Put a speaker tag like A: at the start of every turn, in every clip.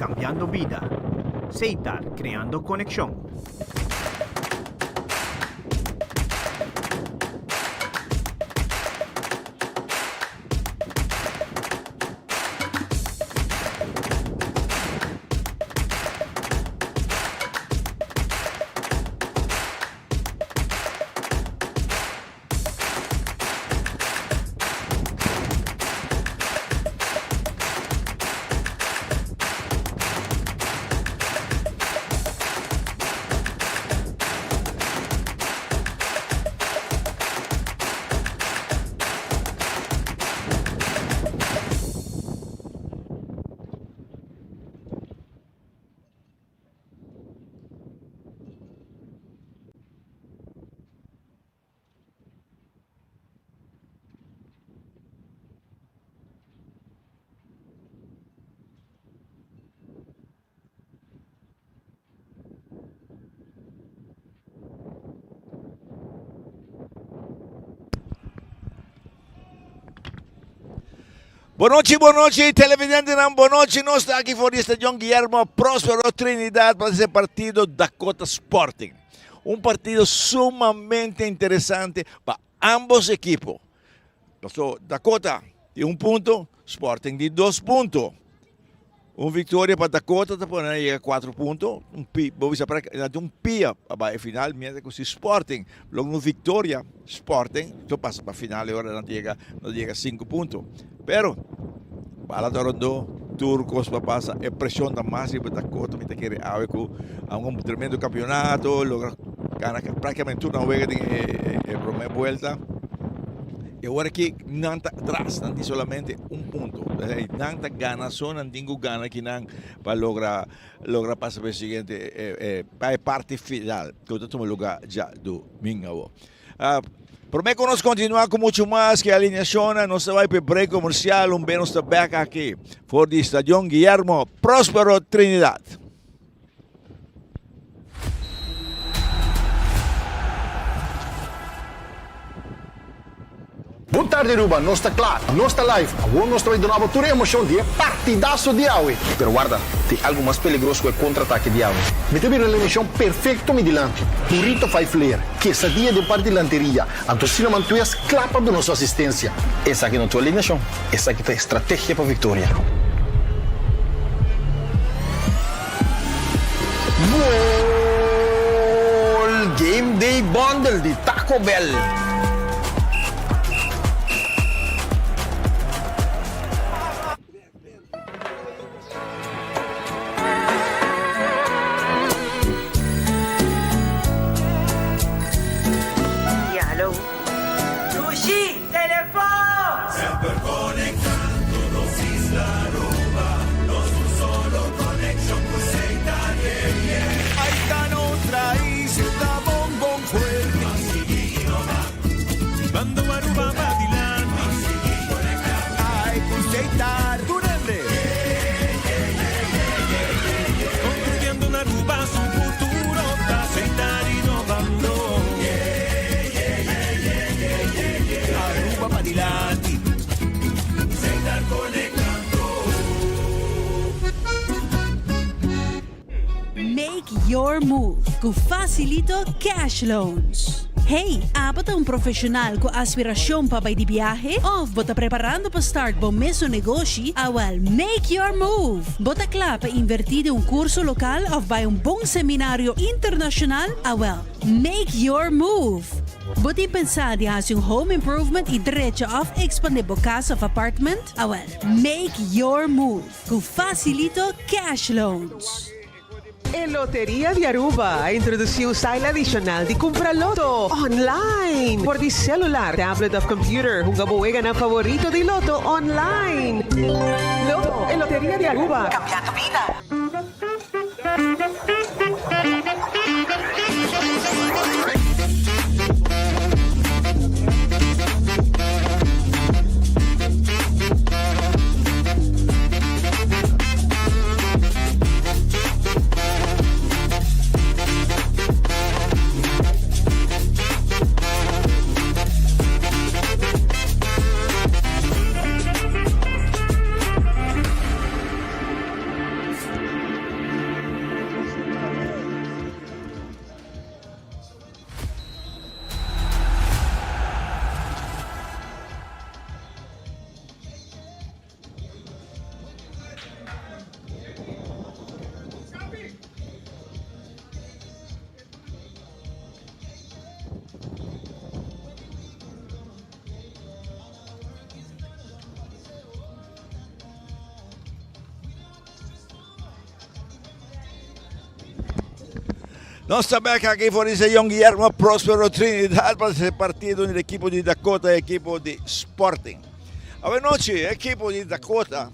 A: Cambiando bida. Seitar, creando conexion.
B: Bonochi, bonochi, televidentenan, bonochi. Nos ta aki for di Stadion Guillermo Prospero Trinidad pa ese partido Dakota Sporting. Un partido sumamente interesante pa ambos ekipo. Paso Dakota di un punto, Sporting di dos punto. Un victoria pa Dakota ta pone nan yega cuatro punto, un pi, bo bisa prácticamente un pia pa bai e final, mientras cu si Sporting logra un victoria, Sporting to pasa pa final e ora nan ta yega, nan ta yega cinco punto. Pero bala ta rondó, tur cos pa pasa, e presion ta mas riba Dakota, mi ta kere awe cu a un tremendo campeonato, logra gana prácticamente tur nan wega den e e prome buelta. E ora ki nan ta atras, nan tin solamente un punto. Nan ta gana so, nan tin ku gana kinan pa logra logra pasa pa e siguiente pa e parti final ku ta tuma luga djadumingu awo. Prome ku nos kontinua ku muchu mas ku e alineashonnan, nos ta bai pa e break komersial, un be nos ta bek aki for di Stadion Guillermo Prospero Trinidad.
C: Bon tardi Aruba, nos ta kla, nos ta live, awor nos ta bai duna bo tur e emocion di e partidazo di awe.
D: Pero warda, tin algo mas peligroso ku e kontra-atake di awe.
C: Mi ta bira alineacion perfecto mi dilanti, burrito five layer, quesadilla den parti dilanteria, anto cinnamon twist kla pa duna su asistencia.
D: Esaki no ta un alineacion, esaki ta e strategia pa victoria.
C: Gol! Game Day Bundle di Taco Bell!
E: Ya, hallo.
F: Dushi, telefon!
G: Semper conectando nos isla Aruba, nos un solo conexion cu Seita yeah yeah.
H: Ahí ta nos raiz, ta bon bon fuerte.
G: Pa sigui innova.
H: Bando Aruba pa dilanti.
G: Pa sigui conecta.
H: Ay cu Setar tur hende.
G: Yeah yeah yeah yeah yeah yeah yeah.
H: Construyendo un Aruba su futuro ta Setar innovando.
G: Yeah yeah yeah yeah yeah yeah yeah.
H: Aruba pa dilanti.
G: Setar conectando.
I: Make your move ku Facilito Cash Loans. Hey, abo ta un profesional ku aspiracion pa bai di biahe? Of bo ta preparando pa start bo mesun negoshi? Awel, make your move! Bo ta kla pa inverti den un curso local of bai un bon seminario internacional? Awel, make your move! Bo tin pensa di hasi un home improvement y drecha of expande bo cas of apartment? Awel, make your move! Ku Facilito Cash Loans.
J: E Loteria di Aruba a introduci un style adicional di cumpra loto online for di celular, tablet of computer. Hunga bo weganan favorito di loto online. Loto, e Loteria di Aruba.
E: Cambiando bida.
B: Nos ta bek aki for di Señor Guillermo Prospero Trinidad pa e partido di ekipo di Dakota y ekipo di Sporting. Awe nochi ekipo di Dakota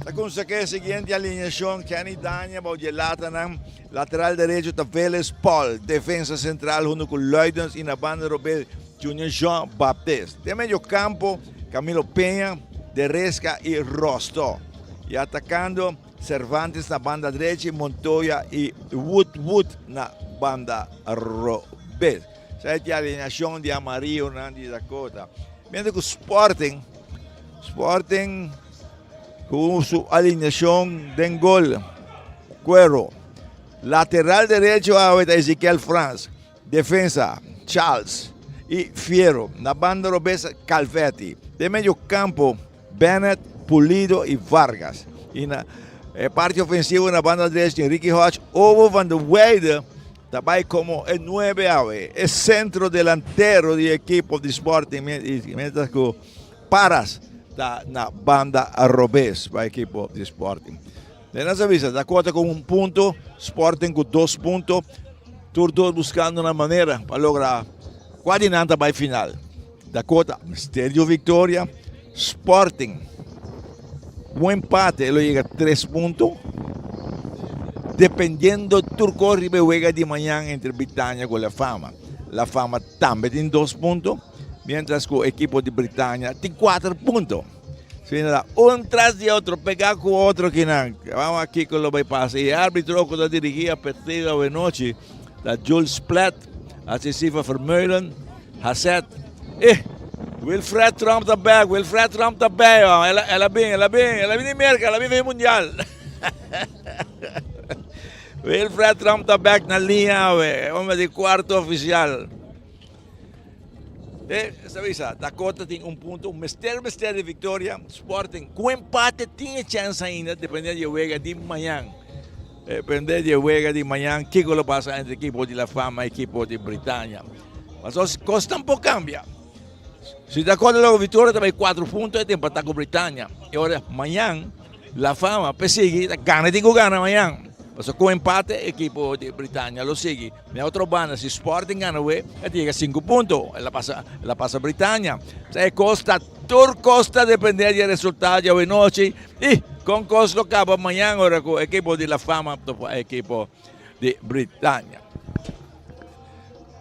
B: ta cuminsa cu e siguiente alineacion, Kenny Dania bou di e latanan, lateral derecho ta Veles Paul, defensa central hunto cu Luidens y na banda robes Junior Jean Baptiste. Den medio campo Camilo Peña, De Resca y Rosto. Y atacando Cervantes na banda drechi, Montoya y Wood Wood na banda robes. Esaki ta e alineacion di amarillonan di Dakota. Mientras cu Sporting, Sporting cu su alineacion den gol, Cuero. Lateral derecho awe ta Ezequiel Frans. Defensa, Charles y Fierro. Na banda robes, Calvetti. Den medio campo, Bennett, Pulido y Vargas. Y na e parti ofensivo na banda derecho tin Ricky Hodge, Ovo van de Weide ta bay como e nuebe awe, e centro delantero di ekipo di Sporting, mientras cu Paras ta na banda robes pa ekipo di Sporting. Den nos a bisa, Dakota cu un punto, Sporting cu dos punto, tur dos buscando na manera pa logra cua di nan ta bay final. Dakota mester di un victoria, Sporting un empate e lo yega tres punto, dependiendo tur cos riba e wega di mañan entre Britania cu La Fama. La Fama tambe tin dos punto, mientras cu ekipo di Britania tin cuater punto. Sina un tras di otro, pegá ku otro kinan. Vamos a kiko lo bai pasa. E árbitro ku ta dirigí a partido awenochi ta Jules Plet, asistí pa Vermeulen, Hasset. Eh, Wilfred Trump ta bek, Wilfred Trump ta bij. Oh. El, el a bin, el a bin, el a bin di Merka, el a bin di Mundial. Wilfred Trump ta bek na liña awe, hombre di cuarto oficial. E sa bisa, Dakota tin un punto, mester mester di victoria. Sporting cu empate tin e chance ainda, depende di e wega di mañan. Depende di e wega di mañan, kico lo pasa entre equipo di La Fama y equipo di Britania. Paso cos tampoco cambia. Si Dakota logra victoria ta bay 4 punto e ta empata cu Britania. Y ora mañan La Fama persegui, ta gana tin cu gana mañan. Paso cu empate equipo di Britania lo sigui. Na otro banda, si Sporting gana we, e ta yega sinku punto. El a pasa, el a pasa Britania. E kos ta, tur kos ta depende di e resultado di awenochi i kon kos lo kaba mañan ora ku ekipo di La Fama topa ekipo di Britania.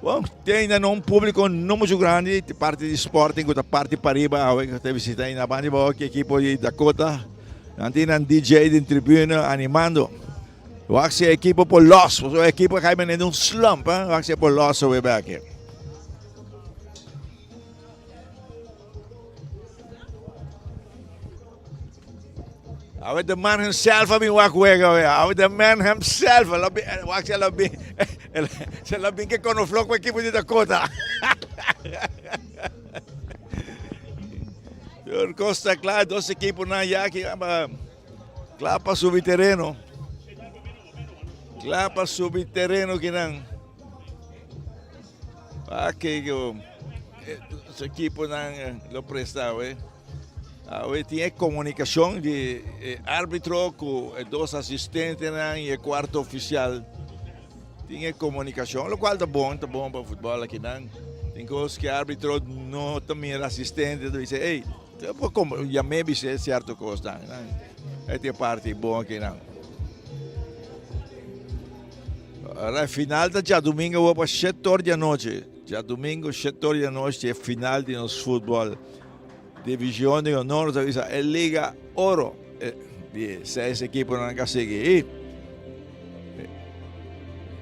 B: Bon, te ainda no un públiko no mucho grandi di parti di Sporting ku ta parti pariba awe ku ta visita ainda banda di bou ki ekipo di Dakota. Nan tin nan DJ den tribuna animando. Wak si e ekipo por los, pasobra e ekipo a kai menen den un slump, eh? Wak si e por los awe bek. Awe the man himself a bin wak wega awe. Awe the man himself. El a bin, wak si el a bin, si el a bin ke konoflok ku ekipo di Dakota. Tur kos ta kla, dos ekiponan ya ki Kla pa subi tereno. Kla pa subi tereno kinan. Aki ku su ekiponan lo presta awe. Awe tin e komunikashon di e arbitro ku e dos asistentenan i e kuarto ofisial. Tin e komunikashon, lokual ta bon, ta bon pa futbòl akinan. Tin kos ku e arbitro no ta mira asistente, ta bisa, ey. Por como yam'é bis'é cierto cosnan. E tin e parti bon akinan. Ora e final ta djadumingo awor pa shete or di anochi. Djadumingo shete or di anochi e final di nos futbol. Division di honor ta bisa e Liga Oro. Di seis ekiponan ka sigui.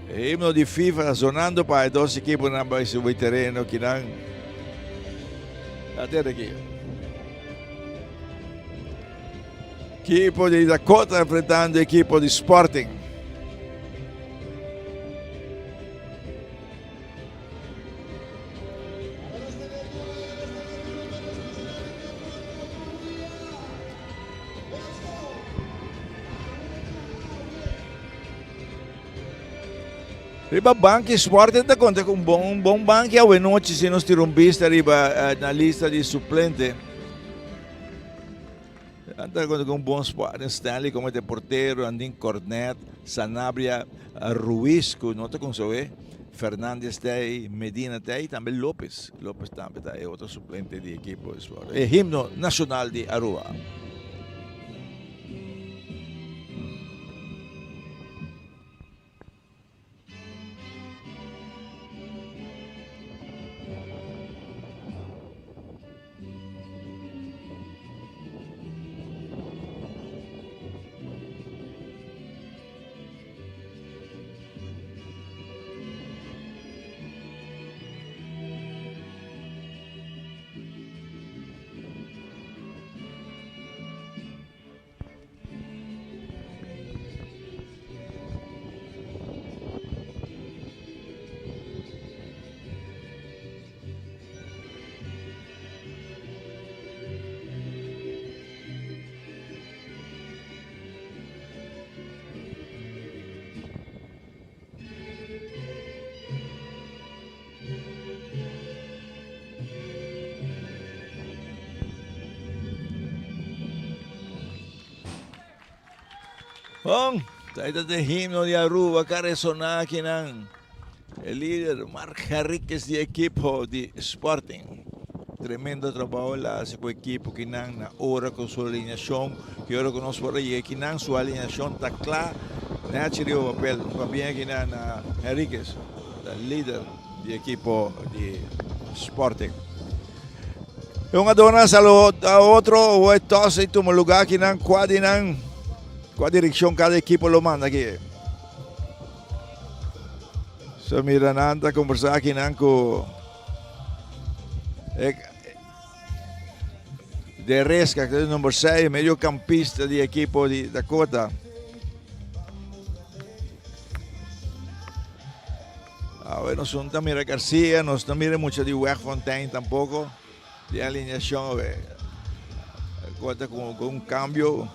B: E himno di FIFA ta sonando pa e dos ekiponan bai subi tereno kinan. Atende aki. Ekipo di Dakota enfrentando ekipo di Sporting. Riba banki Sporting ta konta ku un bon un bon banki awe nochi si nos tira un bista riba na lista di suplente. Nan ta konta ku un bon squad. Stanley komo e portero, Andin Cornet, Sanabria, Ruiz ku no ta konsoe, Fernandez ta ei, Medina ta ei, tambe Lopez. Lopez tambe ta e otro suplente di ekipo. E himno nashonal di Aruba. Bon, ta ta e himno di Aruba ka resona akinan. E lider Mark Henriquez di ekipo di Sporting. Tremendo trabou el a hasi ku ekipo kinan na ora ku su alineashon, ki ora ku nos por a yega kinan su alineashon ta kla. Nechi riba papel. Un pabien akinan na Henriquez, ta lider di ekipo di Sporting. E hungadornan saluda otro, hoy tos y tuma lugar akinan, kua di nan, kua direkshon kada ekipo lo manda aki. So mira nan ta kombersá akinan ku e De Resca, ku ta number 6, mediocampista di ekipo di Dakota. Awe nos no ta mira Garcia, nos no mira mucho di Wegfontein tampoco. Di alineacion awe. Dakota con, con un cambio.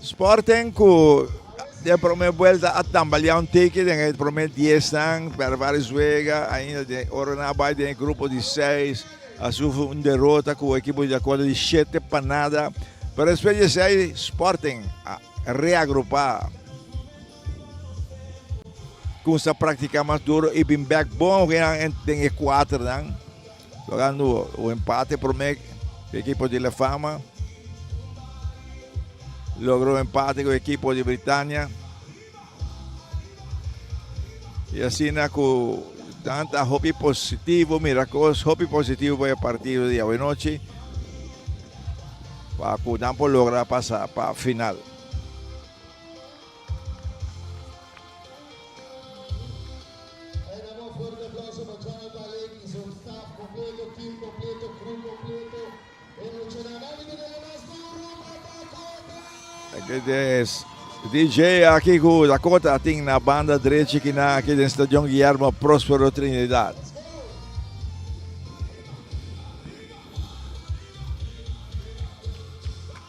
B: Sporting ku den prome buelta a tambaleá un tiki den e prome diesnan, pero varios wega ainda den ora nan a bai den e grupo di seis a sufri un derota ku ekipo di Dakota di shete pa nada. Pero despues di esei Sporting a reagrupá. Kumsa praktiká mas duro i bin bek bon den e kuaternan. Logrando un empate prome ku ekipo di La Fama. Logró empate ku ekipo di Britania. I asina ku tanta hopi positivo, mira kos hopi positivo pa e partido di awenochi. Pa ku nan por logra pasa pa final. DJ aki ku Dakota tin na banda drechi kina aki den Stadion Guillermo Prospero Trinidad.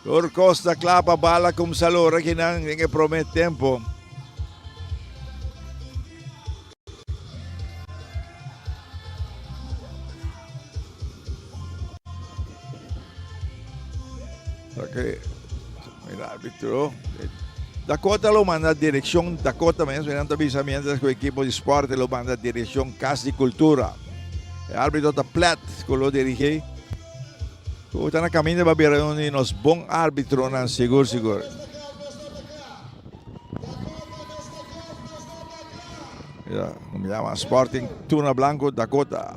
B: Tur kos ta kla pa bala kumsa lora kinan den e prome tempo. Oke, mira arbitro. Dakota lo manda direkshon Dakota mes, miran ta bisa mientras ku ekipo di Sport lo manda direkshon Kas di Kultura. E arbitro ta Plet ku lo dirigi. Ku ta na kaminda pa bira un di nos bon arbitronan sigur sigur. Mira, mi llama Sporting Tuna Blanco Dakota.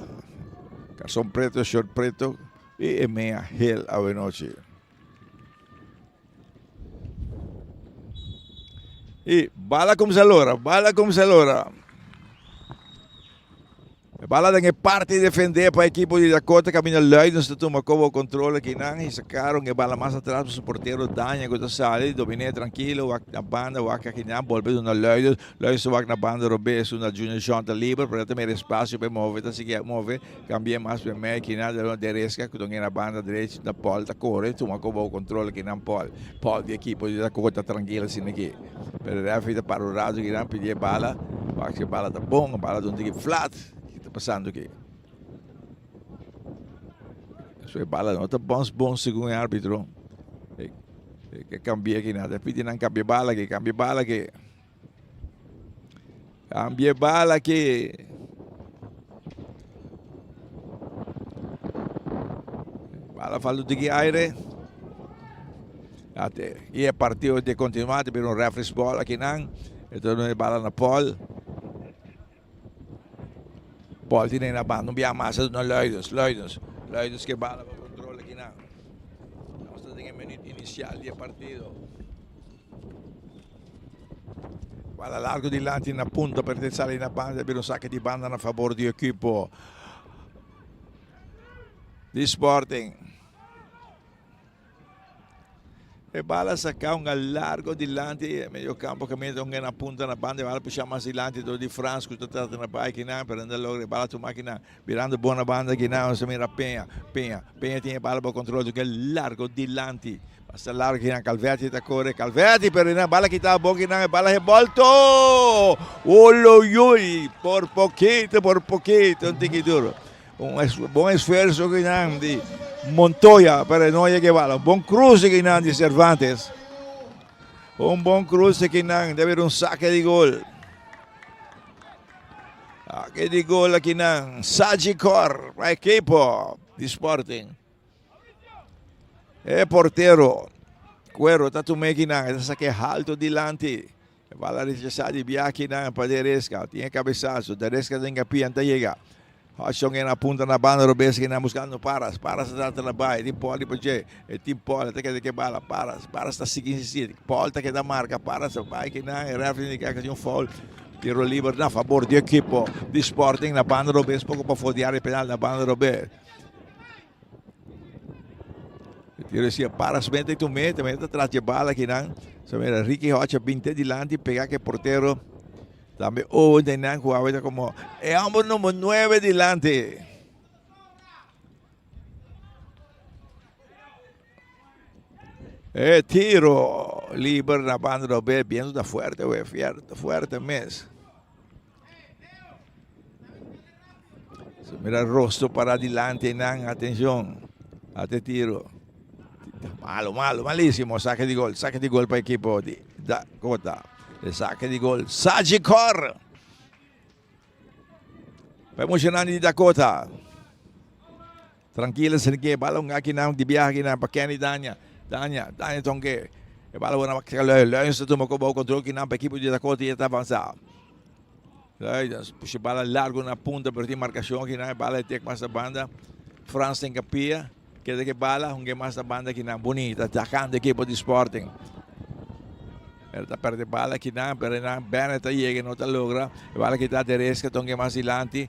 B: Calzón preto, short preto y e mea gel awenochi. Y bala kumsa lora, bala kumsa lora. Bala den e parti defende pa ekipo di Dakota kaminda Luidens ta tuma kobo kontrol akinan i sakaron e bala mas atras pa su portero Daña ku ta sali dominé trankilo wak na banda wak akinan bolbe duna Luidens Luidens ta wak na banda robes duna Junior Jean ta liber pero ta mira espasio pa e move ta sigui move kambi'é mas pa e mei akinan ta duna Deresca ku ta na banda drechi ta Paul ta kore tuma kobo kontrol akinan Paul Paul di ekipo di Dakota trankilo asina aki pero referee ta para un rato akinan pidi e bala wak si e bala ta bon e bala ta un tiki flat. Ki ta pasando aki? So e bala no ta bons bon segun e arbitro. E, e ke cambia aki nada. Pidi nan cambia bala aki, cambia bala aki. Cambia bala aki. Bala falta un tiki aire. Ate, y e partido de continua, te bira un referee's ball aki nan. E ta bala na Paul. Ball tin na banda un bia mas a duna Luidens, Luidens, Luidens ke bala pa control akinan. Nos ta den e minuut inicial di e partido. Bala largo dilanti na punta pero te sali na banda bira un sake di banda na favor di ekipo di Sporting. E bala saca un largo dilanti e medio campo caminda un na punta na banda e bala pusha mas dilanti door di Frans cu ta trata na bay kinan pero no ta logra e bala tuma kinan birando bon na banda kinan nos ta mira Peña Peña Peña tin e bala bo control dje largo dilanti basta largo kinan Calverti ta core Calverti pero e bala kita bon kinan e bala rebolto oloyuy por poquito por poquito un tiki duro. Un bon esfuerzo kinan di Montoya, pero no llega bala. Un bon cruce kinan di Cervantes. Un bon cruce kinan, debe un saque di gol. Saque di gol akinan. Sagicor, pa equipo di Sporting. E portero, Cuero, ta tume kinan, ta saque alto dilanti. E bala rechasá di biakinan pa Deresca. Tin e cabesazo. Deresca den capia ta yega. Hodgson en a punta na banda robes kinan buscando Paras. Paras ta trata na bai. Tin Paul riba dje. E tin Paul ta keda ke bala. Paras. Paras ta sigui insistí. Paul ta keda marca. Paras ta bai kinan. E referee indica cu tin un foul. Tiro liber na fabor di ekipo di Sporting na banda robes. Poco pafo di area penal na banda robes. Tiro decía, paras mete tu mete, mete atrás de bala aquí nan. So mira, Ricky Hodge binte dilanti, pega que portero. También Owen de nan jugaba como el hombre número 9 dilanti. E tiro liber na banda do bien da fuerte, we, fuerte, fuerte mes. Mira rostro para dilanti nan, atencion. Ate tiro. Malo, malo, malísimo. Saque di gol, saque di gol pa equipo di Dakota. E saque di gol, Sagicor. Pa emocionante di Dakota. Tranquilo, senke, bala un aki nan, di biaha aki nan, pa Kenny Dania. Dania, Dania tonke. E bala buena pa Luis. Luis ta tuma bou control ki nan pa equipo di Dakota y ta avansa. Luis pusha bala largo na punta, pero tin marcacion aki nan. E bala e tek mas na banda. Frans ten kapia. Keda ke bala, hunge mas na banda ki nan. Bonita, atacando equipo di Sporting. Pero ta perde bala aki nan, pero nan Bennett ta yega, no ta logra. E bala kita Teresca tonke mas dilanti.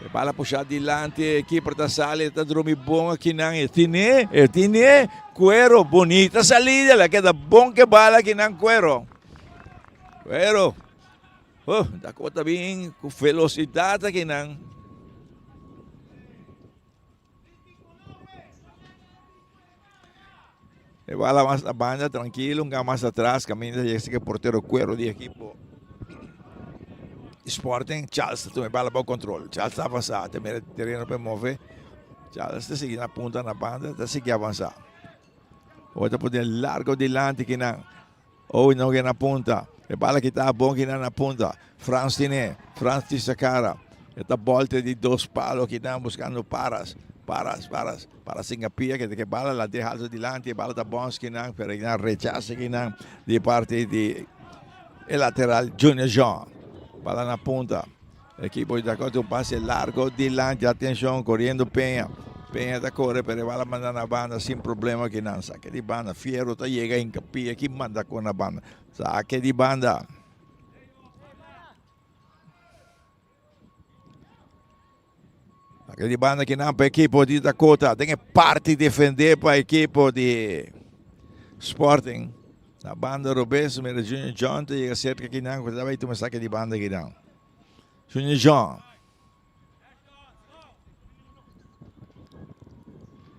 B: E bala pusha dilanti, e keeper ta sali, ta drumi bon akinan, e tine, e tine, Cuero, bonita salida, la keda bon ke bala akinan Cuero. Cuero, oh, Dakota bin ku velocidad akinan. E bala mas na banda, tranquilo, un mas atras, caminda llega que portero Cuero di equipo Sporting. Charles ta tuma e bala bou control. Charles ta avansa, ta mira terreno pa e move. Charles ta sigui na punta na banda, ta sigui avansa. Ora ta pone largo dilanti kinan. Owen no na punta. E bala kita bon kinan na punta. Frans tine. Frans di Sakara. E ta bolte di dos palo kinan buscando Paras. Paras, Paras. Paras sin pia que que bala la deja alto dilanti. E bala ta bons kinan. Pero kinan rechaza kinan di parte di e lateral Junior Jean. Bala na punta. Equipo di Dakota un pase largo dilanti. Atencion, corriendo Peña. Peña ta corre, pero e bala manda na banda sin problema kinan. Saque di banda. Fierro ta llega hincapie aquí manda con na banda. Saque di banda. Sake di banda kinan pa ekipo di Dakota. Den e parti defende pa ekipo di Sporting. Na banda robes mira Junior John ta yega cerca kinan ku ta bai tuma sake di banda kinan. Junior John.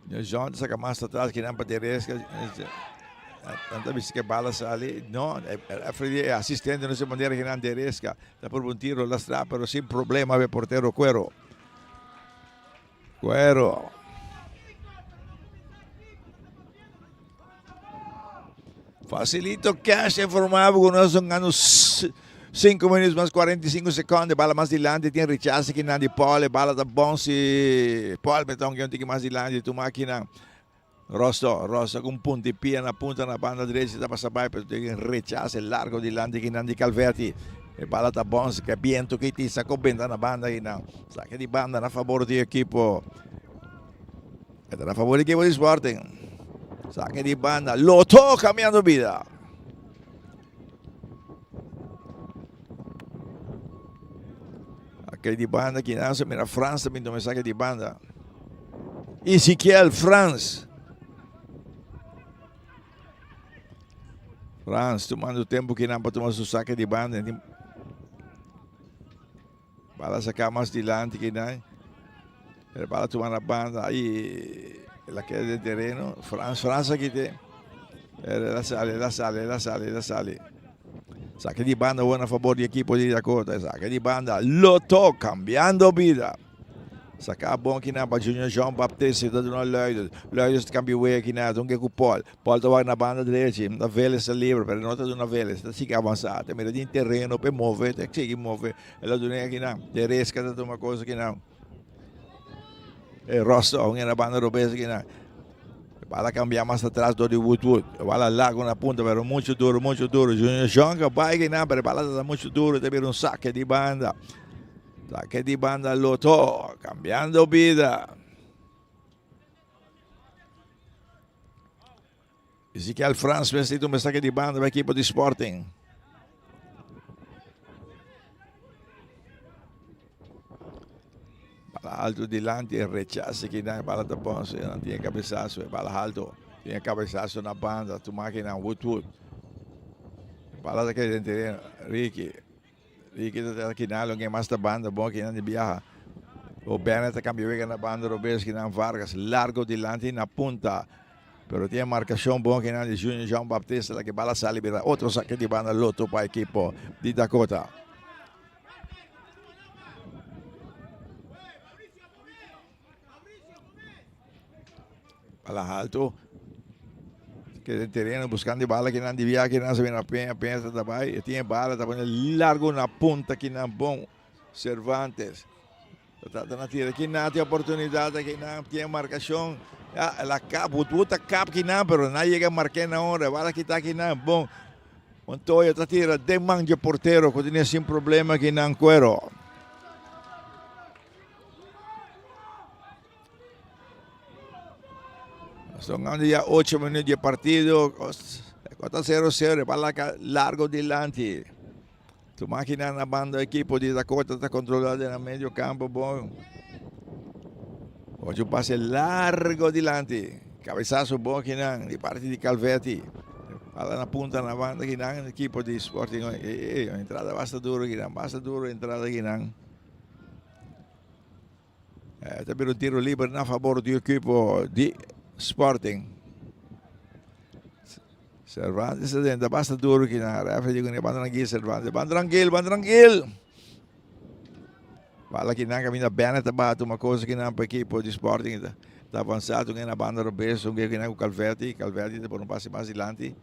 B: Junior John ta saka mas atras kinan pa Teresca. Nan ta bisa ke bala sali. No, e asistente no se manera kinan Teresca. Ta purba un tiro lastra pero sin problema e portero Cuero. Cuero. Facilito Cash informa bo ku nos un gano 5 minutos mas 45 secondo. Bala mas dilanti tin rechace kinan di Paul. E bala ta bon si Paul meta un tiki mas dilanti tuma kinan. Rosso, Rosso ku un punta di pia na punta na banda drechi ta pasa bai pero tin rechace largo dilanti kinan di Calverti. E bala ta bon si ke biento ki tin sako benta na banda kinan. Sake di banda na fabor di ekipo. E ta na fabor di ekipo di Sporting. Sake di banda. Lotto cambiando bida. Sake di banda kinan sa mira Frans ta bin tuma e sake di banda. Ezekiel Frans. Frans tumando tempo kinan pa tuma su sake di banda. Bala saca mas dilanti kinan. Pero bala tuma na banda y la queda den terreno. Frans, Frans a kite. Pero la sali, la sali, la sali, la sali. Saque di banda bueno a favor di equipo di Dakota. Saque di banda. Lotto cambiando vida. Saca bon kinan pa Junior Jean Baptiste. Ta duna Luides. Luides ta cambia wega kinan. Dunke cu Paul. Paul ta wak na banda drechi. Ta Vélez ta libre, pero no ta duna Vélez. Ta sigui avansa. Ta mira tin terreno pa e move. Ta sigui move. El a duna kinan. Teresca ta tuma cosa kinan. E Rosso aun na banda robes kinan. Bala cambia mas atras door di Woodwood. Bala largo na punta, pero mucho duro, mucho duro. Junior Jean ka bai kinan, pero bala ta mucho duro. Ta bira un saque di banda. Saque di banda Lotto, cambiando bida. Ezequiel Frans mester tuma saque di banda pa equipo di Sporting. Bala alto dilanti, rechace kinan, bala ta bon, so nan tiene cabezazo, bala alto, tiene cabezazo na banda, tuma kinan Woodwood. Bala ta keda den tereno, Ricky. Ricky ta tera kinan lo mas ta banda bon kinan di biaha. O Bennett ta cambia wega na banda robes kinan Vargas largo dilanti na punta. Pero tin marcacion bon kinan di Junior Jean Baptista la que bala sali bira otro saque di banda Lotto pa equipo di Dakota. Bala alto. Keda den tereno buscando e bala kinan di bia kinan sa bina Peña. Peña ta ta bai. E tin e bala ta pone largo na punta kinan bon. Cervantes. Ta trata na tira kinan tin oportunidad kinan tin marcacion. Ya el a kap. Woodwood ta kap kinan pero na yega marke na ora. Bala kita kinan bon. Montoya ta tira den man dje portero cu tene sin problema kinan Cuero. Son ando ya 8 minutos de partido. Kota 0-0. Bala largo dilanti. Tu máquina na banda equipo de Dakota está controlada en el medio campo. Bon. Ocho pase largo dilanti. Cabezazo bon kinan di parte di Calvetti. Bala na punta na banda kinan equipo di Sporting. Eh, eh, entrada basta duro kinan. Basta duro entrada kinan. Eh, ta bira un tiro liber na favor di equipo di Sporting. Cervantes ta dentro, basta duro ki na referee di kune ban tranquil Cervantes, ban tranquil, ban tranquil. Bala ki nan caminda Bennett ta bate uma cosa ki nan pa equipo di Sporting ta, ta avanzado un na banda robes, un ki nan ku Calvetti, Calvetti ta pone un pase mas dilanti.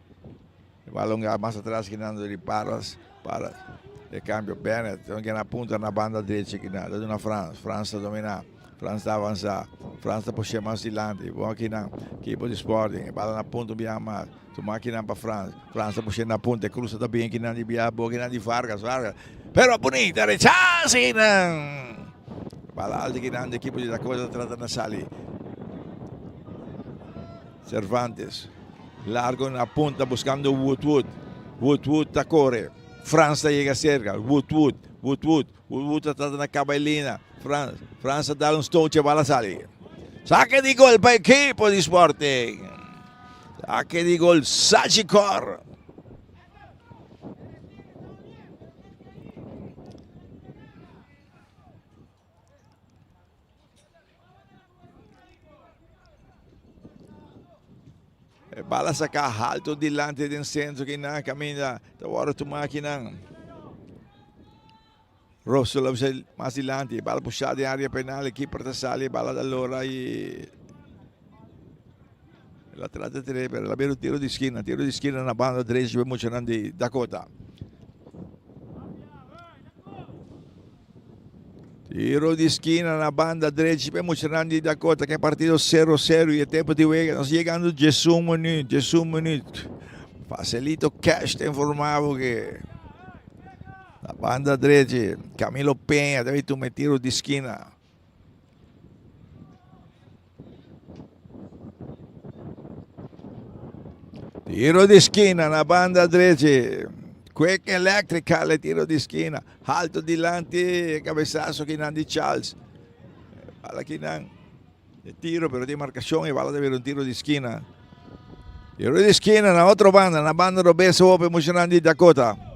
B: Bala un mas atras ki nan di Parras, Parras. E cambio Bennett, un na punta na banda drechi ki nan, ta duna Frans, Frans ta domina, Frans ta avanza, Frans ta pushe mas dilanti, bon ki nan, equipo di Sporting, e bala na punta un biaha mas, tuma ki nan pa Frans, Frans ta pushe na punta, e cruza ta bien ki nan di biaha, bon ki nan di Vargas, Vargas, pero bunita rechace ki nan, bala alto ki nan di equipo di Dakota ta trata na sali. Cervantes. Largo na punta buscando Woodwood. Woodwood ta core. Frans ta yega cerca. Woodwood, Woodwood, Woodwood ta trata na caba e lina. Frans, Frans a dal un stootje, bala sali. Sake di gol pa ekipo di Sporting. Sake di gol Sagicor. E bala saca alto dilanti den centro kinan caminda ta worde tuma kinan. Russell a bisa mas dilanti e bala pusha den area penal e keeper ta sali e bala ta lora y el a trata tir'e pero el a bira un tiro di skina tiro di skina na banda drechi pa e muchanan di Dakota. Tiro di skina na banda drechi pa e muchanan di Dakota ke partido 0 0 y e tempo di wega nos yegando 11 minuut 11 minuut Facilito Cash ta informa bo ke Na banda drechi, Camilo Peña ta tuma e tiro di skina. Tiro di skina na banda drechi. Quick Electrical e tiro di skina. Alto dilanti, cabezazo kinan di Charles. Bala kinan. E tiro, pero tin marcacion y bala ta bira un tiro di skina. Tiro di skina na otro banda, na banda robes hopi muchanan di Dakota.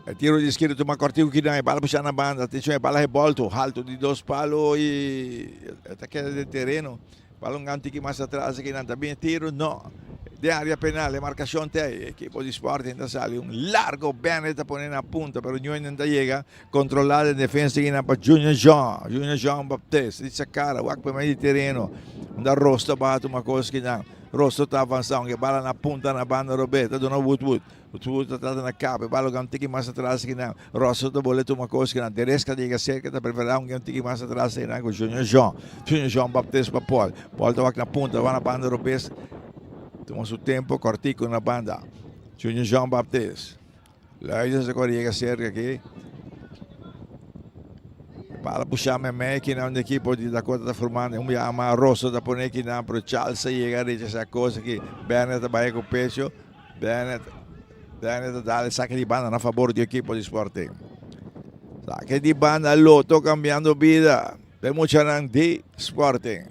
B: E tiro di skina tuma kortiku kinan, e bala pusha na banda, atención, e bala rebolto, alto di dos palo y ta keda den tereno. Bala un gan tiki mas atras aki nan ta bin e tiro no den area penal e marcacion ta ey ekipo di Sporting ta sali un largo Bennett ta pone na punta pero Nguyen ta yega controla den defensa aki nan pa Junior Jean Junior Jean Baptiste di Sacara wak pa medio di tereno unda Ross ta baha tuma cos aki nan Ross ta avansa aunke bala na punta na banda robes ta duna Woodwood Woodwood ta trata na caba e bala un tiki mas atras aki nan Russell ta bole tuma cos ki nan Teresca ta yega cerca ta prefera un tiki mas atras aki nan cu Junior Jean Junior Jean Baptiste pa Paul Paul ta wak na punta wak na banda robes tuma su tempo cortico na banda Junior Jean Baptiste Luizen ta core yega cerca aki bala pusha meme aki nan un ekipo di Dakota ta formando un biaha mas Russell ta pone aki nan pero Charles ta yega rechasa cos aki Bernard ta bay cu pecho. Bennett, Bennett ta dal e sake di banda na fabor di ekipo di Sporting. Sake di banda Lotto cambiando bida pe muchanan di Sporting.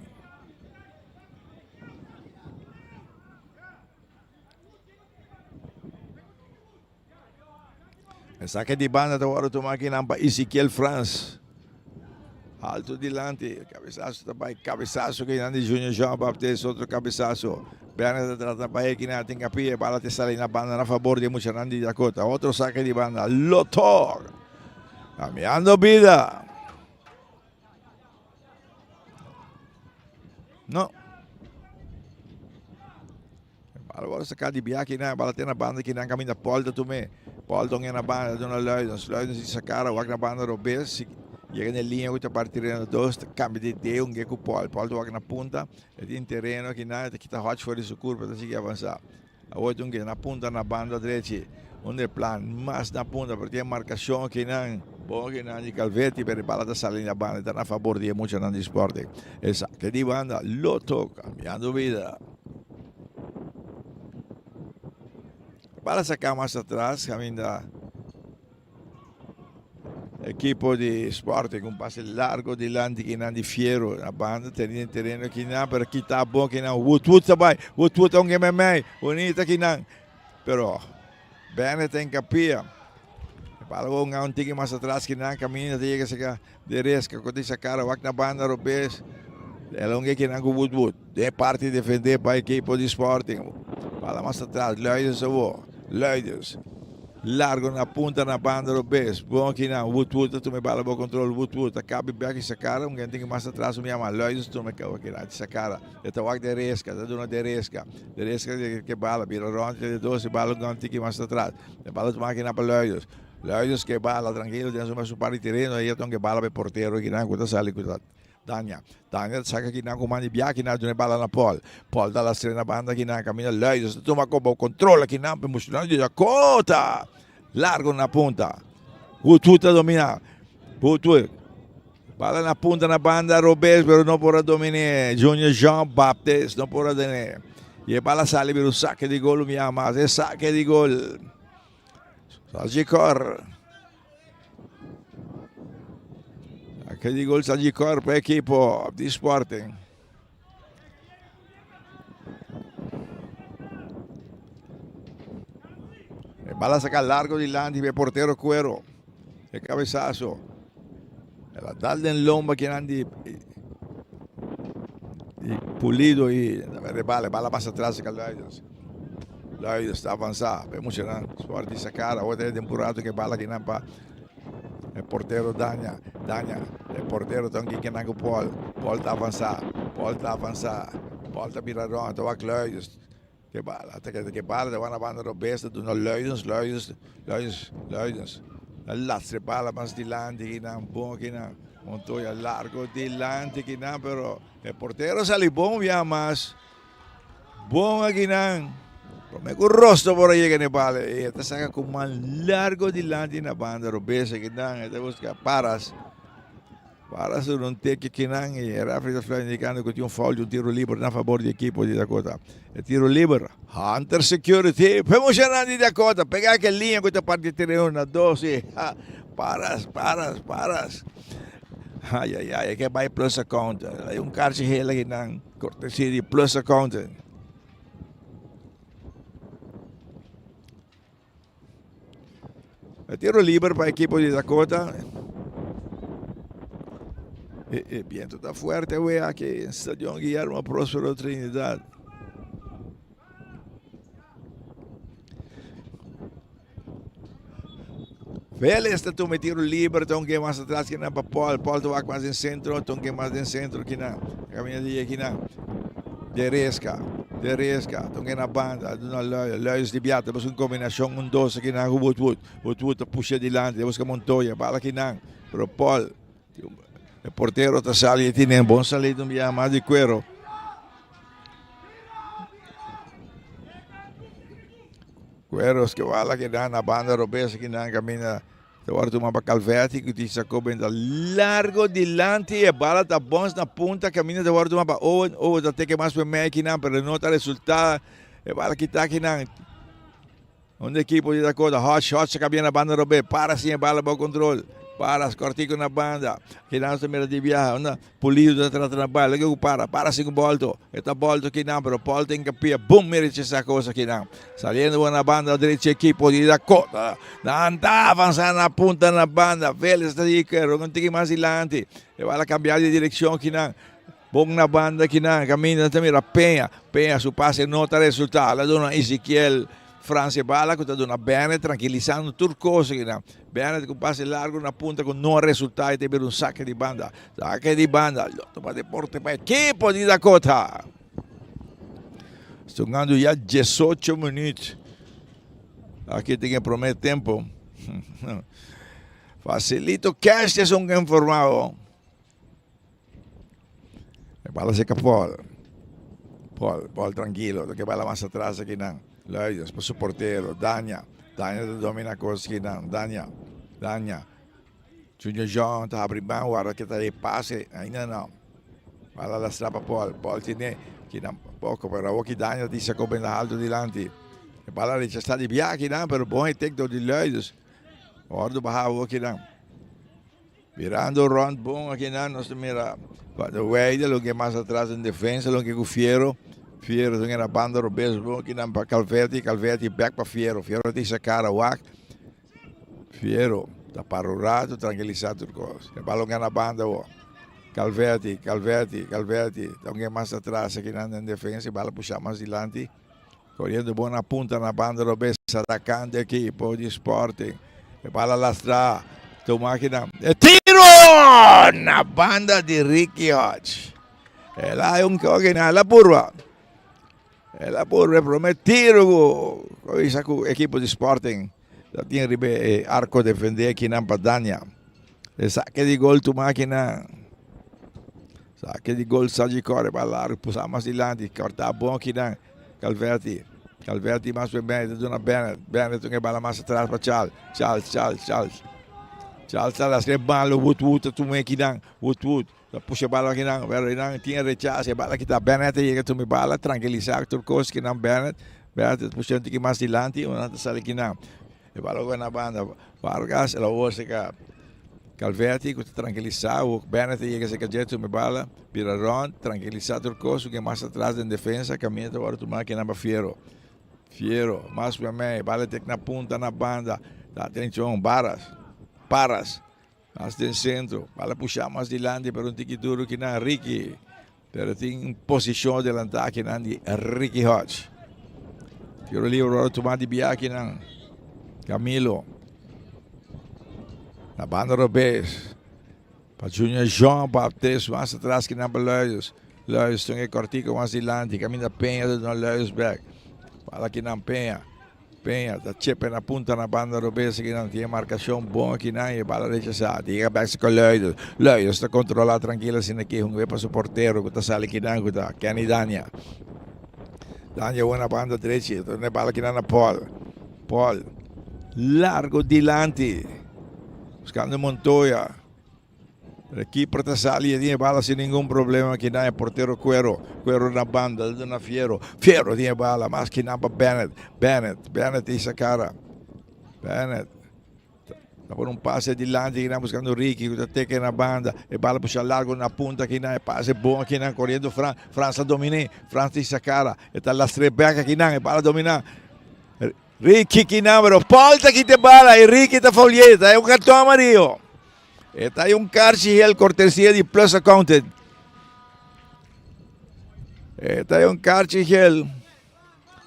B: E sake di banda ta wòrdu tumá akinan pa Ezekiel Frans. Alto dilanti, kabesaso ta bai, kabesaso kinan di Junior Jean Baptiste, otro kabesaso. Bernard ta trata bai akinan, tin kapia, e bala ta sali na banda na fabor di e muchanan di Dakota. Otro sake di banda, Lotor! Cambiando bida. No. Bala wòrdu saká di bia kinan, bala te na banda kinan kaminda Paul ta tum'é. Paul ta ung'é na banda, ta duna Luidens. Luidens di sakara wak na banda robes, si yega na e liña ku ta parti tereno dos, ta kambia di idea ung'é ku Paul. Paul ta wak na punta, e tin tereno kinan, e ta kita hòch for di su kurpa, e ta sigui avansá. Awor ta ung'é na punta na banda drechi, unda e plan mas na punta, pero tin e markashon kinan, bon kinan di Calvetti, pero e bala ta sali na banda, e ta na fabor di e muchanan di Sporting. Esaki di banda, Lotto, kambiando bida. Bala saca mas atras caminda equipo di Sporting un pase largo dilanti kinan di Fiero na banda teni terreno kinan pero kita bon kinan Wood Wood ta bai Wood Wood ta un gememei bonita kinan pero Bennett en capia bala bon un tiki mas atras kinan caminda ta yega saca De Resca cu ta saca wak na banda robes. El a un kinan cu Wood Wood. Den parti defende pa ekipo di Sporting. Bala mas atras Luidens awo. Luidens. Largo na punta na banda robes. Bon kinan Wood Wood ta tuma e bala bo control. Wood Wood ta cabi bek y sacara. Un gente mas atras un yama Luidens tuma e kinan sacara. E ta wak De Resca. Ta duna De Resca. De Resca ke bala bira rond de dos e bala un tiki mas atras. E bala tuma kinan pa Luidens. Luidens ke bala trankilo den su mes un par di tereno ei a ton ke bala pa e portero kinan ku ta sali ku ta Dania. Dania ta saka kinan ku man di bia kinan duna e bala na Paul. Paul ta lastra na banda kinan kaminda Luidens ta tuma koba kontrola kinan pa e muchanan di Dakota. Largo na punta. Woodwood ta domina. Woodwood. Bala na punta na banda robes pero no por a dominé. Junior Jean Baptist no por a tené. Y e bala sali pero un saque di gol un biaha mas. E saque di gol. Sajicor. Saque di gol Sajicor pa equipo di Sporting. E bala saca largo dilanti e portero Cuero. E cabezazo. El a dal den lomba kinan di di Pulido y rebala, bala pasa atrás di Luidens. Luidens ta avanza, pe muchanan Sporting sacar, awor ta den purato ke bala kinan pa E portero daña, daña. E portero ta un kikinan ku Paul. Paul ta avansá, Paul ta avansá. Paul ta bira rònt, ta wak Luidens. Ke bala, ta keda ke bala ta wak na banda robes, ta duna Luidens, Luidens, Luidens, Luidens. Ta lastra e bala mas dilanti kinan, bon kinan. Montoya largo dilanti kinan, pero e portero sali bon bia mas. Bon akinan. Prome ku Rosto por a yega na e bala e ta saka ku man largo dilanti na banda robes akinan. E ta buska Paras. Paras duna un teke akinan i e refri ta fluit indikando ku tin un foul di un tiro liber na fabor di ekipo di Dakota. E tiro liber, Hunter Security pa emoshonante di Dakota. Pega ke liña ku ta parti tereno na dos i Paras, Paras, Paras. Ay, ay, ay, e ke bai plus account. Hay un karchi hel akinan. Cortesía di Plus Accounting. E tiro liber pa equipo di Dakota. E, e viento ta fuerte we aki en Stadion Guillermo Próspero Trinidad. Vélez ta tuma e tiro liber, ta un ke mas atras kinan pa Paul. Paul ta wak mas den sentro, ta un ke mas den sentro kinan. Kaminda di kinan. De Resca, De Resca, ta un ke na banda, duna Luis, Luis di biata, busca un kombinashon, un dos kinan ku Woodwood. Woodwood ta pusha dilanti, ta busca Montoya, bala kinan. Pero Paul, e portero ta sali e tine bon salida un biaha mas di kuero. Cueros ke wala keda na banda robes kinan kaminda ta wòrdu tuma pa Calvetti ku tin sako benta largo dilanti e bala ta bons na punta kaminda ta wòrdu tuma pa Owen Owen ta teke mas promé kinan pero no ta resultá e bala kita kinan un ekipo di Dakota Hodge Hodge ta kabia na banda robes para sin e bala bou kontrol para kòrtiku na banda kinan ta mira di biaha unda Pulido ta trata na baila ke ku para, para sin ku bolto. E ta bolto kinan, pero Paul tin kapia. Bum, mira esa cosa kinan. Saliendo na banda derecha ekipo di Dakota. Nan ta avansa na punta na banda. Vélez ta di kero un tiki mas dilanti. E bala kambia di direkshon kinan. Bon na banda kinan. Kaminda ta mira Peña. Peña su pase no ta resulta. La duna Ezequiel. Francia bala ku ta duna Bennett trankilisando tur kos akinan. Bennett ku pase largo na punta ku no a resulta i ta bira un sake di banda. Sake di banda lo tuma deporte pa ekipo di Dakota. Stungando ya diesocho minuut. Aki tin e prome tempo. Facilito cash es un informado. E bala seca Paul. Paul, Paul tranquilo. Ke bala mas atras aki nan. Luidens pa su portero. Dania. Dania ta domina cos aki nan. Dania. Dania. Junior John ta habri ban warda ke ta e pase. Ainda no. Bala lastra pa Paul. Paul tiene kinan poco pero awo ki Dania ta sacó benda alto dilanti. E bala rechasa di bia aki nan pero bon e tek dor di Luidens. Wordo baha awo ki nan. Mirando rond bon akinan nos ta mira Weide loke mas atras den defensa loke ku Fiero. Fiero ta na banda robes bon akinan pa Calverti, Calverti bek pa Fiero. Fiero ta isa kara wak. Fiero ta para un rato trankilisa tur kos. E balon na banda awo. Calverti, Calverti, Calverti ta un mas atras akinan den defensa e bala pusha mas dilanti. Coriendo bon na punta na banda robes atacando equipo di Sporting. E bala lastra. Tuma akinan. E tiro na banda di Ricky Hodge. El a un koke na la purba. El a purba e prome tiro ku isa ku equipo di Sporting. Ta tin riba e arco defende akinan pa Dania. E saque di gol tuma akinan. Saque di gol Saji Core pa largo pusa mas dilanti. Corta bon akinan. Calverti, Calverti mas pa Bennett, ta duna Bennett, Bennett un e bala mas atras pa Charles, Charles, Charles, Charles. Charles ta lastra e bala, Woodwood ta tuma e kinan, Woodwood ta pusha e bala kinan, pero nan tin e rechase, e bala kita, Bennett ta yega tuma e bala, trankilisa tur kos kinan Bennett, Bennett ta pusha un tiki mas dilanti, nan ta sali kinan. E bala ku na banda Vargas, el a wor serka Calvetti ku ta trankilisá, Bennett ta yega serka dje tuma e bala, bira rònt, trankilisá tur kos, ku mas atras den defensa, kaminda ta wòrdu tumá kinan pa Fiero. Fiero, mas mei, bala tek na punta na banda, ta atenshon, Barras, Parras, mas den sentro, bala pusha mas dilanti pero un tiki duro kinan Ricky, pero tin un posishon adelantá kinan di Ricky Hodge. Tiro libre ora tuma di bia kinan, Camilo, na banda robes, pa Junior Jean Baptiste, mas atras kinan pa Luijers. Luijers tin e kòrtiku mas dilanti, kaminda Peña ta duna Luijers bèk. Bala kinan Peña. Peña ta chepe na punta na banda robes akinan. Tin e markashon bon akinan i e bala rechasá. Ta yega bèk serka Luijers. Luijers ta kontrolá trankil asina ki hunga pa su portero ku ta sali kinan ku ta Kenny Dania. Dania wou na banda drechi. Ta duna e bala kinan na Paul. Paul largo dilanti buskando Montoya. E keeper ta sali e tin e bala sin ningun problema kinan e portero Cuero. Cuero na banda ta duna Fiero. Fiero tin e bala mas kinan pa Bennett. Bennett, Bennett ta hisa cara. Bennett ta pone un pase dilanti kinan buscando Ricky cu ta teke na banda. E bala pusha largo na punta kinan e pase bon akinan coriendo Frans. Frans ta domine. Frans ta hisa cara. E ta lastre bek akinan e bala domina. Ricky kinan pero Paul ta kita e bala y Ricky ta faulié. Ta un carton amarillo. E ta un karchi hel kortesia di Plus Accountant. E ta un karchi hel.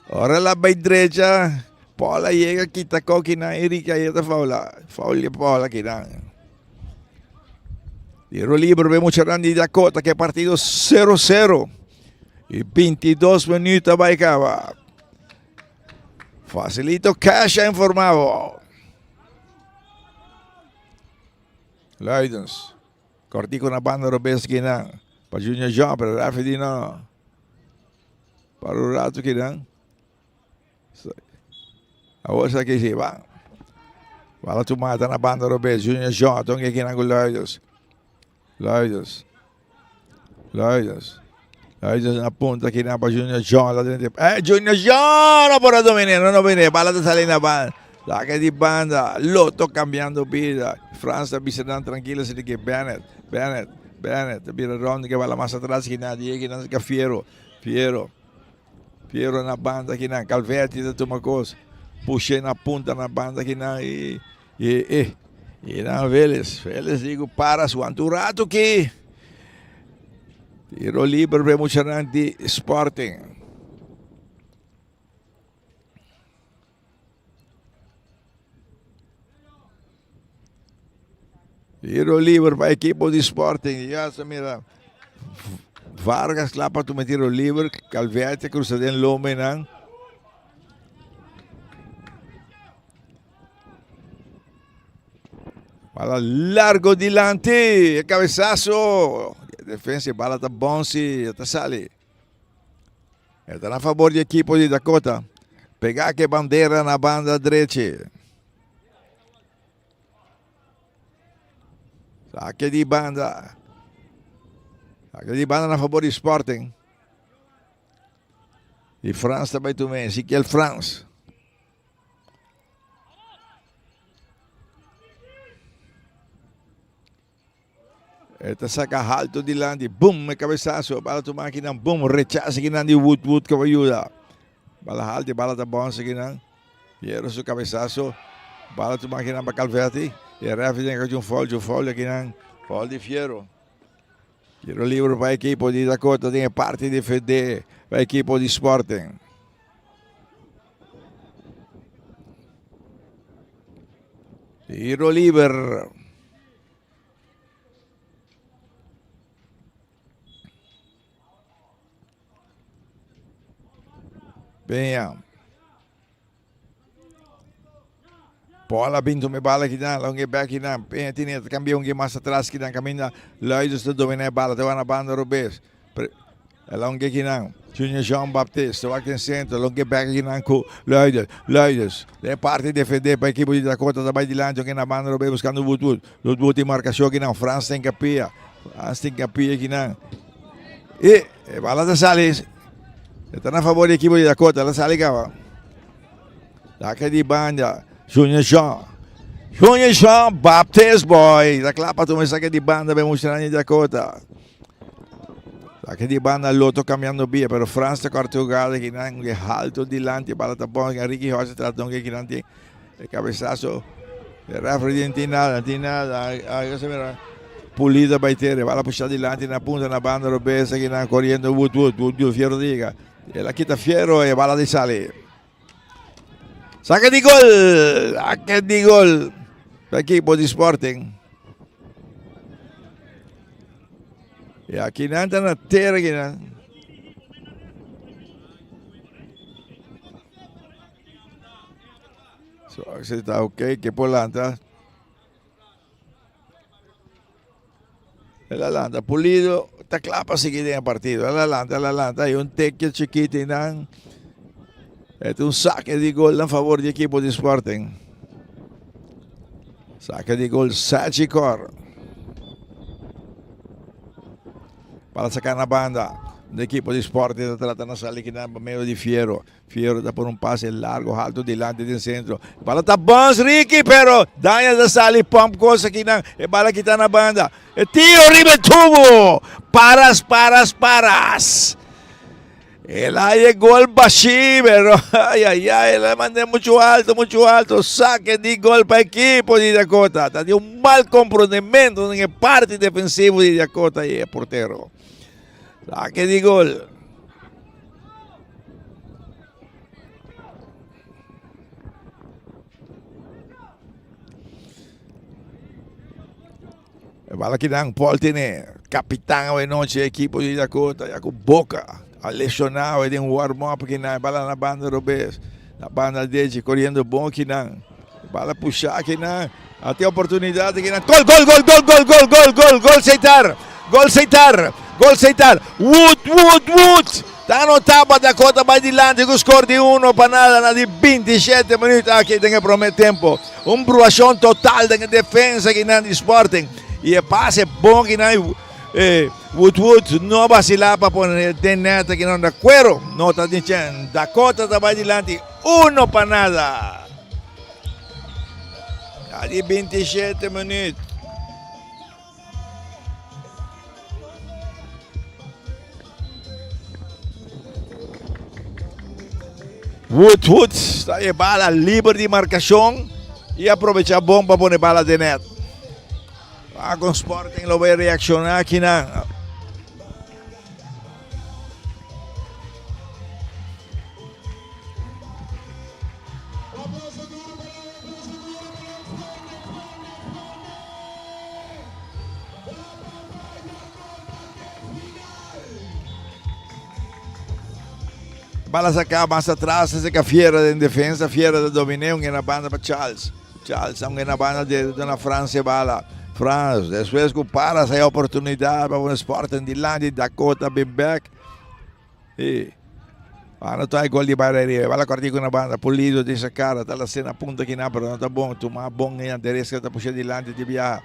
B: Ora la bai drecha, Paul a yega kita koki nan Enrique a ta faula. Faula Paul aki nan. Tiro libre be muchanan di Dakota ke partido 0-0. Y 22 minuut a bai kaba. Facilito Cash a informa bo. Luidens. Cortico na banda robes kinan. Pa Junior Jean, pero referee di no. Para un rato kinan. Awor sa ki si ba. Bala tumata na banda robes. Junior Jean, tonke kinan ku Luidens. Luidens. Luidens. Luidens na punta kinan pa Junior Jean. La drente. Eh, Junior Jean! No por a dominé, no dominé. Bala ta sali na banda. Saca di banda. Lotto cambiando bida. Frans ta bisa nan tranquilo así que Bennett, Bennett, Bennett. Ta bira rond que bala mas atrás kinan. Die kinan ka Fiero. Fiero. Fiero na banda kinan. Calvetti ta tuma cos. Pushe na punta na banda kinan. Y, y, eh. Y nan Vélez. Vélez digo para su un rato ki. Tiro libre pe muchanan di Sporting. Tiro libre pa equipo di Sporting. Ya se mira. Vargas kla pa tuma tiro libre. Calvete cruza den lombe nan. Bala largo dilanti. E cabezazo. Defensa bala ta bonsi. Ta sali. E ta na favor di equipo di Dakota. Pega ke bandera na banda drechi. Saque di banda. Saque di banda na favor di Sporting. Di Frans ta bai tume. Ezequiel Frans. E ta saca halto dilanti. Boom, e cabezazo. Bala tuma akinan. Boom, rechazo akinan di Wood Wood que ayuda. Bala halto, bala ta bounce akinan. Piero su cabezazo. Bala tuma akinan pa Calvetti. E referee tin que un foul, un foul akinan. Foul di Fiero. Tiro libre pa equipo di Dakota den e parti di FD pa equipo di Sporting. Tiro libre. Peña. Paul a bin tuma e bala kinan, longe bek kinan. Peña tine ta cambia un mas atras kinan caminda. Luiders ta domina e bala, ta na banda robes. El a un kinan. Junior Jean Baptiste, wak den centro, lo ke bek kinan ku Luides. Luides, den parti defende pa ekipo di Dakota ta bai dilanti, oke na banda robes buscando Woodwood. Woodwood tin marcacion kinan, Frans tin kapia. Frans tin kapia kinan. E, e bala ta sali. E ta na favor di ekipo di Dakota, la sali kaba. Dake di banda, Junior Jean. Junior Jean Baptiste boy. Ta kla pa tuma esaki di banda be mustra di Dakota. Dake di banda Loto cambiando via, pero Frans ta corta jugada kinan de alto dilanti, bala ta bon, Ricky Hodge ta trata un kinan tin e cabezazo. E referee no tin nada, no tin nada. Ah, se mira. Pulida bai tere, bala pusha dilanti na punta na banda robes kinan corriendo Wood Wood, Wood Wood Fierro diga. El a kita Fierro e bala di sali. Saca di gol! Saca di gol! Equipo di Sporting. Y aki nan ta na tera aki nan. So, si ta ok, ke por lanta. El a lanta Pulido ta kla pa sigui den e partido. El a lanta, el a lanta. Hay un teke chikito einan. E ta un sake di gol na favor di ekipo di Sporting. Sake di gol Sagicor. Para saca na banda. De ekipo di Sporting ta trata na sali kinan pa medio di Fiero. Fierro ta pone un pase largo halto dilanti den centro. Bala ta bons Ricky pero Daniel ta sali pump cos akinan. E bala kita na banda. E tiro riba e tubo. Paras, paras, paras. El a e gol bashi pero ay ay ay el a manda mucho alto, mucho alto. Saque di gol pa equipo di Dakota. Ta di un mal comprendimento den e parti defensivo di Dakota y e portero. Saque di gol. E bala kinan Paul tiene capitán awe noche equipo di Dakota ya ku Boca a lesionado den warm up kinan e bala na banda robes na banda derecha corriendo bon kinan bala pusha kinan a tin oportunidad kinan gol gol gol gol gol gol gol gol gol Seitar gol Seitar gol Seitar Wood Wood Wood ta anota pa Dakota bai dilanti ku score di 1 pa nada na di 27 minuut aki den e prome tempo. Un bruacion total den e defensa kinan di Sporting y e pase bon kinan eh, Wood Wood no vacila pa pone den net kinan da cuero no ta din chen Dakota ta bai dilanti 1 pa nada. Na di 27 minuut. Wood Wood ta e bala liber di marcacion y aprovecha bon pa pone bala den net. Va con Sporting lo bay reacciona aki nan. Bala saca mas atras, se Fiera den defensa, Fiera ta domine un na banda pa Charles. Charles un na banda de na Francia bala. Frans, despues cu para sa oportunidad pa un Sporting dilanti Dakota bin back. E Banda ta gol di Barreria. Bala cortico na banda. Pulido di sa cara. Ta la cena punta kina, pero no ta bon. Tuma bon e Anderesca ta pusha dilanti di bia.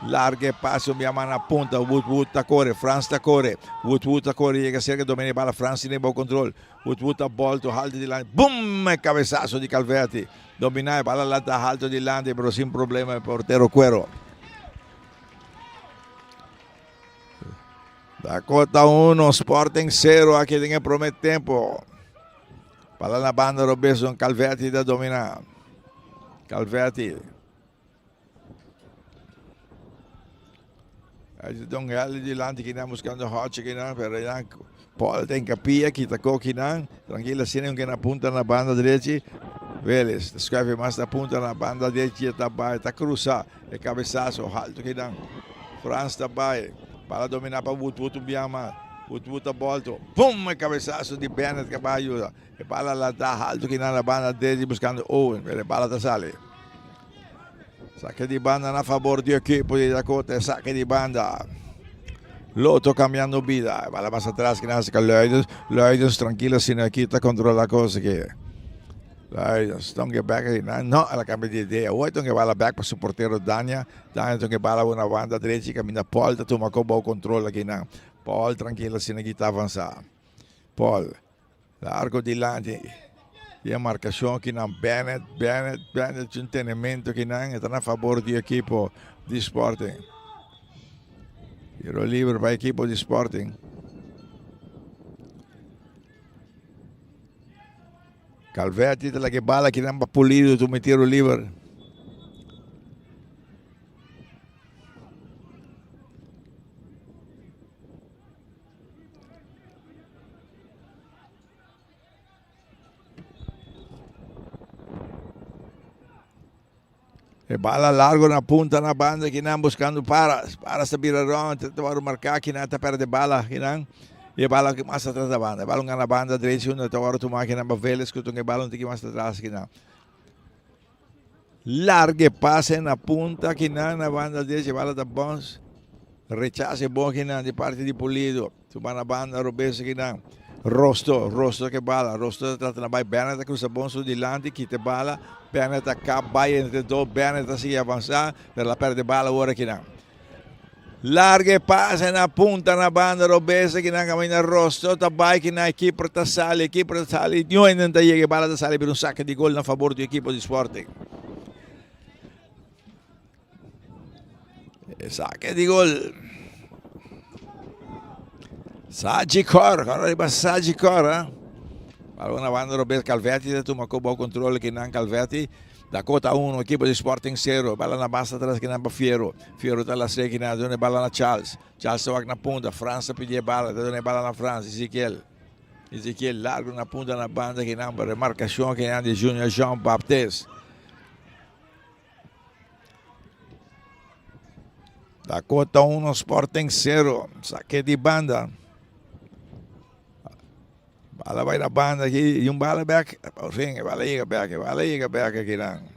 B: Larga e pase un bia na punta. Wood Wood ta corre. Frans ta corre. Wood Wood ta corre. Llega cerca domina bala. Frans tiene bom control. Wood Wood ta volto. Halto dilanti. Boom! E cabezazo di Calverti. Domina e bala lanta alto dilanti, pero sin problema. Portero Cuero. Dakota 1, Sporting 0 aki den e prome tempo. Bala na banda Robinson, Calverti ta domina. Calverti. Ahí Don Heli dilanti kinan buscando Hodge kinan, pero ya Paul ta encapilla, kita ko kinan. Tranquila, sine un na punta na banda derechi. Vélez, schuif mas na punta na banda derechi, ta bay, ta cruza. E cabezazo, alto kinan. Frans ta bay. Bala domina pa Wood, Wood un biama. Wood, Wood ta volto. Pum! E cabezazo di Bennett que va ayuda. E bala la da alto kinan na banda derechi buscando Owen, pero e bala ta sali. Saque di banda na favor di equipo di Dakota. Saque di banda. Lotto cambiando bida. Bala mas atras kinan haci Luidens. Luidens trankilo asina aki ta controla cos aki. Luidens ton ke bek akinan. No, el a cambia di idea. Awor e ton ke bala bek pa su portero Dania. Dania ton ke bala una banda drechi caminda Paul ta tuma cu bou control akinan. Paul trankilo asina aki ta avansa. Paul largo dilanti. Di e marcacion akinan Bennett, Bennett, Bennett su tenimento akinan e ta na fabor di ekipo di Sporting. Tiro libre pa ekipo di Sporting. Calvetti ta laga e bala akinan pa Pulido tuma e tiro libre. E bala largo na punta na banda kinan buscando Paras. Paras ta bira rond, ta wòrdu marká kinan ta perde bala kinan. E bala mas atras na banda. E bala un na banda drechi unda ta wòrdu tumá kinan pa Vélez ku tun e bala un tiki mas atras kinan. Larga e pase na punta kinan na banda drechi e bala ta bons. Rechase bon kinan di parti di Pulido. Tuma na banda robes akinan. Rosto, Rosto ke bala. Rosto ta trata na bai. Bernard ta cruza bon su dilanti, kita e bala. Bernard ta kap bai entre dos. Bernard ta sigui avansa, pero la perde bala awor akinan. Larga e pase na punta na banda robes akinan kaminda Rosto ta bai akinan. E keeper ta sali, e keeper ta sali. Niun hende no ta yega. E bala ta sali bira un sake di gol na fabor di e ekipo di Sporting. E sake di gol. Sagicor, ahora riba Sagicor, eh. Balon na banda Robert Calvetti ta tuma ko bou control kinan Calvetti. Dakota 1, equipo di Sporting 0. Bala na basta atrás kinan pa Fiero. Fiero ta lastre kinan, duna e bala na Charles. Charles ta wak na punta, Frans ta pidi e bala, ta duna e bala na Frans, Ezekiel. Ezekiel largo na punta na banda kinan pa remarcacion kinan di Junior Jean Baptiste. Dakota 1, Sporting 0. Saque di banda. Bala bai na banda aki. Y un bala back. Por fin, e bala yega back. E bala yega back aki nan.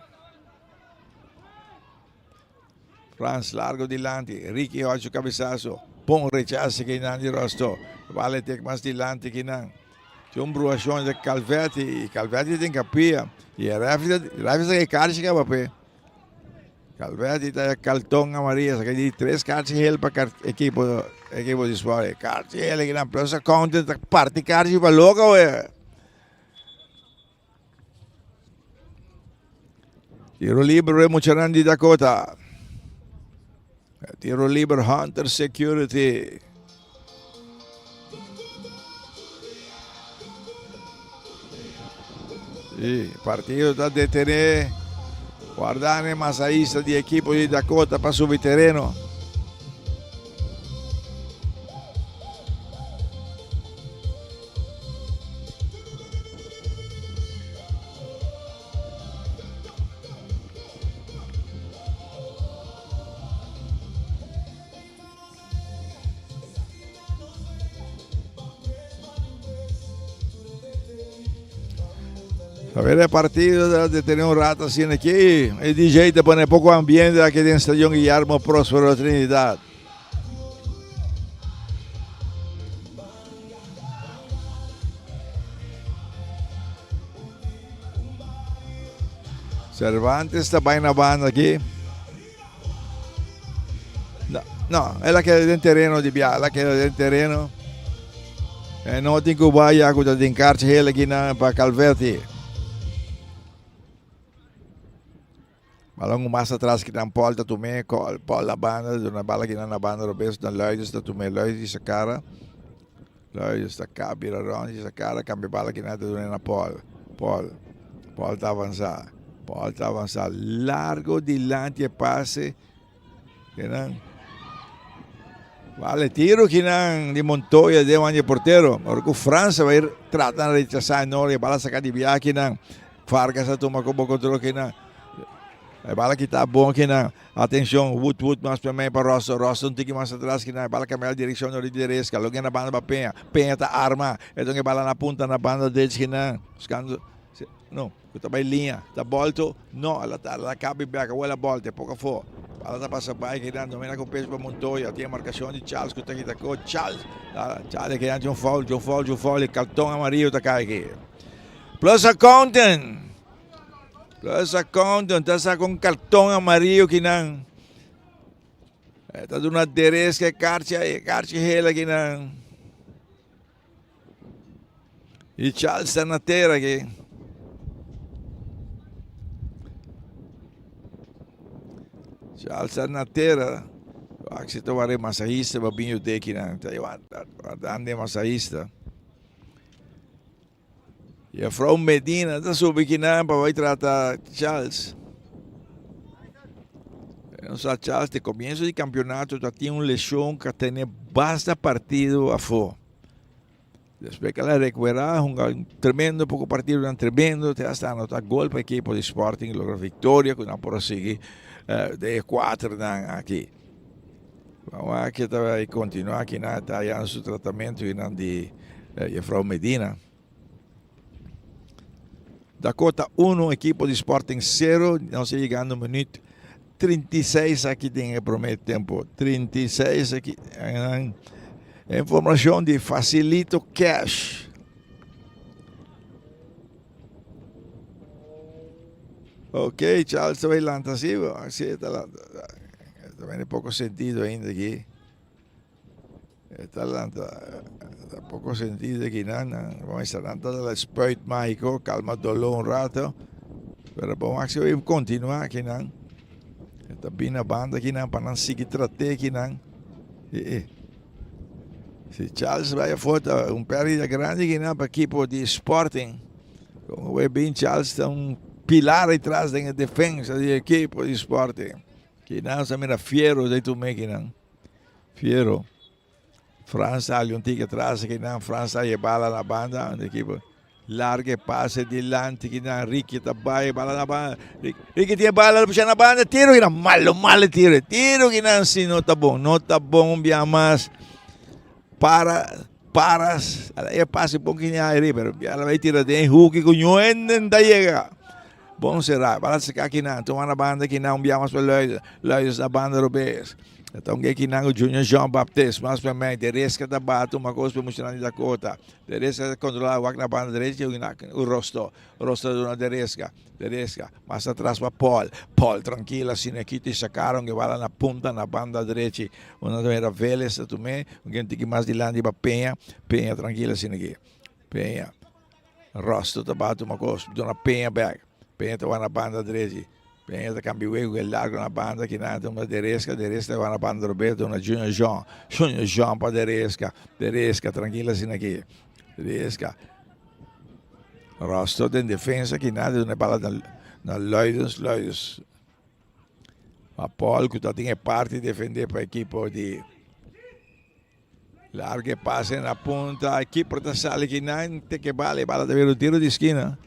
B: Frans largo dilanti. Ricky Hodge su cabezazo. Bon rechace aki nan di Rosto. Bala tek mas dilanti aki nan. Tin un bruacion di Calvetti y Calvetti tin capia y e refi ta refi sa ke karchi kaba pe. Calvetti ta carton amarillo sa ke di tres karchi gel pa ekipo ekipo di Sport. Karchi gel aki nan plus accountant ta parti karchi pa loco we. Tiro libre muchanan di Dakota. Tiro libre Hunter Security. Y partido ta detene. Guardane masahista di equipo di Dakota pa subi tereno. A ver el partido de tener un rato así aquí. El DJ te pone poco ambiente aquí en el Estadio Guillermo Próspero Trinidad. Cervantes ta bai na banda aki. No, no, el a keda den tereno di bia, el a keda den tereno. E no tin ku bai ya ku ta den karchi hel aki na pa Calverti. Balon mas atras kinan Paul ta tum'é, Paul na banda, duna bala kinan na banda robes na Luides ta tum'é, Luides hisa kara, Luides ta ka bira rond hisa kara kambia bala kinan ta dun'é na Paul, Paul, Paul ta avansa, Paul ta avansa largo dilanti e pase kinan bala e tiro kinan di Montoya den wan di e portero, ora ku Frans a bai trata na rechasa e nor e bala saka di bia kinan. Vargas a tuma como control kinan. E bala kita bon kinan. Atencion, Wood Wood mas pa mei pa Rosso. Rosso un tiki mas atras kinan. E bala cambia direccion di Lideresca. Lo na banda pa Peña. Peña ta arma. E ton e bala na punta na banda derecha kinan. Buscando no, ku ta bai linea. Ta bolto. No, ala ta ala cabi bek. Awor la bolta. E poco afo. Bala ta pasa bai kinan domina ku pecho pa Montoya. Tin e markashon di Charles ku ta kita ko Charles. Charles kinan tin un foul, tin un foul, tin un foul i karton amarillo ta kai aki. Plus accountant. Plus accountant ta saka un karton amarillo kinan. E ta duna Dereska e karchi e karchi hel akinan. I Charles ta na tera aki. Charles ta na tera. Wak si ta wak e masahista pa bin yud'é akinan. Ta wardando e masahista. Juffrouw Medina ta subi kinan pa bai trata Charles. Nos sa Charles te comienzo di campeonato ta tin un lesion ka tene basta partido afo. Despues que la recupera hunga un tremendo poco partido nan tremendo te hasta anota gol pa equipo di Sporting logra victoria cu nan por a sigui de e cuater nan aki. Vamos a que ta bai continua aki nan ta hayan su tratamento y nan di Juffrouw Medina. Dakota 1, equipo di Sporting 0. Nos ta yegando minuut 36 aki den e prome tempo. 36 aki. Informacion di Facilito Cash. Ok, Charles ta bai lanta si, si ta lanta. Ta bini poco sentido ainda aki. E ta lanta, ta poco sentido aki nan. Nan mester lanta ta la spuit magico, calma dolor un rato. Pero bon actie bai continua aki nan. E ta bini na banda aki nan pa nan sigui trate aki nan. E e. Si Charles bai afo ta un perdida grandi aki nan pa equipo di Sporting. Como bai bin Charles ta un pilar ahí tras den e defensa di equipo di Sporting. Kinan sa mira Fiero dai tu mekinan. Fiero. Frans sali un tiki atras kinan Frans a bala na banda di equipo. Larga e pase dilanti kinan Ricky ta bai bala na banda. Ricky tin e bala lo pusha na banda tiro kinan malo malo tiro. Tiro kinan si no ta bon. No ta bon un bia mas. Para Paras, ala e pase bon kini aire, pero ala bai tira den hoek ku ñoenden ta yega. Bon será, bala saka kinan, tuma na banda kinan, un bia mas pa Luis, Luis na banda robes. Ta un kinan ku Junior Jean Baptiste, mas pa mei, Tereska ta bate un kos pa muchanan di Dakota. Tereska ta kontrola wak na banda derecha, u Rosto, Rosto ta duna Tereska. Tereska, mas atras pa Paul. Paul trankil asina kita i sakaron ke bala na punta na banda drechi. Una ta mira Veles ta tum'é, un ke un tiki mas dilanti pa Peña. Peña trankil asina aki. Peña. Rosto ta bati un kos, duna Peña bek. Peña ta wak na banda drechi. Peña ta kambia wego ke largo na banda kinan ta tuma Tereska, Tereska ta wak na banda robes duna Junior Jean. Junior Jean pa Tereska. Tereska trankil asina aki. Tereska. Rosto den defensa ki nada duna e bala na Luidens, Luidens. Ma Paul ku ta tin e parti defende pa ekipo di Larga e pase na punta, keeper ta sali ki nan te ke bala, e bala ta bira un tiro di skina.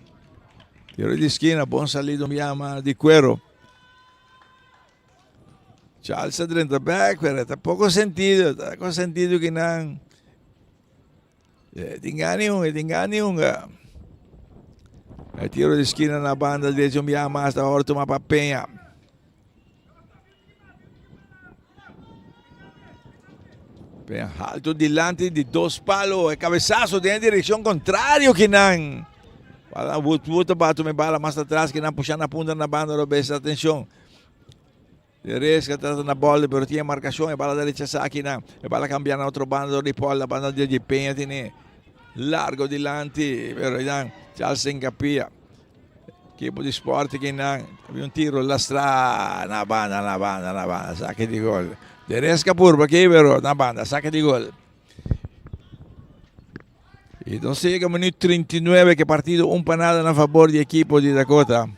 B: Tiro di skina, bon salido un yama di Cuero. Charles ta drenta bek, pero ta poko sentido, ta poko sentido ki nan. E tin gana di hunga, e tin gana di hunga. E tiro di skina na banda derecho un biaha mas ta ora tuma pa Peña. Peña alto dilanti di dos palo. E cabezazo den direccion contrario kinan. Bala Wood Wood ta bato me bala mas atras kinan pusha na punta na banda robes. Atencion. Teresca trata na bòl pero tin e markashon e bala ta rechasá akinan. E bala kambia na otro banda dor di Paul na banda di Peña tene largo dilanti pero einan Charles Hincapie ekipo di Sporting einan habia un tiro lastrá na banda na banda na banda sake di gol. Teresca purba aki pero na banda sake di gol. Y nos yega minuut 39 ke partido un pa nada na fabor di ekipo di Dakota.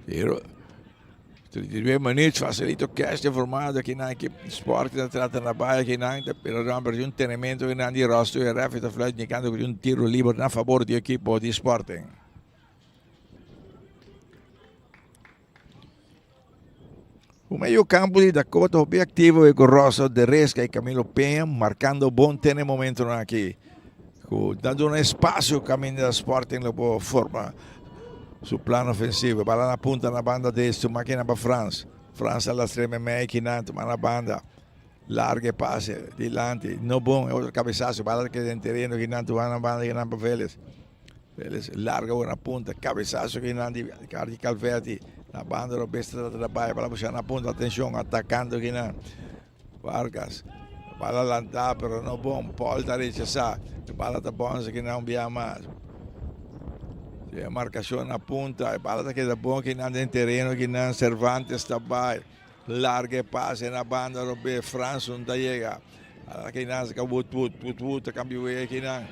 B: Pero 39 minuut facilito cash de formado aquí na equipo Sport ta trata na baya aquí na pero dan perdió un tenimiento aquí na di rosto y ref ta fluit indicando que un tiro libre na favor di equipo di Sporting. Un medio campo di Dakota hopi activo e con Rosso de Resca y Camilo Peña marcando bon tene momento aquí. Cu dando un espacio caminda Sporting lo por forma. Su plan ofensivo. Bala na punta na banda destro. Makina pa Frans. Frans a lastre meimei kinan. Tuma na banda. Larga e pase. Dilanti. No bon. E otro cabezazo. Bala keda den tereno kinan. Tuma na banda kinan pa Vélez. Vélez larga wor na punta. Cabezazo kinan di Cardi Calvetti. Na banda robes ta trata di bai. Bala busca na punta. Atencion. Atacando kinan. Vargas. Bala lanta pero no bon. Paul ta rechasá. E bala ta bònsa kinan un bia mas. E markashon na punta. E bala ta keda bon kinan den tereno kinan. Cervantes ta bai. Larga e pase na banda robé. Franson ta yega. Bala kinan sa ka wut wut. Wut wut ta kambia wega kinan.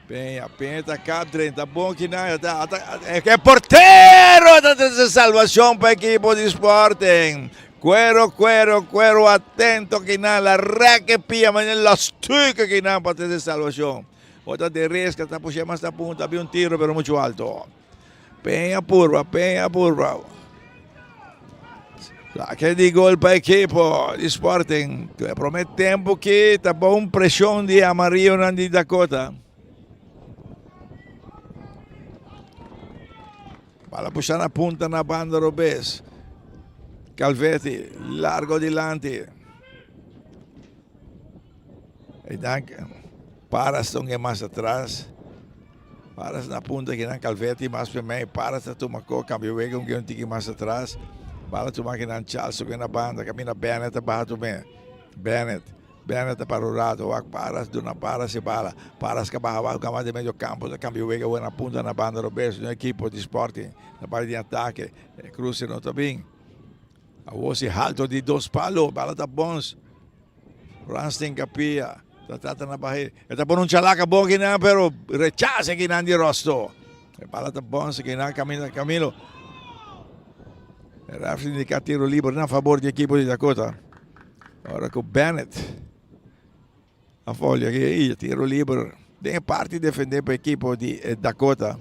B: Peña, Peña ta kap drenta bon kinan. E portero ta trese salvacion pa ekipo di Sporting. Cuero, cuero, cuero atento kinan. La rek e pia manera la stuka kinan pa trese salvacion. Ota de resca ta pushe mas na punta. Había un tiro pero mucho alto. Peña purba, Peña purba. Saque di gol pa ekipo di Sporting. E prome tempo ki ta bon presion di amarillonan di Dakota. Bala pusha na punta na banda robes. Calvetti, largo dilanti. E dan Paras ta un mas atras. Paras na punta kinan Calvetti mas primei. Paras ta tuma ko cambio wega un un tiki mas atras. Bala tuma kinan Charles na banda. Camina Bennett ta baha tume. Bennett. Bennett ta para un rato. Wak Paras duna Paras e bala. Paras ka baha wak gama de medio campo. Ta cambio wega na punta na banda robes. Un equipo di Sporting. Na parte di ataque. Cruce no ta bin. Awor si halto di dos palo. Bala ta bons. Ranstin Capilla ta trata na bahe. E ta pone un chalaka bon kinan, pero rechaza kinan di Rosto. E bala ta bons kinan Camilo Camilo. E ref indica tiro liber na favor di equipo di Dakota. Ora ku Bennett a folia aki tiro liber den e parti defende pa equipo di Dakota.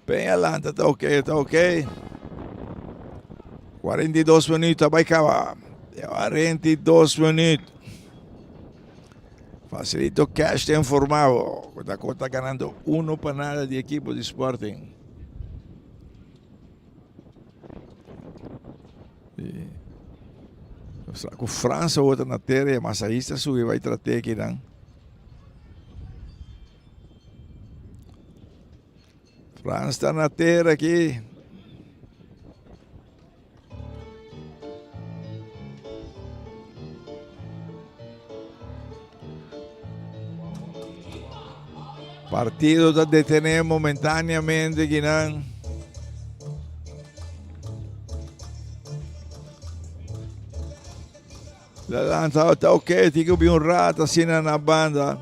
B: Peña lanta ta ok, ta ok. 42 minuut ta bai kaba. 42 minuut. Facilito Cash te informado. Dakota ganando 1 pa nada di equipo di Sporting. Ku França wota na tera e masahista subi bai trate kinan. Frans ta na tera aki. Partido ta detene momentáneamente kinan. La lanza ta ok, tin ku bin un rato asina na banda.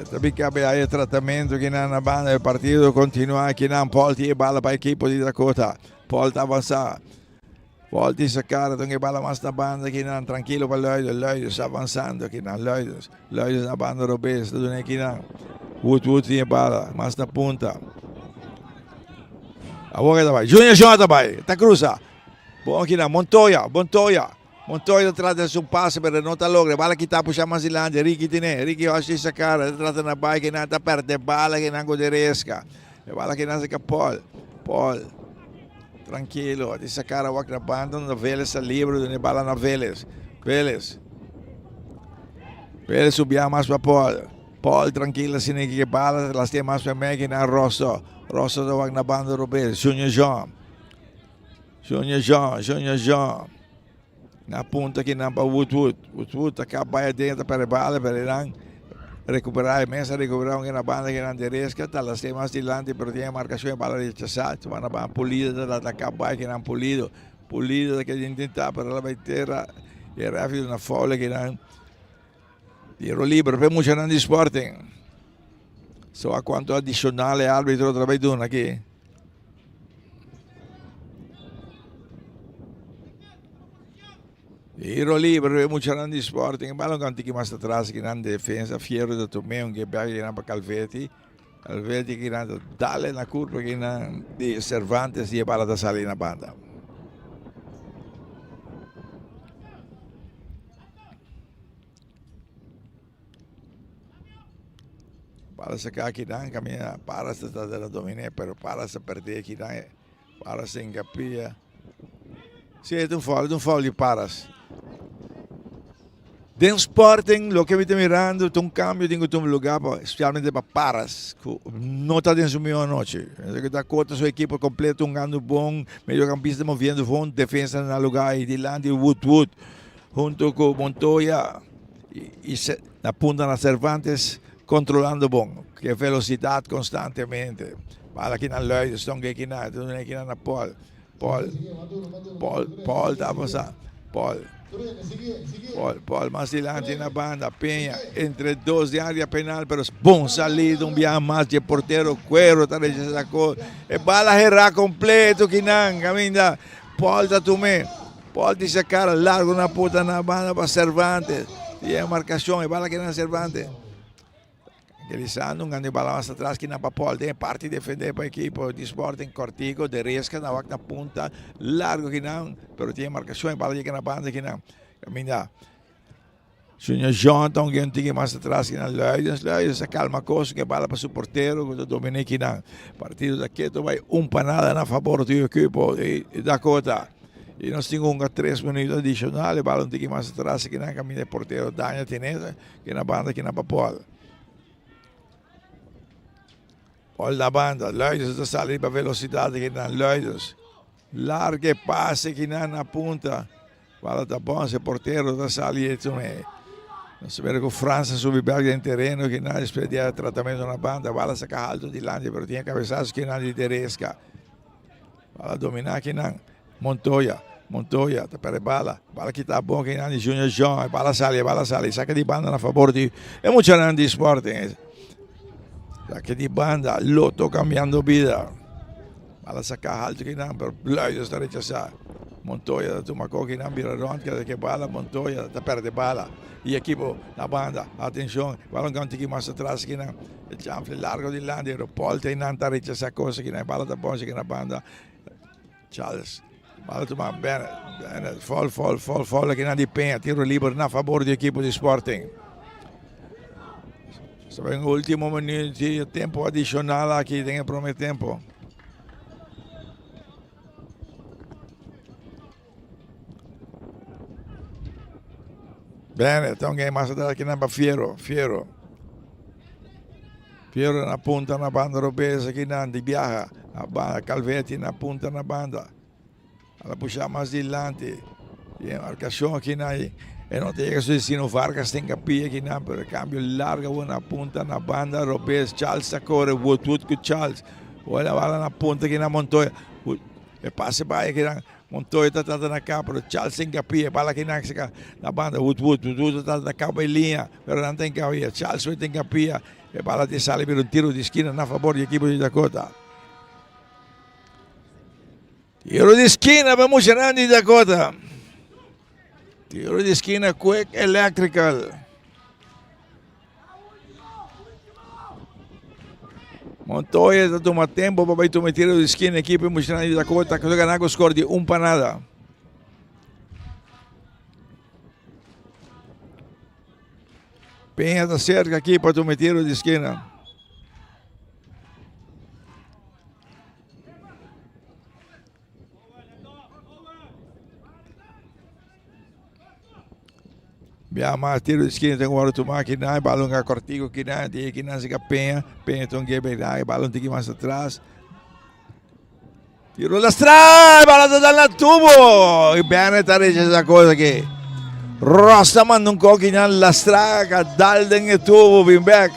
B: Tabi cabe hay tratamiento que na banda el partido continúa aquí na Paul tiene bala para equipo de Dakota. Paul está avanzado. Paul tiene sacar, donde bala más na banda aquí na tranquilo para Loidos. Loidos avanzando aquí na Loidos. Loidos na banda robes, donde aquí na Wood Wood tiene bala más na punta. Awor ta bai. Junior Jean ta bai. Ta cruza. Bon aki na Montoya. Montoya. Montoya ta trata su pase pero no ta logra. Bala kita pusha mas dilanti. Ricky tiene. Ricky Hoshi sa cara. Ta trata na bai que na ta perde bala que na goderesca. E bala que na sa Paul. Paul. Tranquilo. Di sa cara wak na banda. Na Vélez ta libre. Dune bala na Vélez. Vélez. Vélez subia mas pa Paul. Paul trankil asina ki bala las tin mas meme ki na Rosso. Rosso ta wak na banda robes. Junior Jean. Junior Jean, Junior Jean. Na punta ki nan pa Wood Wood. Wood Wood ta kap bai aden ta perde bala pero nan recupera e mesa recupera un na banda ki nan dereska ta las tin mas dilanti pero tin e marcacion e bala rechasa. Tuma na banda Pulido ta ta kap bai ki nan Pulido. Pulido ta keda intenta pero la bai tera e ref na foul ki nan. Tiro libre p'e muchanan di Sporting. So a cuanto adicional e arbitro ta bay duna aki. Tiro libre p'e muchanan di Sporting. Balon kan tiki mas atras ki nan defensa. Fierro ta tum'e un ke bek nan pa Calvetti. Calvetti kinan ta dale na curva kinan di Cervantes y e bala ta sali na banda. Bala saca akinan caminda Paras ta trata di domine pero Paras ta perde akinan Paras ta hincapia. Si e ta un foul, e ta un foul di Paras. Den Sporting loke mi ta mirando ta un cambio tin cu tuma lugar pa especialmente pa Paras cu no ta den su miho anochi. Esaki ta Dakota su ekipo completo hungando bon, mediocampista moviendo bon, defensa na lugar y dilanti Wood Wood hunto cu Montoya y na punta na Cervantes controlando bon, cu velocidad constantemente. Bala aki na Luides, tonga aki na, tonga aki na Paul. Paul, Paul, Paul ta pasa. Paul, Paul, Paul mas dilanti na banda. Peña entre dos de área penal, pero bon salida un biaha mas de portero Cuero ta rechazar gol. E bala herá completo kinan caminda. Paul ta tume. Paul dice cara largo na puta na banda pa Cervantes. Tiene marcación, e bala queda na Cervantes. Angelisando un grande bala mas atras ki na pa Paul den e parti defende pa ekipo di Sporting Cortico de Resca na wak na punta largo kinan pero tin e marcacion e bala yega na banda kinan caminda Junior John ta un gen tiki mas atras kinan Luidens Luidens a calma cos ke bala pa su portero ku ta domine kinan partido ta keto bai un pa nada na fabor di ekipo di Dakota y nos tin hunga 3 minuto adicional e bala un tiki mas atras kinan caminda e portero Daniel Tineza Kina banda kina pa Paul. Paul na banda. Luidens ta sali riba velocidad kina Luidens. Larga e pase kina na punta. Bala ta bon, se portero ta sali e tume. Nos mira ku Frans a subi bek den tereno kina despues di e tratamento na banda. Bala saka alto dilanti pero tin e cabezazo kina di Teresca. Bala domina kinan. Montoya, Montoya ta perde bala. Bala kita bon kinan di Junior John. E bala sali, e bala sali. Saka di banda na fabor di e muchanan di Sporting. Saka di banda. Lotto cambiando bida. Bala saka alto kinan, pero Luidos ta rechasa. Montoya ta tuma ko kinan bira rond keda ke bala. Montoya ta perde bala. Y ekipo na banda. Atencion. Bala un tiki mas atras kinan. E chanfle largo dilanti, pero Paul ta einan ta rechasa cosa kinan. E bala ta bon siki na banda. Charles, bala tuma Bennett, Bennett, foul, foul, foul, foul akinan di Peña, tiro liber na fabor di ekipo di Sporting. Estaba en ultimo minuut di tempo adicional aki den e prome tempo. Bennett, ta un game mas atrás akinan pa Fiero, Fiero. Fiero na punta na banda robes akinan di biaha. Na banda Calvetti na punta na banda. Ala pusha mas dilanti. Y marcacion akinan e no ta yega su destino. Vargas tin kapia akinan pero cambio largo na punta na banda robes. Charles ta core Wood Wood cu Charles. Bola bala na punta akinan Montoya. E pase bai akinan Montoya ta trata na cabo, pero Charles tin capia, bala akinan saka na banda Wood Wood, Wood Wood ta trata na cabo e linea, pero nan tin capia, Charles wey tin capia, e bala tin sali bira un tiro di esquina na fabor di ekipo di Dakota. Tiro di esquina pa muchanan di Dakota. Tiro di esquina Quick Electrical. Montoya ta tuma tempo pa bai tuma e tiro di skina. Ekipo emocional di Dakota ku ta gana ku skor di un pa nada. Peña ta serka aki pa tuma e tiro di skina. Bia mas tiro di skina ten wòrdu tumá kinan, e balon a kòrtiku kinan, di kinan sika Peña, Peña ta un gebe e balon tiki mas atras. Tiro lastra, e bala ta dal na tubo. I Bennett ta rechasá kos aki. Ross ta manda un kò kinan lastra ka dal den e tubo bin bèk.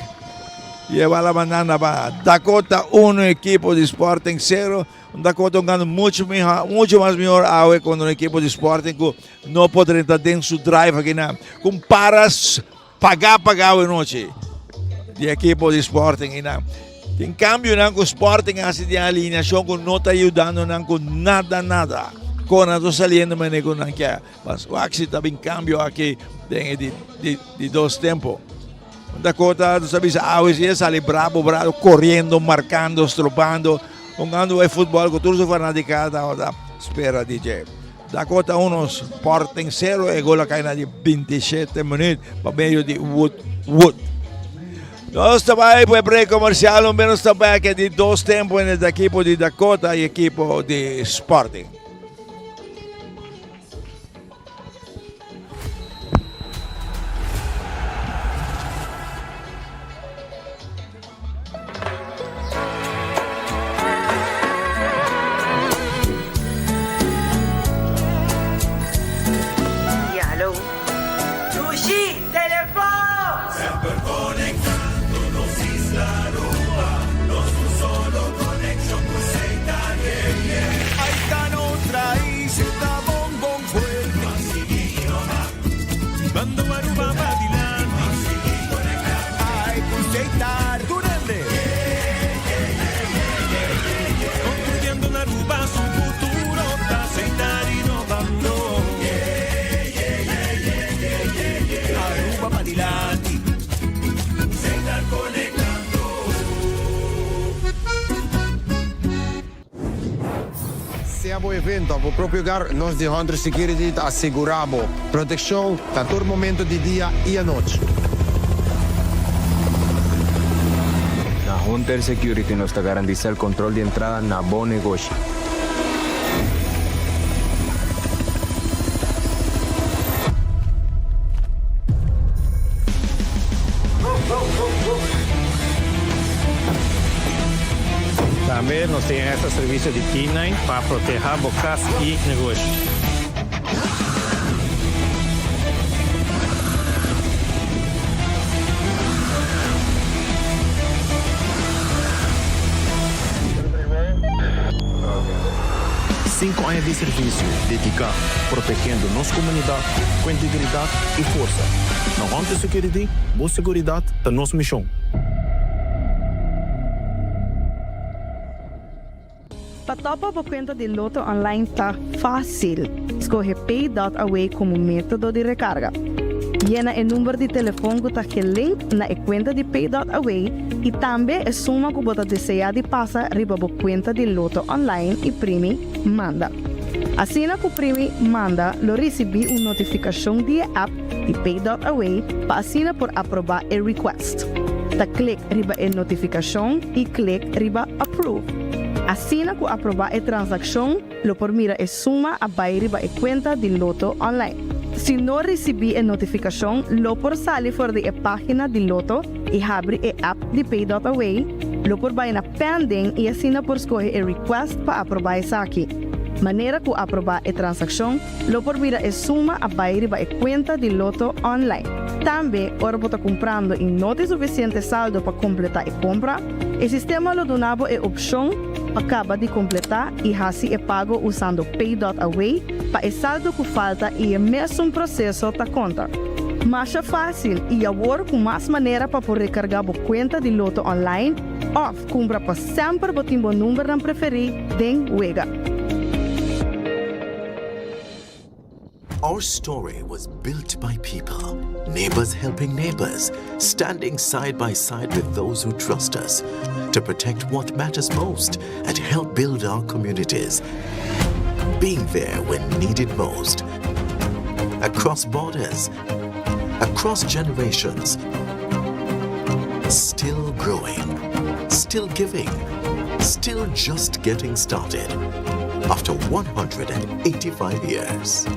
B: I e bala manda na ba Dakota 1 ekipo di Sporting 0. Un Dakota un gana mucho mihor, mucho mas mihor awe kontra un ekipo di Sporting ku no por drenta den su drive akinan. Ku paras pagá pagá awe nochi di ekipo di Sporting einan. Tin kambionan ku Sporting a hasi den alineashon ku no ta yudando nan ku nada nada. Kon nan ta saliendo manera ku nan ke. Mas wak si ta bin kambio aki den e di di di dos tempo. Dakota, nos a bisa awe si e sali brabo brabo, coriendo, marcando, strobando, hungando e futbol cu tur su fanaticada tabata spera di dje. Dakota 1, Sporting 0, e gol a cay na di 27 minuut pa medio di Wood Wood. Nos ta bay pa e break comercial, un nos ta bay aki di dos tempo en het equipo di Dakota y equipo di Sporting.
E: Ya, hallo.
F: Dushi, telefon!
G: Semper conectando nos isla Aruba, nos un solo conexion cu Setar, yeah, yeah.
H: Ahí está nos raíces, ta bon bon fuerte.
G: Ban sigui innova.
H: Bando Aruba pa dilanti.
G: Ban sigui conecta.
H: Ay, cu Setar, tur hende.
G: Construyendo un Aruba su futuro, ta Setar innovando.
H: Aruba pa dilanti.
G: Setar conectando.
K: Sea bo evento of bo propio hogar, nos di Hunter Security ta asegura bo proteccion na tur momento di dia y anochi.
L: Na Hunter Security nos ta garantisa el control di entrada na bo negoshi.
M: Tambe nos tin extra servicio di K-nine pa proteha bo cas y negoshi.
N: Cinco aña di servicio dedica protegiendo nos comunidad cu integridad y forsa. Na Hunter Security, bo seguridad ta nos mision.
O: Pa topa bo cuenta di Lotto Online ta facil. Scoge Pay dot Away como metodo di recarga. Yena e number di telefon cu ta gelink na e cuenta di Pay dot Away y tambe e suma cu bo ta desea di pasa riba bo cuenta di Lotto Online y primi Manda. Asina cu primi Manda lo ricibi un notificacion di e app di Pay dot Away pa asina por aproba e request. Ta click riba e notificacion y click riba Approve. Asina cu aproba e transaccion lo por mira e suma a bay riba e cuenta di Lotto Online. Si no ricibi e notificacion lo por sali for di e pagina di Lotto y habri e app di Pay dot Away, lo por bay na Pending y asina por scoge e request pa aproba esaki. Manera cu aproba e transaccion lo por mira e suma a bay riba e cuenta di Lotto Online. Tambe ora bo ta cumprando y no tin suficiente saldo pa completa e compra, e sistema lo duna bo e opcion pa caba di completa y haci e pago usando Pay dot Away pa e saldo cu falta y e mesun proceso ta conta. Masha facil y awor cu mas manera pa por recarga bo cuenta di Lotto Online of cumpra pa semper bo tin bo numbernan preferi den wega.
P: Our story was built by people, neighbors helping neighbors, standing side by side with those who trust us to protect what matters most and help build our communities. Being there when needed most. Across borders, across generations, still growing, still giving, still just getting started. After 185 years.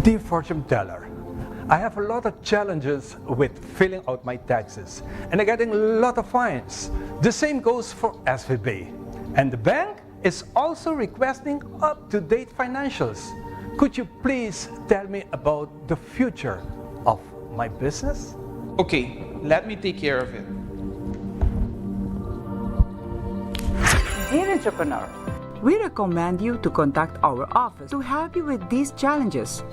Q: Dear fortune teller, I have a lot of challenges with filling out my taxes and I'm getting a lot of fines. The same goes for SVB. And the bank is also requesting up-to-date financials. Could you please tell me about the future of my business?
R: Okay, let me take care of it.
S: Dear entrepreneur, we recommend you to contact our office to help you with these challenges.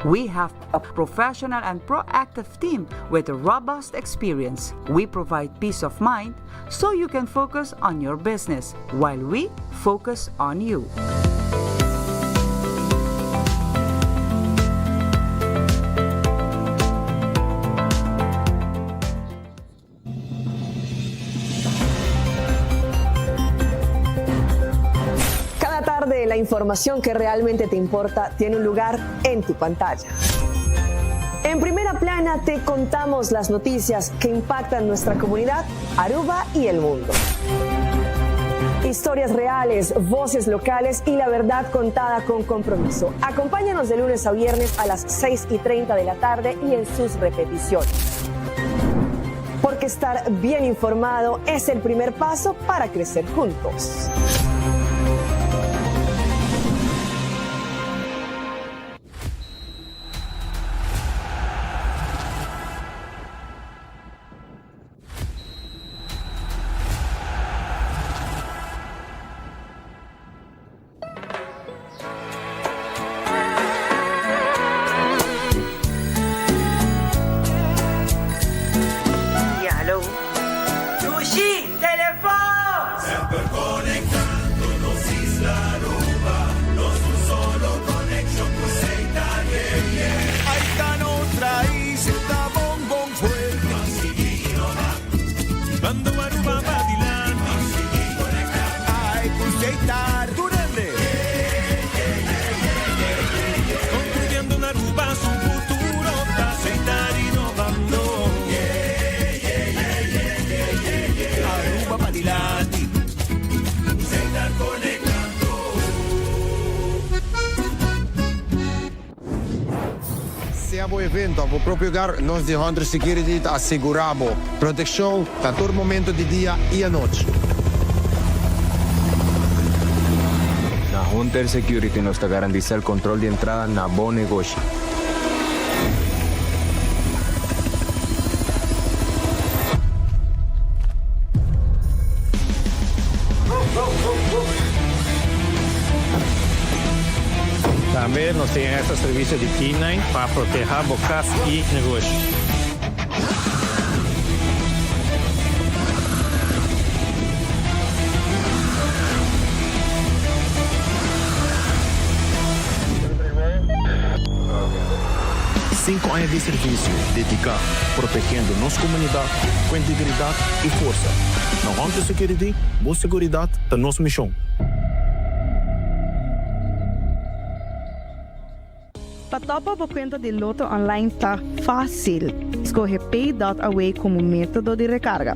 S: We have a professional and proactive team with a robust experience. We provide peace of mind so you can focus on your business while we focus on you.
T: Donde la información que realmente te importa tiene un lugar en tu pantalla. En primera plana te contamos las noticias que impactan nuestra comunidad, Aruba y el mundo. Historias reales, voces locales y la verdad contada con compromiso. Acompáñanos de lunes a viernes a las 6 y 30 de la tarde y en sus repeticiones. Porque estar bien informado es el primer paso para crecer juntos.
E: Ya, hallo.
F: Dushi, telefon!
G: Semper conectando nos isla Aruba, nos un solo conexion cu Setar, yeah, yeah.
H: Ay ta nos rais, ta bon bon fuerte.
G: Ban sigui innova.
H: Bando Aruba pa dilanti.
G: Ban sigui conecta.
H: Ay cu Setar. Tur hende.
G: Construyendo un Aruba su futuro ta Setar innovando.
H: Aruba pa dilanti.
G: Setar conectando.
K: Sea bo evento of bo propio hogar, nos di Hunter Security ta asegura bo proteccion na tur momento di dia y anochi.
L: Na Hunter Security nos ta garantisa el control di entrada na bo negoshi.
M: Tambe nos tin extra servicio di K-nine pa proteha bo cas y negoshi.
N: Cinco aña di servicio dedica protegiendo nos comunidad cu integridad y forsa. Na Hunter Security, bo seguridad ta nos mision.
O: Pa topa bo cuenta di Lotto Online ta facil. Scoge Pay.awe como metodo di recarga.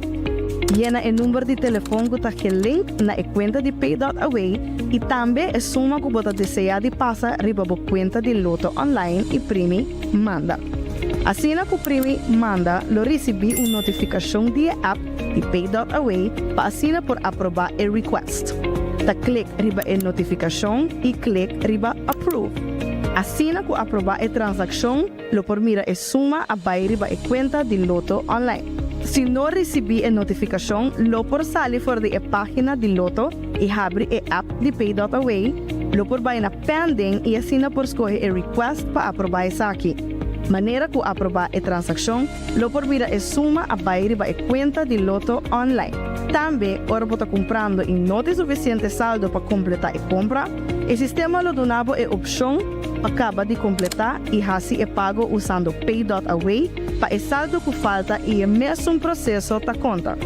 O: Yena e number di telefon cu ta gelink na e cuenta di Pay.awe y tambe e suma cu bo ta desea di pasa riba bo cuenta di Lotto Online y primi Manda. Asina cu primi Manda lo ricibi un notificacion di e app di Pay.awe pa asina por aproba e request. Ta click riba e notificacion y click riba Approve. Asina cu aproba e transaccion lo por mira e suma a bay riba e cuenta di Lotto Online. Si no ricibi e notificacion lo por sali for di e pagina di Lotto y habri e app di Pay.awe, lo por bay na Pending y asina por scoge e request pa aproba esaki. Manera cu aproba e transaccion lo por mira e suma a bay riba e cuenta di Lotto Online. Tambe ora bo ta cumprando y no tin suficiente saldo pa completa e compra, e sistema lo duna bo e opcion pa caba di completa y haci e pago usando Pay.awe pa e saldo cu falta y e mesun proceso ta conta.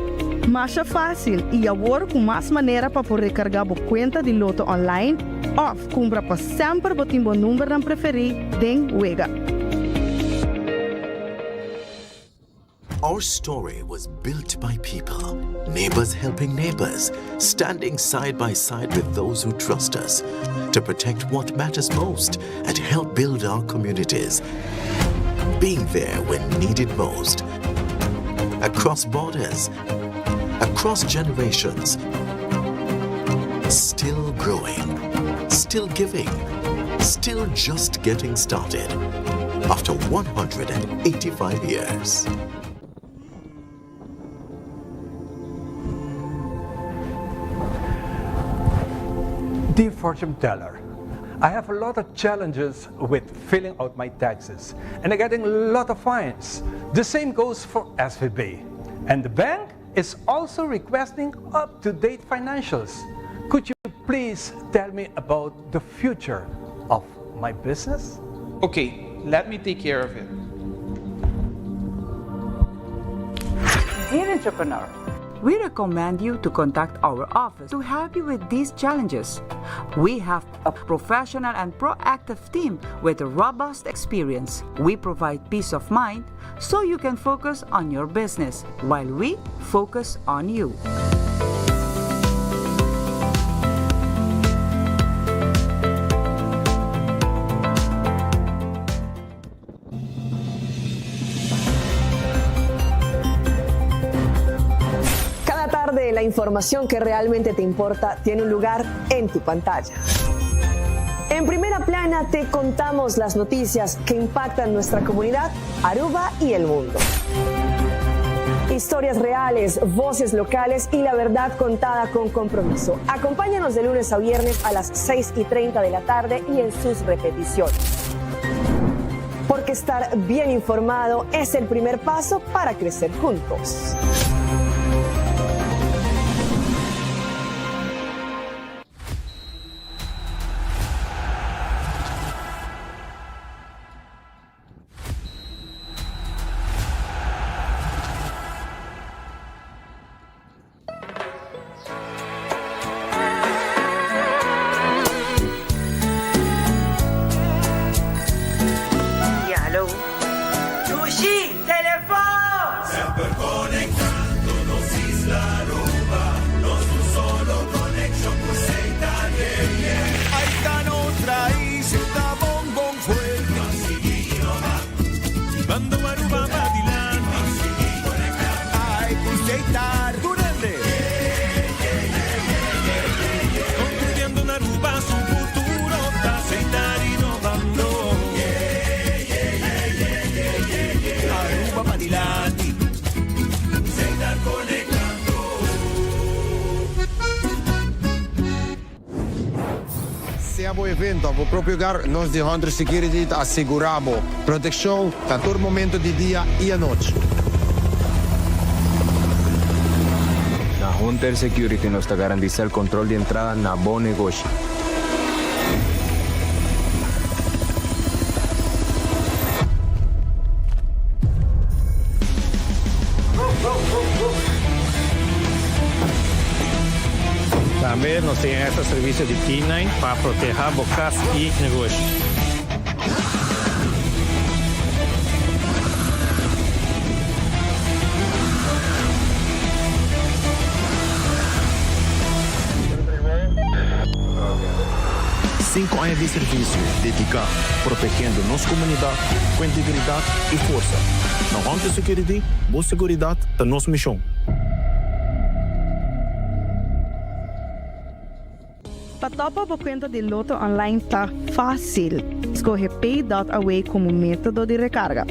O: Masha facil y awor cu mas manera pa por recarga bo cuenta di Lotto Online of cumpra pa semper bo tin bo numbernan preferi den wega.
P: Our story was built by people, neighbors helping neighbors, standing side by side with those who trust us to protect what matters most and help build our communities. Being there when needed most. Across borders, across generations, still growing, still giving, still just getting started after 185 years.
Q: Dear fortune teller, I have a lot of challenges with filling out my taxes and I'm getting a lot of fines. The same goes for SVB. And the bank is also requesting up-to-date financials. Could you please tell me about the future of my business?
R: Okay, let me take care of it.
S: Dear entrepreneur, We recommend you to contact our office to help you with these challenges. We have a professional and proactive team with robust experience. We provide peace of mind so you can focus on your business while we focus on you.
T: Cada tarde la información que realmente te importa tiene un lugar en tu pantalla. En primera plana te contamos las noticias que impactan nuestra comunidad, Aruba y el mundo. Historias reales, voces locales y la verdad contada con compromiso. Acompáñanos de lunes a viernes a las 6 y 30 de la tarde y en sus repeticiones. Porque estar bien informado es el primer paso para crecer juntos.
E: Ya, hallo.
F: Dushi, telefon!
G: Semper conectando nos isla Aruba, nos un solo conexion cu Setar, yeah, yeah.
H: Ay ta nos rais, ta bon bon fuerte.
G: Ban sigui innova.
H: Bando Aruba pa dilanti.
G: Ban sigui conecta.
H: Ay cu Setar durante.
G: Construyendo un Aruba su futuro, ta Setar innovando.
H: Aruba pa dilanti.
G: Setar conectando.
K: Sea bo evento of bo propio hogar, nos di Hunter Security ta asegura bo proteccion na tur momento di dia y anochi.
L: Na Hunter Security nos ta garantisa el control di entrada na bo negoshi.
M: Tambe nos tin extra servicio di K-nine pa proteha bo cas y negoshi.
N: Cinco aña di servicio dedica protegiendo nos comunidad cu integridad y forsa. Na Hunter Security, bo seguridad ta nos mision.
O: Pa topa bo cuenta di Lotto Online ta facil. Scoge Pay.awe como metodo di recarga.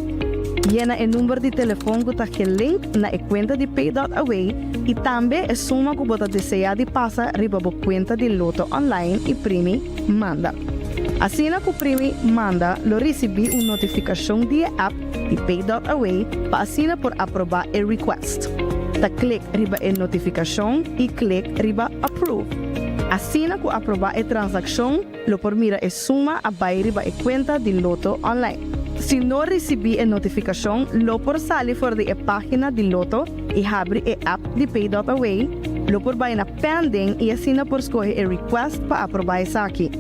O: Yena e number di telefon cu ta gelink na e cuenta di Pay.awe y tambe e suma cu bo ta desea di pasa riba bo cuenta di Lotto Online y primi Manda. Asina cu primi Manda lo ricibi un notificacion di e app di Pay.awe pa asina por aproba e request. Ta click riba e notificacion y click riba Approve. Asina cu aproba e transaccion lo por mira e suma a bay riba e cuenta di Lotto Online. Si no ricibi e notificacion lo por sali for di e pagina di Lotto y habri e app di Pay.awe, lo por bay na Pending y asina por scoge e request pa aproba esaki.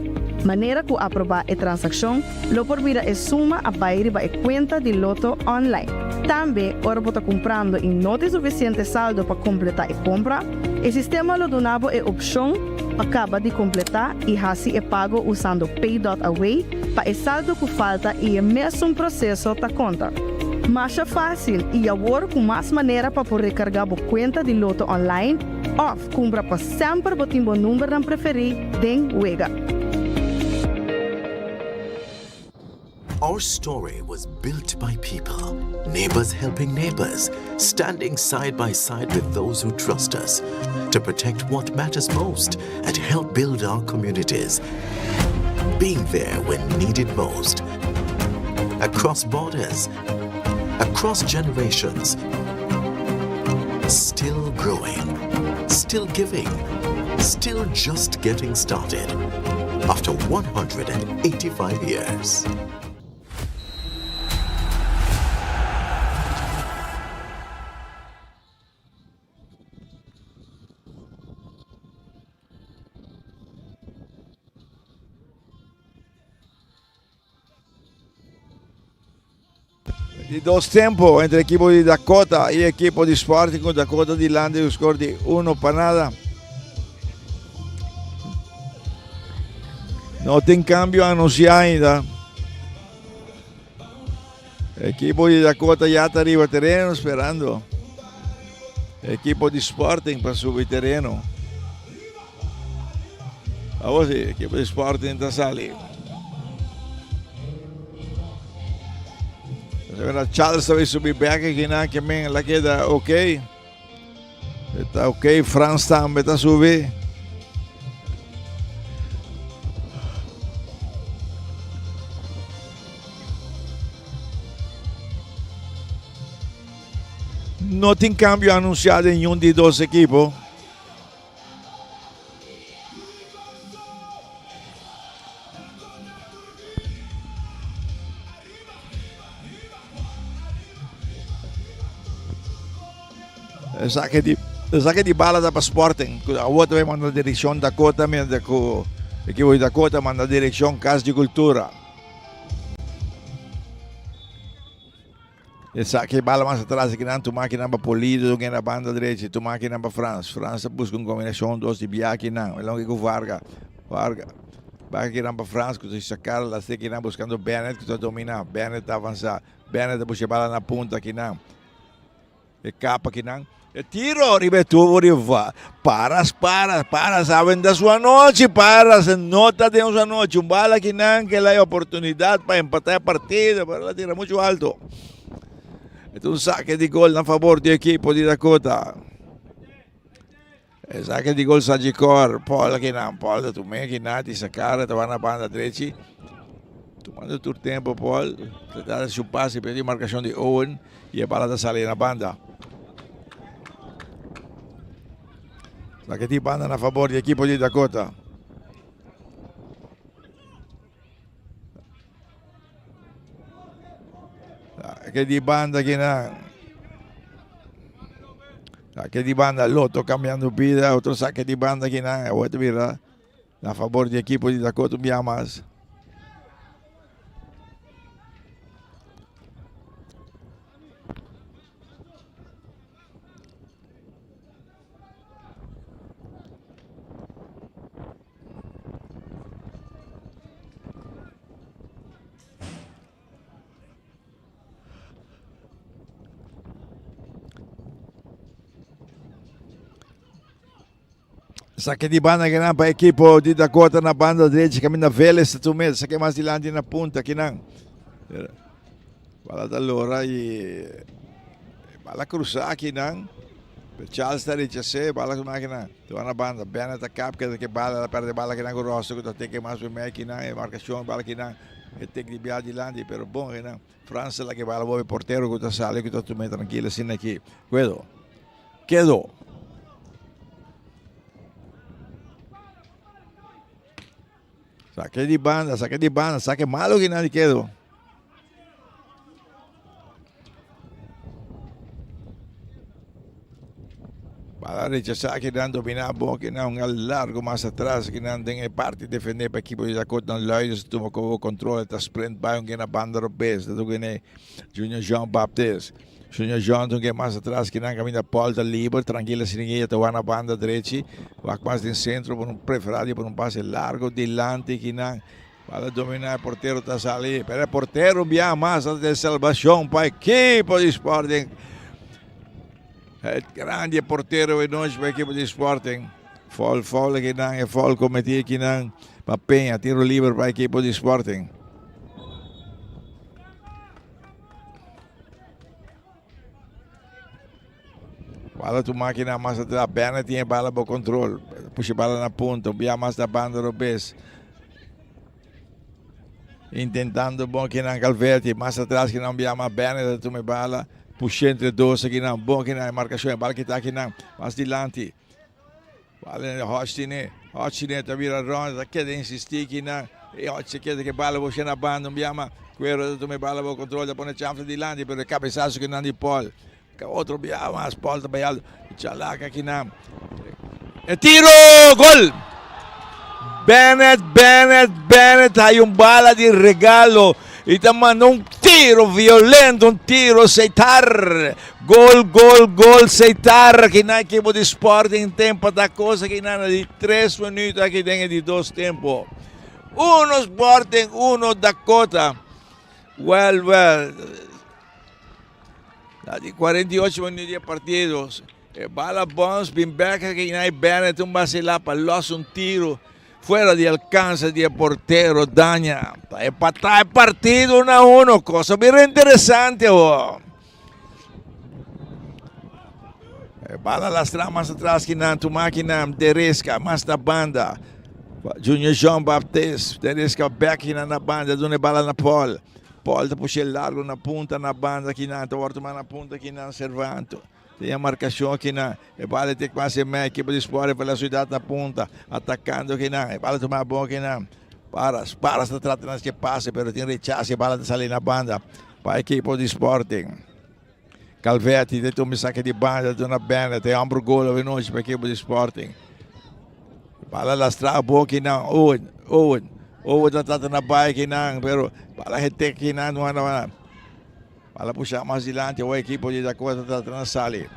O: Manera cu aproba e transaccion lo por mira e suma a bay riba e cuenta di Lotto Online. Tambe ora bo ta cumprando y no tin suficiente saldo pa completa e compra, e sistema lo duna bo e opcion pa caba di completa y haci e pago usando Pay.Away pa e saldo cu falta y e mesun proceso ta conta. Masha facil y awor cu mas manera pa por recarga bo cuenta di Lotto Online of cumpra pa semper bo tin bo numbernan preferi den wega.
P: Our story was built by people, neighbors helping neighbors, standing side by side with those who trust us to protect what matters most and help build our communities. Being there when needed most. Across borders, across generations, still growing, still giving, still just getting started. After 185 years.
B: Di dos tempo entre ekipo di Dakota y ekipo di Sporting cu Dakota dilanti cu score di 1 pa nada. No tin cambio anuncia ainda. Ekipo di Dakota ya ta riba tereno sperando ekipo di Sporting pa subi tereno. Awor si, ekipo di Sporting ta sali. Charles ta subi bek aki nan ke men la keda ok. Ta ok, Frans tambe ta subi. No tin cambio anunciado en un di dos equipo. Saque di, saque di bala da pa Sporting. Awor tambe manda direccion Dakota, mientras cu equipo di Dakota manda direccion Cas di Cultura. E saque bala mas atras aki nan, tuma aki nan pa Polido, tuma na banda derecha, tuma aki nan pa Frans. Frans ta busca un combinacion dos di bia aki nan. El longe cu Varga. Varga. Back aki nan pa Frans cu ta sacar la seki nan buscando Bennett cu ta domina. Bennett ta avansa. Bennett ta busca bala na punta aki nan. E kapa kinan. E tiro riba e tubo di va. Paras, paras, paras awen da su anochi, paras no ta den su anochi. Un bala kinan ke la oportunidad pa empatá e partido, pero la tira mucho alto. E un saque di gol na favor di equipo di Dakota. E saque di gol Sagicor, Paul kinan, Paul ta tumé kinan, di sacar, ta na banda drechi. Tomando tur tempo Paul, trata su pase, pero di marcación di Owen y e bala ta sali na banda. Saque di banda na favor di equipo di Dakota. Saque di banda kinan. Saque di banda Lotto cambiando vida, otro saque di banda kinan. Awor ta bira na favor di equipo di Dakota un bia mas. Saque di banda kinan pa equipo di Dakota na banda derecha caminda Vélez ta tumé. Saque mas dilanti na punta kinan. Bala ta lora y bala cruza kinan. Charles ta rechasé bala su máquina. Te na banda. Bennett ta kap keda ke bala la perde bala kinan ku Rosso ku ta teke mas primer kinan e marcacion bala kinan. E tek di bia dilanti pero bon kinan. Frans la ke bala bobe portero ku ta sali ku ta tumé tranquilo asina aki. Cuedo. Kedo. Saque di banda, saque di banda, saque malo que nadie quedó. Para rechazar que dan dominar bon que dan un largo más atrás que dan den parte defender para equipo de Dakota Lloyd toma como control está sprint by un que na banda robes da que Junior Jean Baptist Junior Johnson ke mas atras ki nan kaminda Paul ta liber, trankil asina ke ta wak na banda drechi, wak mas den sentro por un prefera di por un pase largo dilanti ki nan bala domina e portero ta sali, pero e portero un biaha mas ta den salbacion pa ekipo di Sporting. E grandi e portero e nochi pa ekipo di Sporting. Foul, foul ki nan, e foul cometi ki nan pa Peña, tiro liber pa ekipo di Sporting. Bala tu máquina mas atrás. Bennett tiene bala por control. Puxa bala na punta. Bia mas da banda robes. Intentando bom que não Calvete. Mais atrás que não bia mais Bennett tome bala. Puxa entre dois aqui não. Bom que não marcação. Bala que tá aqui não. Mais dilante. Bala Hostine. Hostine ta vira ronda. Queda insistir aqui não. E Hostine queda que bala você na banda. Não bia mais. Cuero tome bala por control. Pone chanfle dilante. Pero cabeçaço que não de Paul. Otro bia mas Paul ta bayal. Chalaca aqui não. E tiro! Gol! Bennett, Bennett, Bennett. Hay un bala de regalo. E ta manda un tiro. tiro violento, un tiro Seitar. Gol, gol, gol Seitar. Aki na ekipo di Sporting tempo ta cosa aki na di tres minuut aki den e di dos tempo. Uno Sporting, uno Dakota. Well, well. Na di 48 minuut di e partido. E bala bons bin bek aki na e Bennett un basila pa los un tiro fuera di alcance di e portero Daña. Ta empata e partido 1-1. Cosa bira interesante awo. E bala lastra mas atras kinan tuma kinan Teresca mas na banda. Junior Jean Baptiste Teresca bek kinan na banda duna e bala na Paul. Paul ta pushe largo na punta na banda kinan ta wòrdu tuma na punta kinan Servanto. Tin e markashon kinan. E bala te kwasi mei ekipo di Sport pa la Ciudad na punta atakando kinan. E bala tuma bon kinan. Paras, Paras ta trata na haci pase pero tin rechace e bala ta sali na banda pa ekipo di Sporting. Calvetti ta tuma esaki di banda duna Bennett e homber gol awe nochi pa ekipo di Sporting. Bala lastra bon kinan Owen, Owen, Owen ta trata na bai kinan pero bala hete kinan no Bala pusha mas dilanti awor ekipo di Dakota ta trata na sali.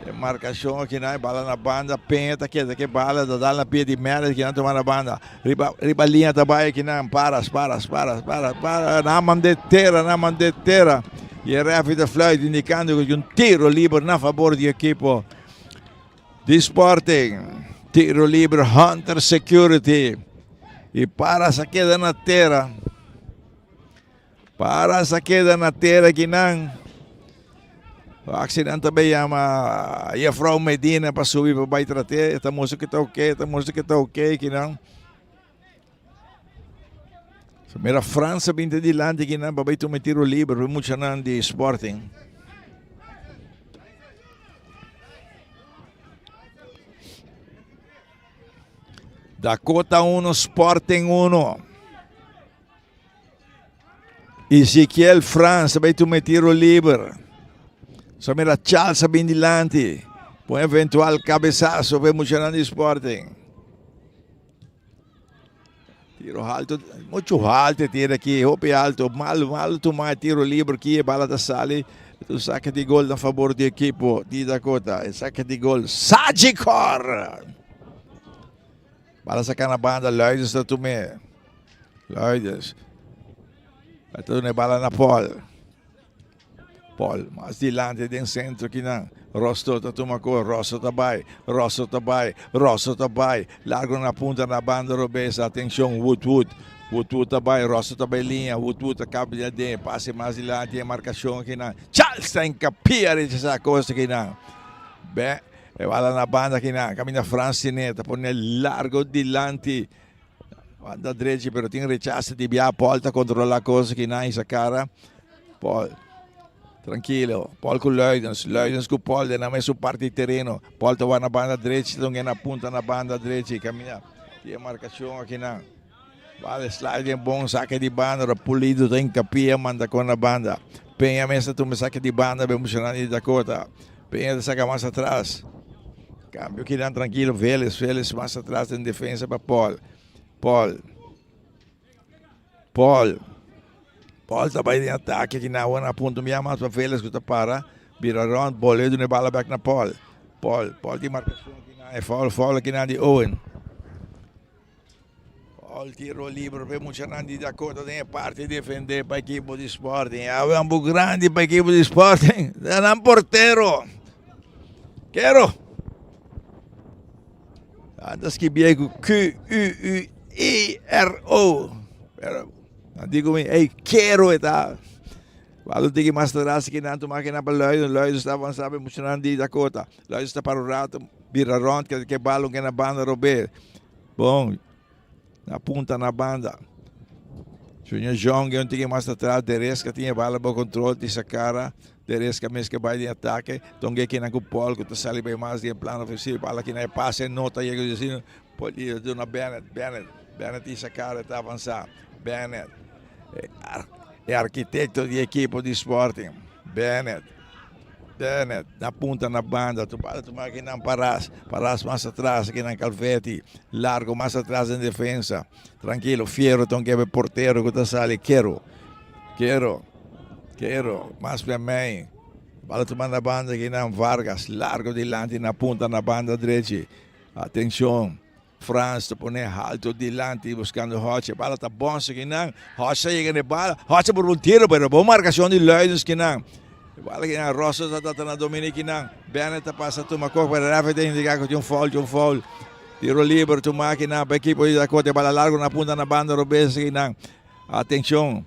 B: E markashon akinan e bala na banda Peña ta keda ke bala ta dal na pia di Meredith kinan tuma na banda. Riba riba liña ta bai akinan Paras Paras Paras Paras Paras nan a mand'é tera nan a mand'é tera y e referee ta fluit indikando ku un tiro liber na fabor di ekipo di Sporting. Tiro liber Hunter Security y Paras a keda na tera. Para sa keda na tera kinan. Accident ta bay yama Juffrouw Medina pa subi pa bay trate. E ta mustra que ta ok, e ta mustra que ta ok kinan. So mira França binti dilanti kinan pa bay tuma e tiro liber pa muchanan di Sporting. Dakota 1, Sporting 1. Ezequiel Frans ta bay tuma e tiro liber. So mira Charles a bin dilanti. Pa un eventual cabezazo pa e muchanan di Sporting. Tiro alto, mucho alto e tiro aki, hopi alto. Malo, malo tuma e tiro liber aki, e bala ta sali. Un saque di gol na favor di ekipo di Dakota. E saque di gol, Sagicor! Bala saca na banda, Luidens ta tum'é. Luidens. Ta duna e bala na Paul. Paul mas dilanti den centro kinan. Rosto ta tuma ko, Rosto ta bai, Rosto ta bai, Rosto ta bai. Largo na punta na banda robes. Atencion, Wood Wood. Wood Wood ta bai, Rosto ta bai liña, Wood Wood ta caba di aden. Pase mas dilanti e marcacion kinan. Charles ta encapia rechasa cosa kinan. Be. E bala na banda akinan, kaminda Frans tene, ta pone largo dilanti. Banda drechi, pero tin rechaso di bia. Paul ta controla cosa akinan, isa cara. Paul, tranquilo. Paul cu Luidens, Luidens cu Paul, den nan mesun parti di tereno. Paul ta wak na banda drechi, ta na punta na banda drechi. Kaminda tin e marcacion akinan. Bala slide den bon sake di banda, ora Pulido ta hincapia manda con na banda. Peña mes ta tuma sake di banda be muchanan di Dakota. Peña ta saca mas atras. Cambio kinan tranquilo Veles, Veles mas atras den defensa pa Paul. Paul. Paul. Paul ta bay den atake kinan awor na punto mia mas pa Veles cu ta para. Bira rond, bolbe duna e bala bek na Paul. Paul, Paul tin marcacion kinan, e foul, foul kinan di Owen. Paul tiro libre pa e muchanan di Dakota den e parti defende pa ekipo di Sporting. Awe ambu grandi pa ekipo di Sporting. Ta nan portero. Kero. Anda skibie ku Q U U E R O. Pero nan digo mi, hey, kero e ta. Walo tiki mas atrás ki nan tuma ki nan pa Luiden. Luiden sta avansa pa e muchanan di Dakota. Luiden sta para un rato, bira rond, ke ke balon ke na banda robé. Bon, na punta na banda. Junior Jong un tiki mas atrás, Deresca tin e bala bo control, di sa cara. Deresca mes ke bai den atake. Tonge kinan ku Paul ku ta sali bai mas den plan ofensivo. Bala kinan e pase no ta yega destino. Paul di duna Bennett, Bennett, Bennett di sa cara ta avansa. Bennett. E arkitekto di ekipo di Sporting, Bennett. Bennett na punta na banda, tu bala tuma akinan Paras, Paras mas atras akinan Calvetti, largo mas atras den defensa. Trankilo, Fierro ta un kebe portero ku ta sali, Kero, Kero. Kero, mas pa mei. Bala tuma na banda kinan Vargas, largo dilanti na punta na banda drechi. Atencion, Frans ta pone halto dilanti buscando Hodge. Bala ta bonse kinan. Hodge ta yega na e bala. Hodge por un tiro, pero bon marcacion di Luidens kinan. E bala kinan Rosso ta trata na domini kinan. Bennett ta pasa tuma kok, pero referee ta indica cu tin un foul, tin un foul. Tiro liber tuma kinan pa ekipo di Dakota. E bala largo na punta na banda robes kinan. Atencion.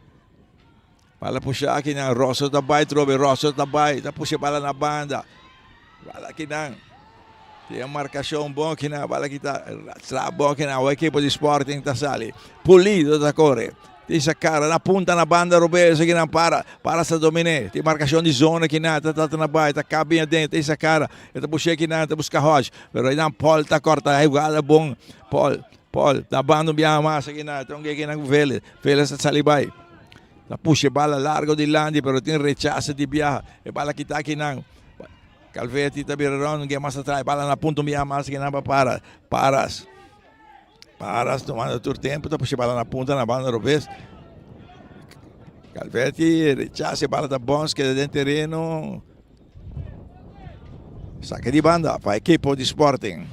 B: Bala pusha akinan, Rosso ta bai trobe, Rosso ta bai, ta pusha bala na banda. Bala akinan. Tin marcacion bon akinan, bala kita tra bon akinan. O equipo di Sporting ta sali. Pulido ta corre. Tin sa cara na punta na banda robes akinan para, para sa domine. Tin marcacion di zona akinan, ta trata na bai, ta cabia den, tin sa cara. E ta pusha akinan, ta busca Hodge. Pero ainan Paul ta corta, e jugada bon. Paul, Paul, na banda un biaha mas akinan, ta un akinan cu Vélez. Vélez ta sali bai. Ta pusha e bala largo dilanti pero tin rechase di biaha. E bala kita akinan. Calvetti ta bira rond un guia mas atras. E bala na punto un biaha mas akinan pa para. Paras. Paras tomando tur tempo ta pusha e bala na punta na banda robes. Calvetti rechase e bala ta bons keda den tereno. Sake di banda pa ekipo di Sporting.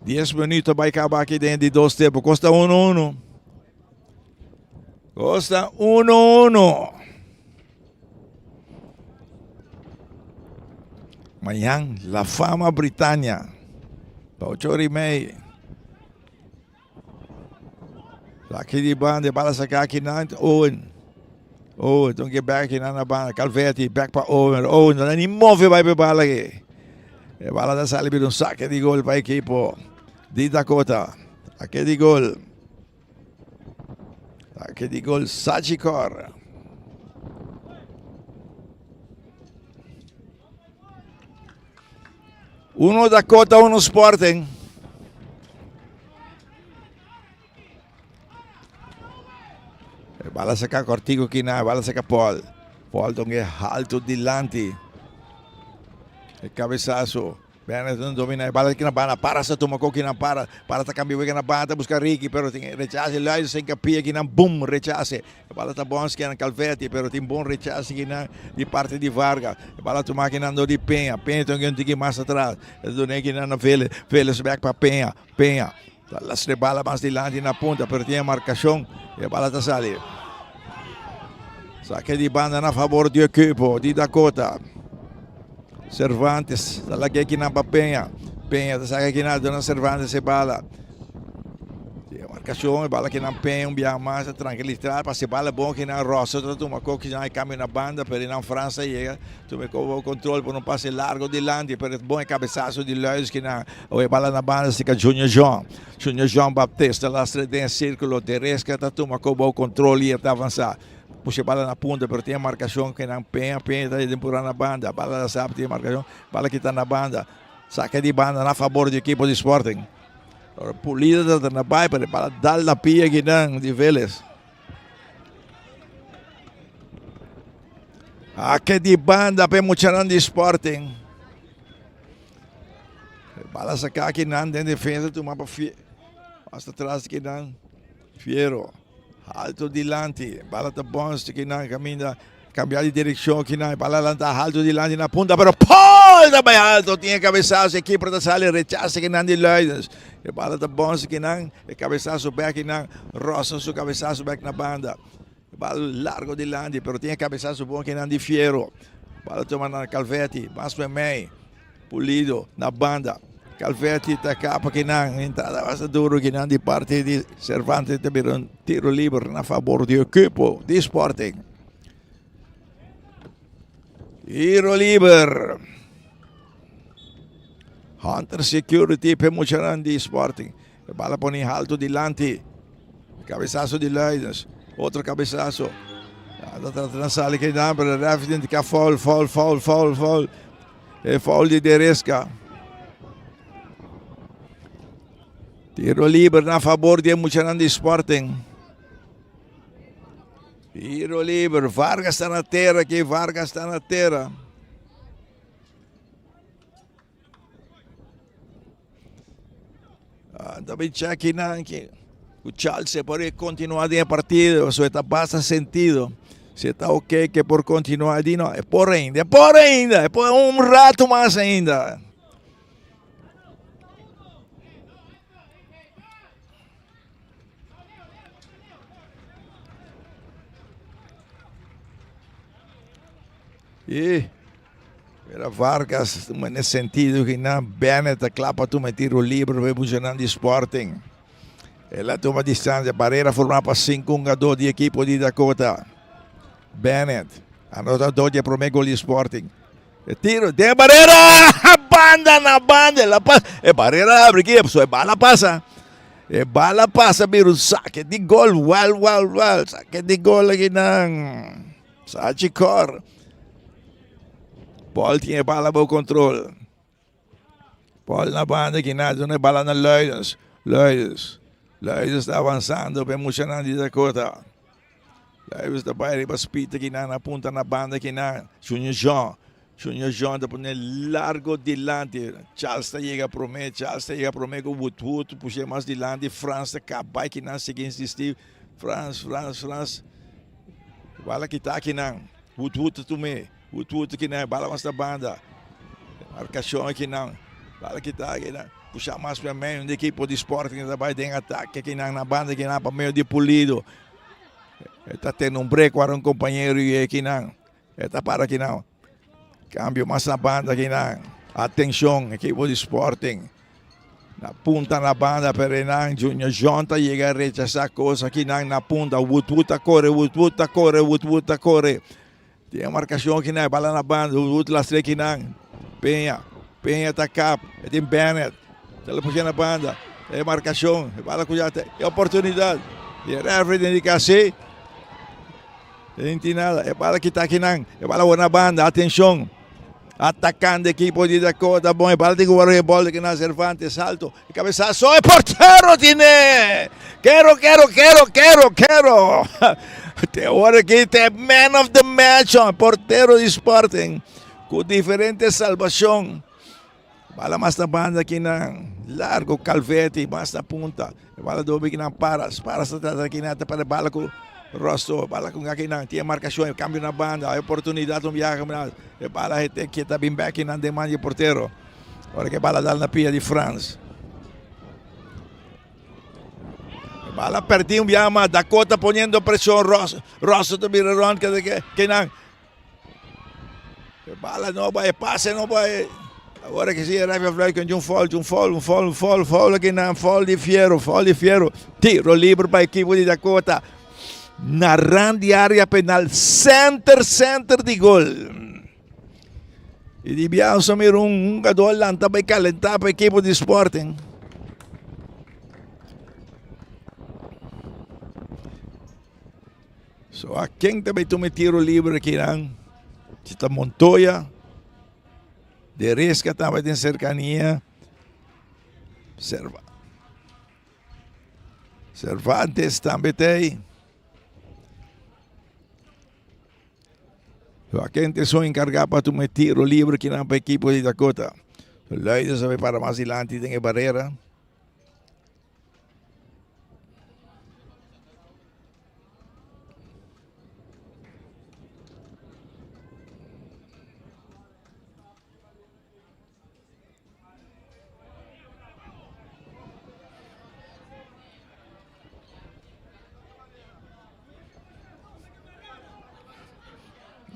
B: 10 minuto bai kaba aki den di dos tempo. Kosta 1-1. Kosta 1-1. Mañan La Fama Britannia. Pa 8 ora y media. Saki di banda, e bala saka aki nan Owen. Owen, toen ke back aki nan na banda. Calvetti, back pa Owen. Owen, no ni move bai pe bala aki. E bala ta sali bira un sake di gol pa ekipo di Dakota. Sake di gol. Sake di gol Sagicor. Uno Dakota, uno Sporting. E bala saca cortico kina, bala saca Paul. Paul donge alto dilanti. E cabezazo. Bennett domina e bala kina banda, para sa tuma ko kina para, para ta cambia wega na banda, busca Ricky, pero tin rechace, Luis sin capia kina, boom, rechace. E bala ta bons kina Calvetti, pero tin bon rechace kina di parte di Vargas. E bala tuma kina ando di Peña, Peña tin un tiki mas atras. E done kina na Vélez, Vélez back pa Peña, Peña. Ta lastra e bala mas dilanti na punta, pero tin e marcacion, e bala ta sali. Saque di banda na favor di equipo di Dakota. Cervantes ta laga ekinan pa Peña. Peña ta saca ekinan duna Cervantes e bala. Tin marcacion e bala kinan Peña un biaha mas ta tranquilisa pasa e bala bon kinan Rosso ta tuma ko kinan e cambio na banda pero enan Frans ta yega tuma e control por un pase largo dilanti pero bon e cabesazo di Luis kinan Awe e bala na banda sika Junior Jean. Junior Jean Baptista lastra den e circulo Teresca ta tuma ko bou control y e ta avansa. Pusha e bala na punta pero tin e marcacion ke nan Peña. Peña ta den pura na banda. Bala ta sap tin e marcacion. Bala kita na banda. Saka di banda na fabor di ekipo di Sporting. Ora Pulido ta na bai pero e bala dal na pia kinan di Velez. Ake di banda pa e muchanan di Sporting. Bala saca aki nan den defensa tuma pa Fie hasta tras aki nan Fiero alto dilanti bala ta bons aki nan caminda cambia di direccion aki nan bala lanta alto dilanti na punta pero Paul ta bay alto tin e cabezazo e keeper ta sali rechaza aki nan di Luidens e bala ta bons aki nan e cabezazo bek aki nan Rosa su cabezazo bek na banda bala largo dilanti pero tin e cabezazo bon aki nan di Fiero bala tuma na Calvetti mas pa mei. Pulido na banda. Calvetti ta kapa kinan. Entrada basta duro kinan di parti di Cervantes ta bira un tiro liber na fabor di ekipo di Sporting. Tiro liber. Hunter Security pe muchanan di Sporting. E bala pone halto dilanti. Cabezazo di Luidens. Otro cabezazo. Ta trata na sali kinan, pero ref indica foul, foul, foul, foul, foul. E foul di Deresca. Tiro liber na favor di e muchanan di Sporting. Tiro liber. Vargas ta na tera aki. Vargas ta na tera. Ta bin check kinan ki ku Charles por e kontinuá den e partido pasobra e ta basta sentido. Si ta ok ke por kontinuá di no, e por ainda, e por ainda, e por un ratu mas ainda. I mira Vargas tuma den sentido ki nan Bennett a klapa tuma e tiro libre pa e muchanan di Sporting. El a tuma distancia, barrera forma pa 5 hungador di ekipo di Dakota. Bennett, anotador di e prome gol di Sporting. E tiro den barrera! Banda na banda, el a pasa. E barrera abri ki, so e bala pasa. E bala pasa bira un sake di gol, wel, wel, wel, sake di gol aki nan. Sachi Cor. Paul tin e bala bou control. Paul na banda ki na duna e bala na Luidens. Luidens. Luidens ta avanzando pe muchanan di Dakota. Luidens ta bai riba speed ki na na punta na banda ki na Junior Jean. Junior Jean ta pone largo dilanti. Charles ta yega prome. Charles ta yega prome ku Woodwood. Pushe mas dilanti. Frans ta kaba ki na sigui insisti. Frans, Frans, Frans. Bala kita akinan. Wood Wood ta tum'é. Wood Wood akinan. Bala mas na banda. Markashon akinan. Bala kita akinan. Pusha mas pa medio di ekipo di Sporting ta bai den atake akinan na banda akinan pa medio di Pulido. E ta tene un break wara un kompañero i akinan. E ta para akinan. Cambio mas na banda akinan. Atencion ekipo di Sporting. Na punta na banda pero enan Junior John ta yega rechasa cos akinan na punta. Wood Wood ta core, Wood Wood ta core, Wood Wood ta core. Tin marcacion akinan, bala na banda, Wood Wood lastre akinan. Peña, Peña ta kap, e tin Bennett. Ta lo pushe na banda. E marcacion, e bala cuya, e oportunidad. E referee ta indica si. No tin nada. E bala kita akinan. E bala word na banda. Atencion. Atacando equipo di Dakota. Bon, e bala tin ku word e bol de na Cervantes. Salto. E cabezazo. E portero tiene. Kero, kero, kero, kero, kero. Te ora aki te man of the match. Portero di Sporting. Ku diferente salvacion. Bala mas na banda akinan. Largo Calvetti mas na punta. E bala dobi akinan Paras. Paras ta trata akinan ta para bala ku Rosto. Bala ku akinan tin e markashon. E kambio na banda. E oportunidat un biaha mas. E bala hete ke ta bin bek akinan den man di e portero. Ora ke bala dal na pia di Frans. E bala perdi un biaha mas. Dakota poniendo presion. Rosto, Rosto ta bira rond kinan. E bala no bai, e pase no bai. Awor que si Rafa Fluit con un foul, un foul, un foul, un foul, foul aquí na foul di Fiero, foul di Fiero. Tiro libre pa equipo di Dakota. Na rand di área penal, center, center di gol. Y di bianso mira un jugador lanta bai calentar pa equipo di Sporting. So a ken ta bay tuma e tiro libre akinan? Si ta Montoya, De Resca tabata den cercania. Serva Cervantes tambe ta ey. So a ken ta esun encarga pa tuma e tiro libre akinan pa ekipo di Dakota? Luides a bay para mas dilanti den e barera.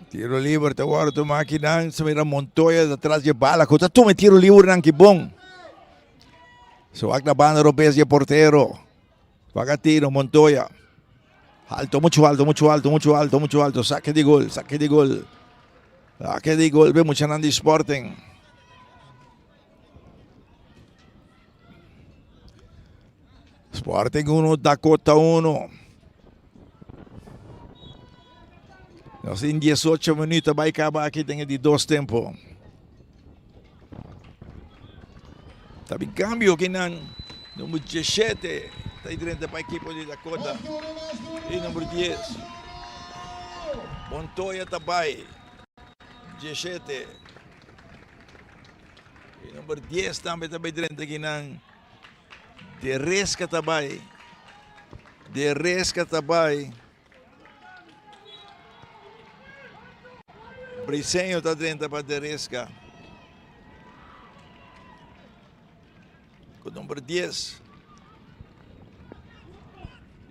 B: Tiro libre ta wòrdu tumá akinan. Se mira Montoya ta tras di e bala ku ta tuma e tiro librenan ki bon. Se wak na banda robes di e portero. Wak a tiro Montoya. Alto, mucho alto, mucho alto, mucho alto, mucho alto. Sake di gol, sake di gol. Sake di gol be muchanan di Sporting. Sporting 1, Dakota 1. Nos tin 18 minuut bai kaba aki den e di dos tempo. Ta bin cambio kinan number 17 ta drenta pa equipo di Dakota y number 10 Montoya ta bai 17 y number 10 tambe ta bai drenta kinan De Resca ta bai De Resca ta bai. Briseño ta drenta pa Deresca. Ku number 10.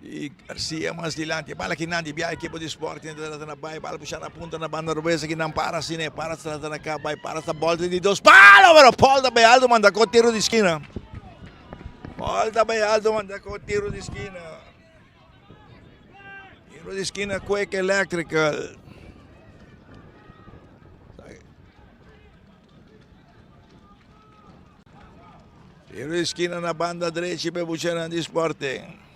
B: I Garcia mas dilanti. Bala kinan di bia ekipo di Sporting ta trata na bai. Bala pusha na punta na banda robes kinan para sine. Para trata na ka bai. Para sta bolta di dos palo. Pero Paul ta bai alto manda ko tiro di skina. Paul ta bai alto manda ko tiro di skina. Tiro di skina Quick Electrical. Tiro di skina na banda drechi pa e buchanan di Sporting.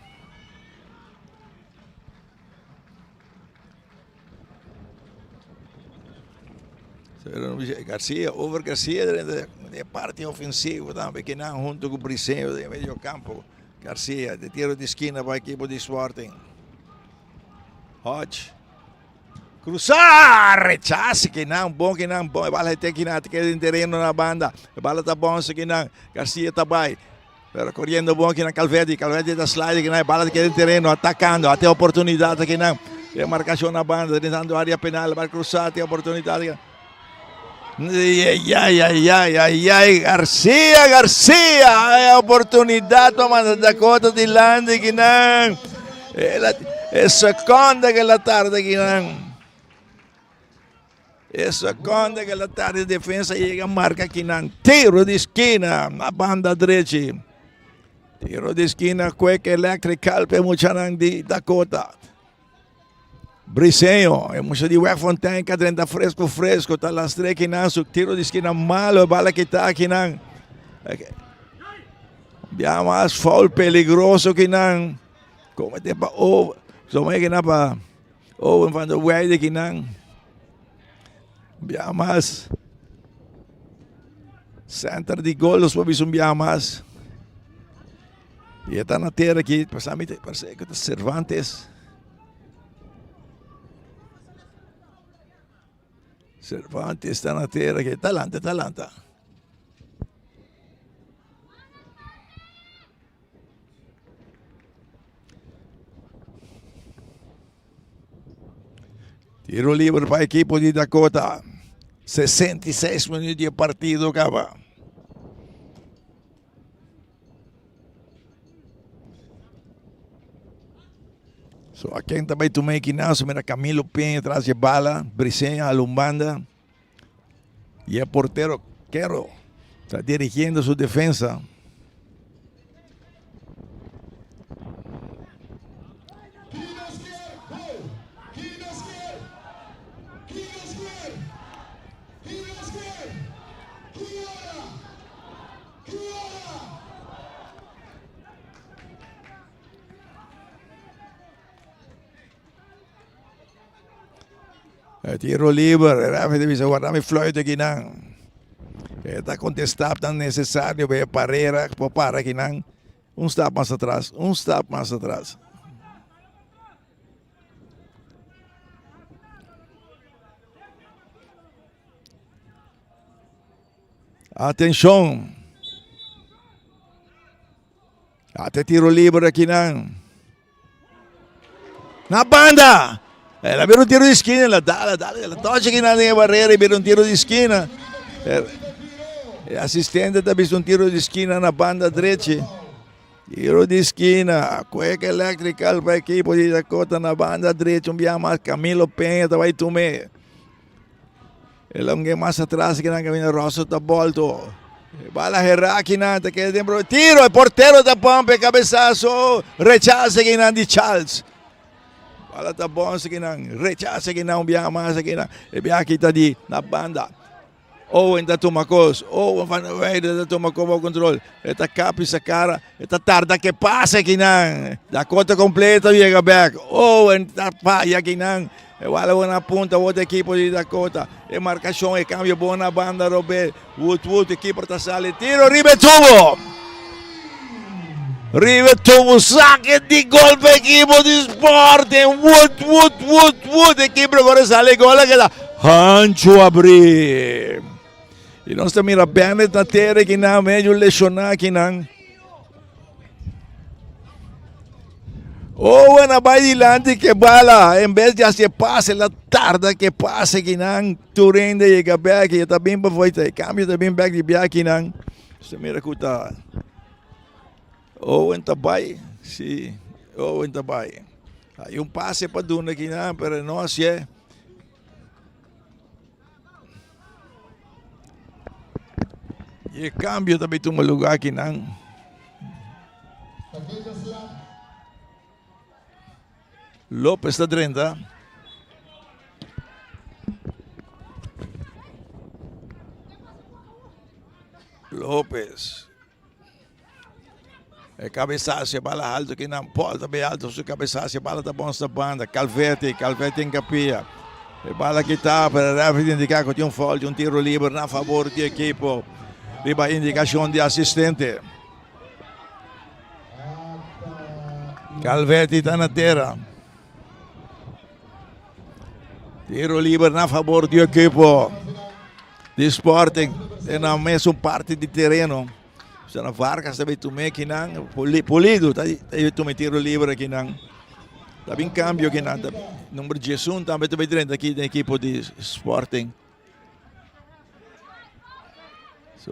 B: Garcia, over Garcia de parte ofensivo tambe kinan hunto ku Briseño den medio campo. Garcia de tiro di skina pa ekipo di Sporting. Hodge. Cruzá! Rechase kinan, bon kinan, bon. E bala te kinan, te queda en terreno na banda. E bala ta bon se kinan. Garcia ta bai. Pero corriendo bon kinan Calverdi. Calverdi ta slide kinan. E bala te queda en terreno, atacando. Ate oportunidad kinan. E marcación na banda, drentando área penal. Bal cruzá, te oportunidad kinan. Ay, ay, ay, ay, ay, ay, Garcia, Garcia, ay, oportunidad pa manda Dakota dilanti kinan. E seconde que la tarde kinan. E seconde que la tarde defensa llega marca kinan. Tiro di esquina na banda drechi. Tiro di esquina Quick Electrical pe muchanan di Dakota. Briseño, e mucha di Wegfontein ka drenta fresco fresco, ta lastre kinan su tiro di skina malo, e bala kita kinan. Bia mas foul peligroso kinan. Comete pa over, so kinan pa Owen van der Weide kinan. Bia mas. Center di gol, nos por bisa un bia mas. Y e ta na tera aki, pasa mi parse ku ta Cervantes. Cervantes ta na tera aki, ta lanta, ta lanta. Tiro libre pa ekipo di Dakota. 66 minuut di e partido kaba. So a ken ta bai tuma e kinazo mira Camilo Peña tras di e bala, Briseño a un banda y e portero Quero ta dirigiendo su defensa. E tiro liber, e referee ta bisa warda mi fluit akinan. E ta kontestá tan nesesario pa e parera por para akinan. Un stap mas atras, un stap mas atras. Atenshon! Ate tiro liber akinan. Na banda! El a bira un tiro di skina, el a dal, dal, el a tocha akinan den e barrera y bira un tiro di skina. E asistente ta bisa un tiro di skina na banda drechi. Tiro di skina, Quick Electrical pa ekipo di Dakota na banda drechi un bia mas Camilo Peña ta bai tum'e. E longue mas atras que nan camina Rosso ta bolto. Bala Heraki nan ta queda dentro. Tiro, e portero ta pompe cabezazo. Rechace que nan di Charles. Bala ta bonse que nan. Rechace que nan bia mas que nan. E bia kita di na banda. Owen ta tuma cos. Owen van der Weide ta tuma como control. E ta capi sa cara. E ta tarda que pase que nan. Dakota completo llega back. Owen ta falla que nan. E wala bon na punta otro ekipo di Dakota. E markashon, e kambio bon na banda Robert. Wood Wood, e keeper ta sali. Tiro riba e tubo! Riba e tubo, sake di gol pa ekipo di Sporting. Wood Wood Wood Wood. E keeper agora sali gol a keda hancho abri. I nos ta mira Bennett na tera kinan, medio lesioná kinan. Owen a bai dilanti ke bala. En bes di hasi e pase, el a tarda ke pase kinan. Tur hende yega bek y e ta bin pa foita. E cambio ta bin bek di bia kinan. Se mira ku ta Owen ta bai. Si, Owen ta bai. Hay un pase pa duna kinan, pero no hasié. Y e cambio ta bay tuma lugar akinan. Lopez ta drenta. Lopez. E cabezazo, e bala alto kinan. Paul ta bay alto su cabezazo, e bala ta bon sta banda. Calvetti, Calvetti en capilla. E bala kita, pero referee indica cu tin un foul, tin un tiro liber na favor di equipo. Riba indicacion di asistente. Calvetti ta na tera. Tiro liber na favor di equipo di Sporting. Den na mesun parti di tereno. Sana Vargas ta bay tume kinan. Pulido ta tume tiro liber kinan. Ta bin cambio kinan. Number 11 tambe ta bay drenta aki den equipo di Sporting. So,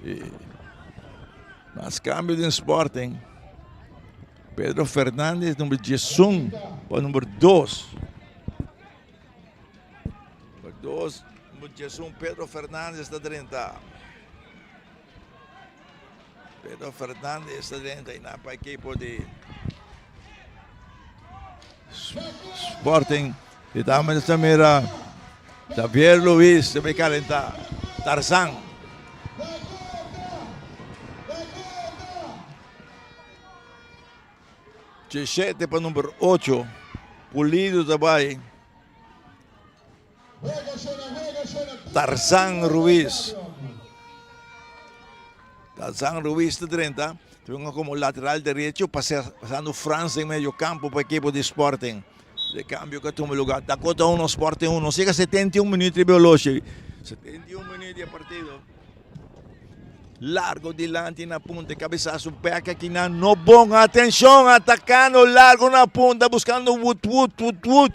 B: y mas cambio den Sporting. Pedro Fernandez, number 11 pa number 2. Number 2, number 11, Pedro Fernandez ta drenta. Pedro Fernandez ta drenta y na pa equipo di Sporting. Y tambe ta mira Xavier Luis ta bay calenta Tarzan. Diesshete pa number ocho. Pulido ta bay. Tarzan Ruiz. Tarzan Ruiz ta drenta. Tengo como lateral derecho, pasando Frans en medio campo pa equipo di Sporting. De cambio que tuma lugar. Dakota 1, Sporting 1. Siga 71 minuut riba horloge. 71 minuut di partido. Largo dilanti na punta, cabezazo bek aki na no bon. Atencion, atacando largo na punta, buscando Wood Wood, Wood Wood.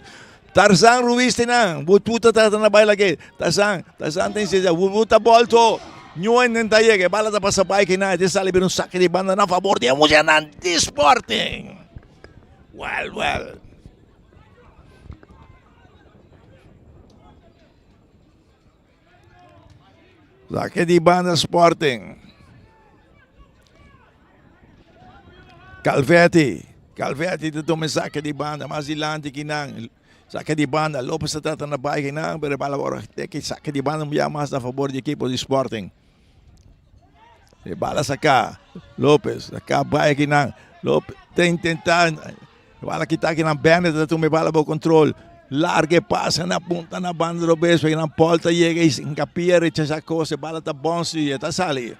B: Tarzan Ruiz tenan, Wood Wood ta trata na baila ke. Tarzan, Tarzan ten sesa, Wood Wood ta bolto. Ñuen den ta yega, e bala ta pasa bai kinan, e sali bira un saque di banda na favor di e muchanan di Sporting. Well, well. Saque di banda Sporting. Calvetti. Calvetti ta tuma e saque di banda. Mas dilanti kinan. Saque di banda. Lopez ta trata na bai kinan. Pero e bala ora teki saque di banda un bia mas na favor di ekipo di Sporting. E bala saca. Lopez saca bai kinan. Lopez ta intenta. Bala kita kinan Bennett ta tuma e bala bo control. Larga e pasa na punta na banda robes. Kinan Paul ta yega y Hincapie rechaza cos. E bala ta bounce y e ta sali.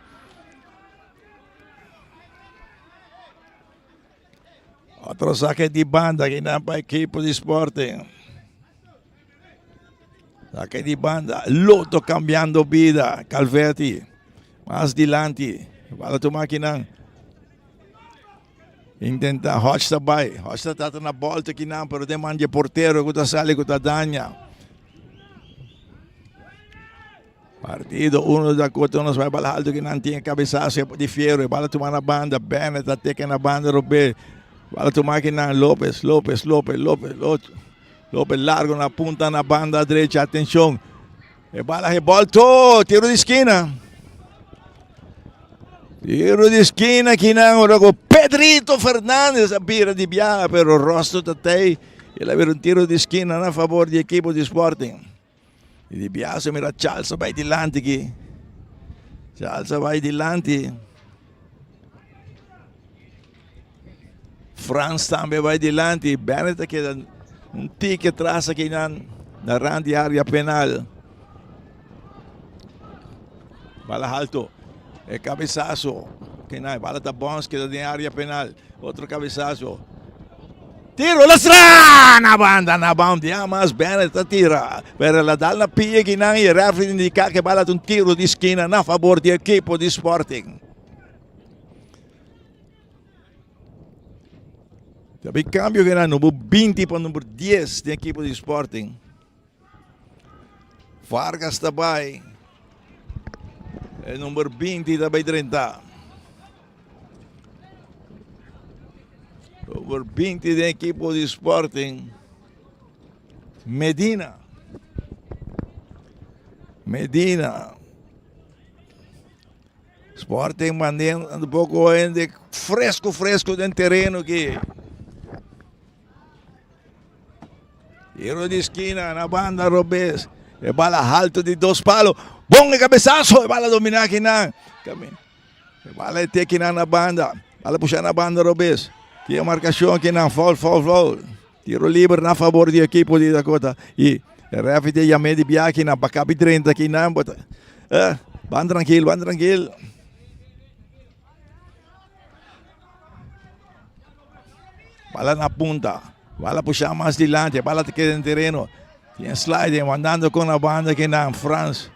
B: Otro saque di banda kinan pa equipo di Sporting. Saque di banda. Lotto cambiando vida. Calvetti. Mas dilanti. Bala tuma kinan. Intenta Hodge ta bai. Hodge ta trata na bolta kinan, pero den man di e portero ku ta sali ku ta daña. Partido uno Dakota nos bai bala alto kinan tin e cabezazo di Fierro. E bala tuma na banda. Bennett ta teke na banda Robert. Bala tuma kinan Lopez, Lopez, Lopez, Lopez, Lopez. Lopez largo na punta na banda derecha. Atencion. E bala rebolto, tiro di skina. Tiro di skina kinan ora ku Pedrito Fernandez a bira di biaha, pero Rosto ta tei. El a bira un tiro di skina na favor di ekipo di Sporting. Y di biaha se mira Charles a bai dilanti ki. Charles a bai dilanti. Frans tambe bai dilanti. Bennett a keda un tiki atras akinan na rand di area penal. Bala alto. E cabezazo. Kinan, bala ta bounce keda den area penal. Otro cabezazo. Tiro lastra na banda na banda. Ya mas Bennett ta tira. Pero la dal na pie kinan y referee indica que bala ta un tiro di esquina na favor di equipo di Sporting. Tambe cambio que na number 20 pa number 10 den equipo di Sporting. Vargas ta bai. E number 20 ta bai 30. Number 20 den equipo di Sporting. Medina. Medina. Sporting mandando poco hende fresco fresco den terreno aquí. Tiro di esquina na banda robes. E bala alto di dos palo. Bon e cabezazo. E bala domina aquí na. E bala e teki na banda. Bala puxa na banda robes. Tiene marcación aquí na. Foul, foul, foul. Tiro liber na favor di equipo di Dakota. Y e referee te yam'é di bia aki nan pa kabi drenta aki nan. But, eh, ban trankil, ban trankil. Bala na punta. Bala pusha mas dilanti. Bala te keda den tereno. Tin sliding, mandando con la banda aki nan, Frans.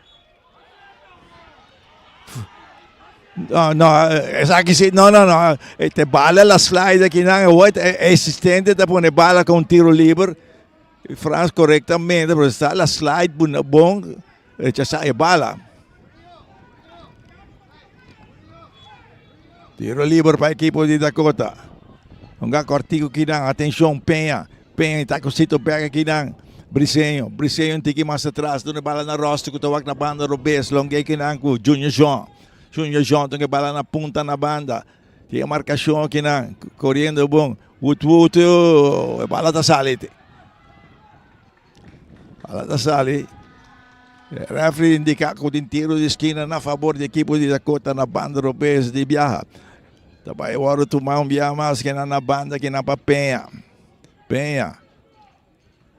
B: No, no, esaki si, no, no, no. Te bala la slide aki nan, e e asistente ta pone bala con tiro liber. Frans correctamente, pero está la slide bon, rechasa e bala. Tiro liber pa equipo di Dakota. Hunga cortico kinan, atencion Peña. Peña ta cosito pega kinan. Briseño, Briseño un tiki mas atras, duna bala na Rosto ku ta wak na banda robes, long'e kinan ku Junior Jean. Junior Jean tong e bala na punta na banda. Tin e marcacion kinan, coriendo bon. Wut wut, e bala ta sali. Bala ta sali. E referee indica ku tin tiro di esquina na favor di ekipo di Dakota na banda robes di biaha. Ta bai wòrdu tuma un biaha mas kinan na banda kinan pa Peña. Peña.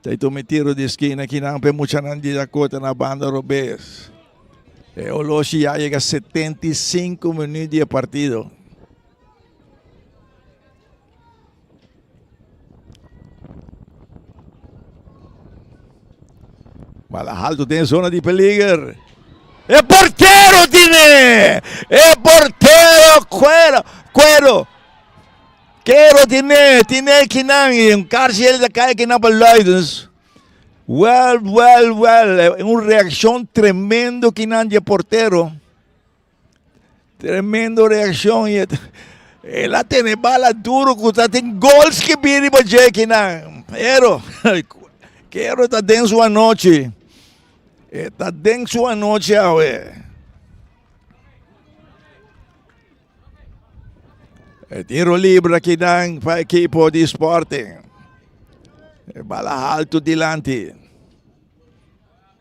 B: Ta tuma e tiro di eskina kinan pa e muchanan di Dakota na banda robes. E oloshi ya yega 75 minuut di e partido. Bala alto den zona di peliger. E portero tiene! E portero Cuero, Cuero. Quero tiene, tiene kinan y un cárcel de cae kinan pa Luidens. Well, well, well. Un reacción tremendo kinan di portero. Tremendo reaccion y el a tene bala duro cu ta tin gol skibi riba dje kinan. Pero Quero ta den su anochi. E ta den su anochi awe. E tiro libre akinan pa ekipo di Sporting. E bala alto dilanti.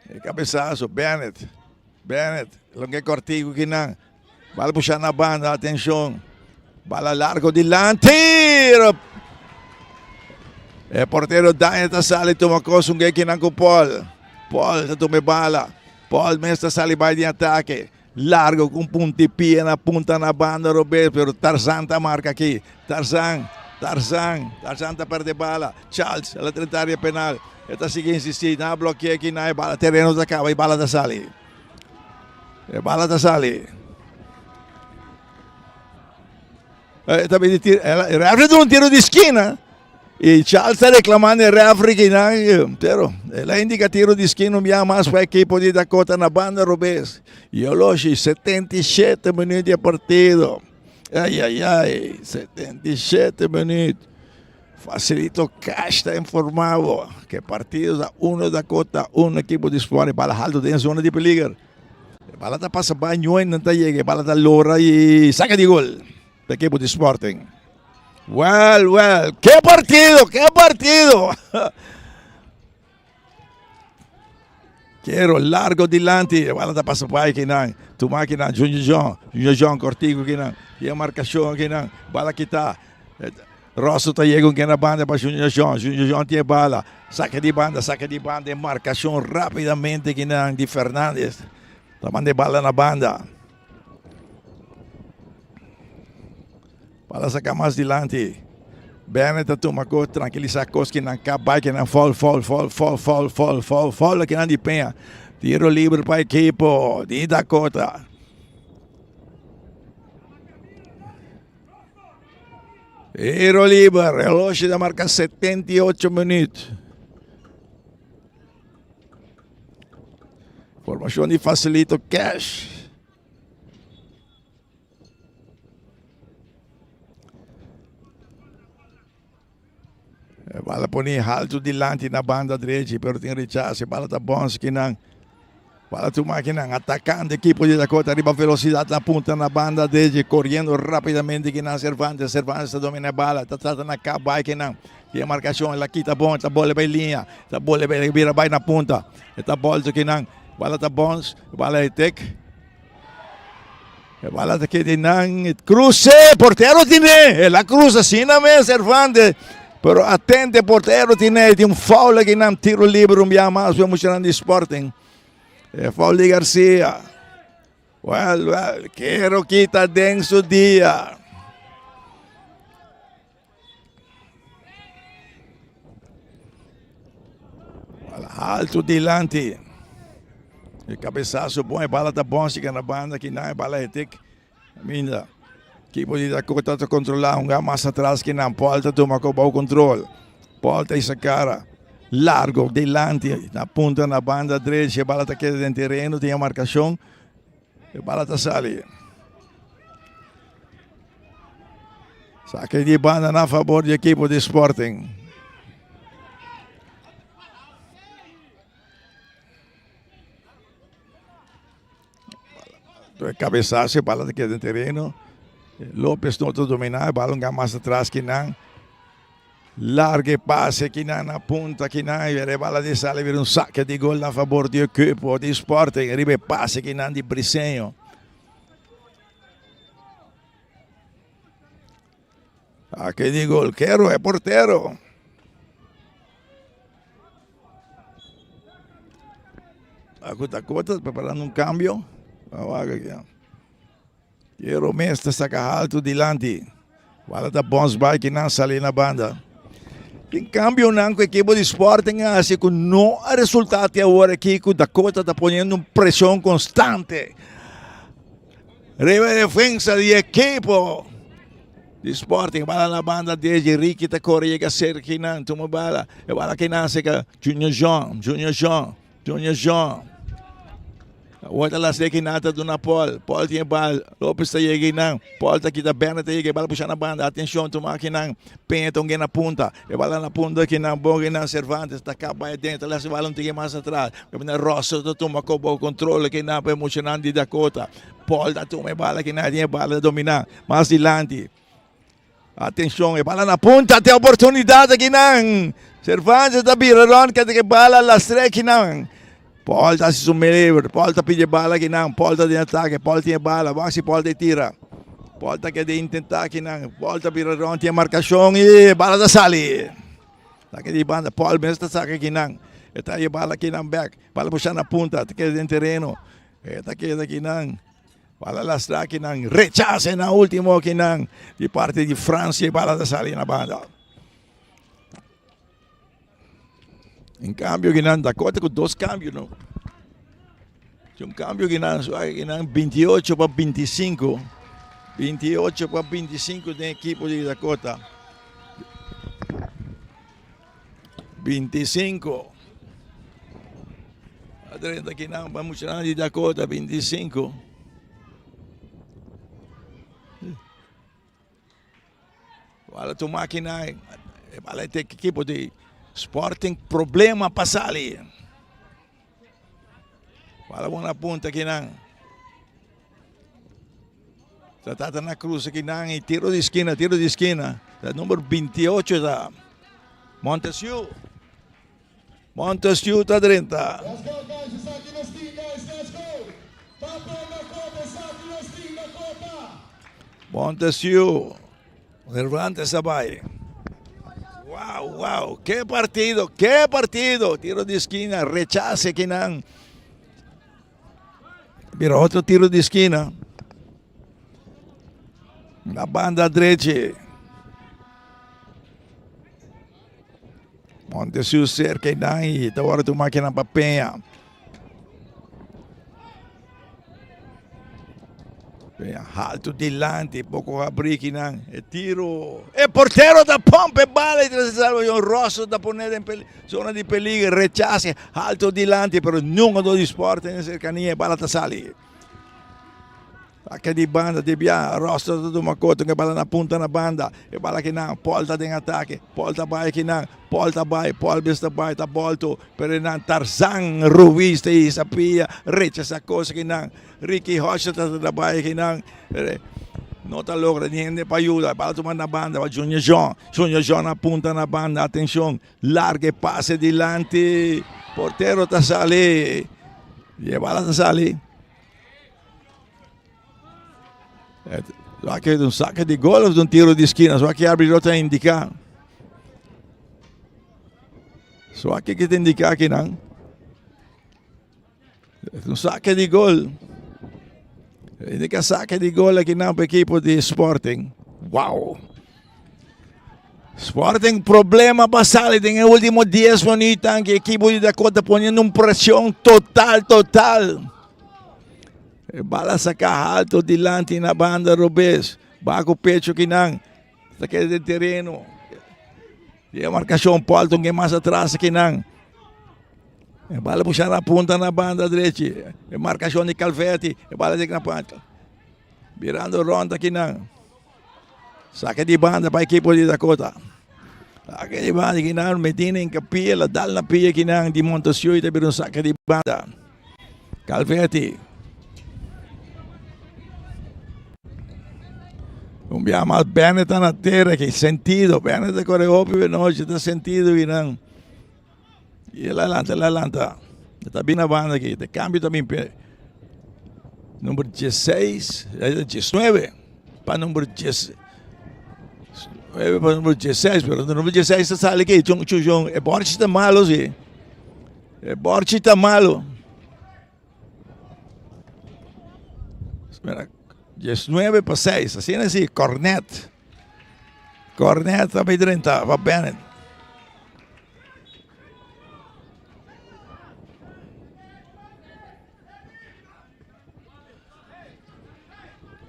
B: E cabezazo, Bennett. Bennett, loke cortico kinan. Bala pusha na banda, atencion. Bala largo dilanti. E portero Daniel ta sali tuma cos un kinan cu Paul. Paul ta tuma e bala. Paul mes ta sali bai di ataque. Largo cu un punti pia na punta na banda robes, pero Tarzan ta marca aki. Tarzan, Tarzan, Tarzan ta perde bala. Charles, el a drenta area penal. E ta sigui insisti, nan a blokia aki, nan e bala tereno ta caba y bala ta sali. E bala ta sali. E ta bini tiro, e referee duna un tiro di skina. Y Charles ta reclamando e referee ki nan, pero el a indica tiro di skina un bia mas pa equipo di Dakota na banda robes. Y oloshi 77 minuut di e partido. Ay, ay, ay, 77 minuut. Facilito Cash ta informa bo ke partido ta uno Dakota, uno equipo di Sport. E bala halto den zona di peliger. E bala ta pasa bai ñoe nan ta yega, e bala ta lora y saca di gol pa equipo di Sporting. Well, well, ke partido, ke partido! Kero largo dilanti, e bala ta pasa bai kinan, tuma kinan, Junior John, Junior John kortiku kinan, tin markashon kinan, bala kita. Rosso ta yega un kena banda pa Junior John, Junior John tin e bala, saka di banda, saka di banda, e markashon rapidamente kinan di Fernandez, ta manda e bala na banda. Bala saka mas dilanti. Bennett ta tuma kos, trankilisa kos ki nan kap bai ki nan foul, foul, foul, foul, foul, foul, foul, foul ki nan di Peña. Tiro libre pa ekipo di Dakota. Tiro liber, reloj ta marca 78 minuut. Formacion di Facilito Cash. E bala pone haltu dilanti na banda drechi, pero tin rechazo. E bala ta bons kinan. Bala tuma kinan, atacando equipo di Dakota riba velocidad na punta na banda drechi, corriendo rapidamente kinan Cervantes. Cervantes ta domina e bala, ta trata na kap bai kinan. Tin marcacion, el a kita bon, ta bole bay linea, ta bole bay bira bay na punta. E ta bolto kinan, bala ta bons, bala e tek. E bala ta keda einan, e cruce, portero tine, el a cruza asina mes Cervantes, pero atente portero tine, tin un foul akinan, tiro libre un bia mas pa e muchanan di Sporting. E foul di Garcia. Well, well, kero kita den su dia. Bala alto dilanti. E cabezazo bon, e bala ta bon si na banda ki nan e bala hetik. Minda. Equipo di Dakota ta controla hunga mas atras ki nan. Paul ta tuma ko bou control. Paul ta isa cara largo dilanti na punta na banda drechi. E bala ta keda den terreno, tin e marcacion. E bala ta sali. Saque di banda na favor di equipo di Sporting. Cabezazo, bala ta keda den terreno. Lopez no ta domina, e bala un mas atras ki nan. Larga e pase kinan na punta kinan y e bala di sali bira un saque di gol na favor di equipo di Sporting riba e pase kinan di Briseño. Saque di gol, Quero e portero. Dakota preparando un cambio. Quero mes ta saca halto dilanti. Bala ta bons bai ki nan sali na banda. Tin cambionan cu equipo di Sporting a haci cu no a resulta te awor aki cu Dakota ta poniendo un presion constante riba e defensa di equipo di Sporting. Bala na banda deji Ricky ta core yega cerca kinan tuma bala. E bala kinan seca Junior Jean, Junior Jean. Junior Jean. Awor ta las leki nan ta duna Paul. Paul tin e bal. Lopez ta yega einan. Paul ta kita Bernard ta yega e bal pusha na banda. Atencion tuma akinan. Peña ta un na punta. E bal na punta akinan. Bon akinan Cervantes ta kap bai aden. Ta las e bal un tiki mas atras. Kaminda Russell ta tuma kobo control akinan pa e muchanan di Dakota. Paul ta tuma e bal akinan. Tin e bal ta domina. Mas dilanti. Atencion, e bala na punta, te oportunidad aki nan. Cervantes ta bira rond, kete ke bala lastre aki nan. Paul ta hasi su meliber, Paul ta pidi e bala aki nan, Paul ta den atake, Paul tin e bala, wak si Paul ta tira. Paul ta kede intenta aki nan, Paul ta bira rond, tin e marcacion y e bala ta sali. Saki di banda, Paul mes ta saka aki nan. E ta e bala aki nan bek, bala pusha na punta, ta keda den tereno. E ta keda aki nan. Bala lastra akinan, rechase na ultimo akinan di parti di Francia y bala ta sali na banda. En cambio akinan Dakota cu dos cambio no. Un cambio akinan, so akinan 28 pa 25. 28 pa 25 den equipo di Dakota. 25. A drenta kinan pa muchanan di Dakota 25. Wala tuma kinan wala te equipo di Sporting problema pa sali. Wala bon na punta kinan. Tratata na cruza kinan y tiro di esquina, tiro di esquina. Ta number 28 ta Montesquieu. Montesquieu ta drenta.
G: Let's go guys, esaki nos tin guys, let's go. Campeon Dakota, esaki nos tin Dakota.
B: Montesquieu, Cervantes a bai. Wow, wow, ke partido, ke partido. Tiro di esquina, rechace kinan. Bira otro tiro di esquina. Na banda drechi. Montesius cerca y dan y ta worde tu máquina pa Peña. Halto dilanti, poko habrí kinan. E tiro. E portero ta pompa e bala y tras e salvacion Rosso ta pone den zona di peligro. Rechase halto dilanti, pero nunca do di Sporting den cercania. E bala ta sali. Saque di banda di bia. Rosso ta tuma kota e bala na punta na banda. E bala kinan. Paul ta den atake. Paul ta bai kinan. Paul ta bai. Paul bes ta bai. Ta bolto. Pero nan Tarzan Ruiz ta hisa pia. Rechasa cosa kinan. Ricky Hodge ta trata bai akinan, pero no ta logra ni hende pa yuda. Bala tuma na banda pa Junior John. Junior John a punta na banda. Atencion, larga e pase dilanti. Portero ta sali. Y e bala ta sali. Aki un saque di gol of un tiro di esquina. So aki arbitro ta indica. So aki ki ta indica akinan. Un saque di gol. Indica saque di gol aki nan pa equipo di Sporting. Wow. Sporting problema pa sali den e ultimo 10 minuut que equipo di Dakota poniendo un presión total, total. E bala saca alto dilanti na banda robes. Baco pecho kinan. Ta keda den tereno. E marcacion Paul que mas atrás kinan. E bala pusha na punta na banda drechi. E marcacion di Calvetti. E bala di na punta. Birando rond akinan. Saque di banda pa equipo di Dakota. Saque di banda akinan. Medina in capia. La dal na pia akinan di Montesio. Y ta bira un saque di banda. Calvetti. Un bia mas Bennett ta na tera ki sentido. Bennett ta kore hopi benochi ta sentido kinan. Y el a lanta, el a lanta. E ta bin na banda aki. E cambio ta bin pe number 16, 19 pa number 19 pa number 16, pero number 16 ta sali aki. Chon, chon, chon. E borchi ta malo si. E borchi ta malo. Espera, 19 pa 6, asina si, Cornet. Cornet ta bay drenta pa Bennett.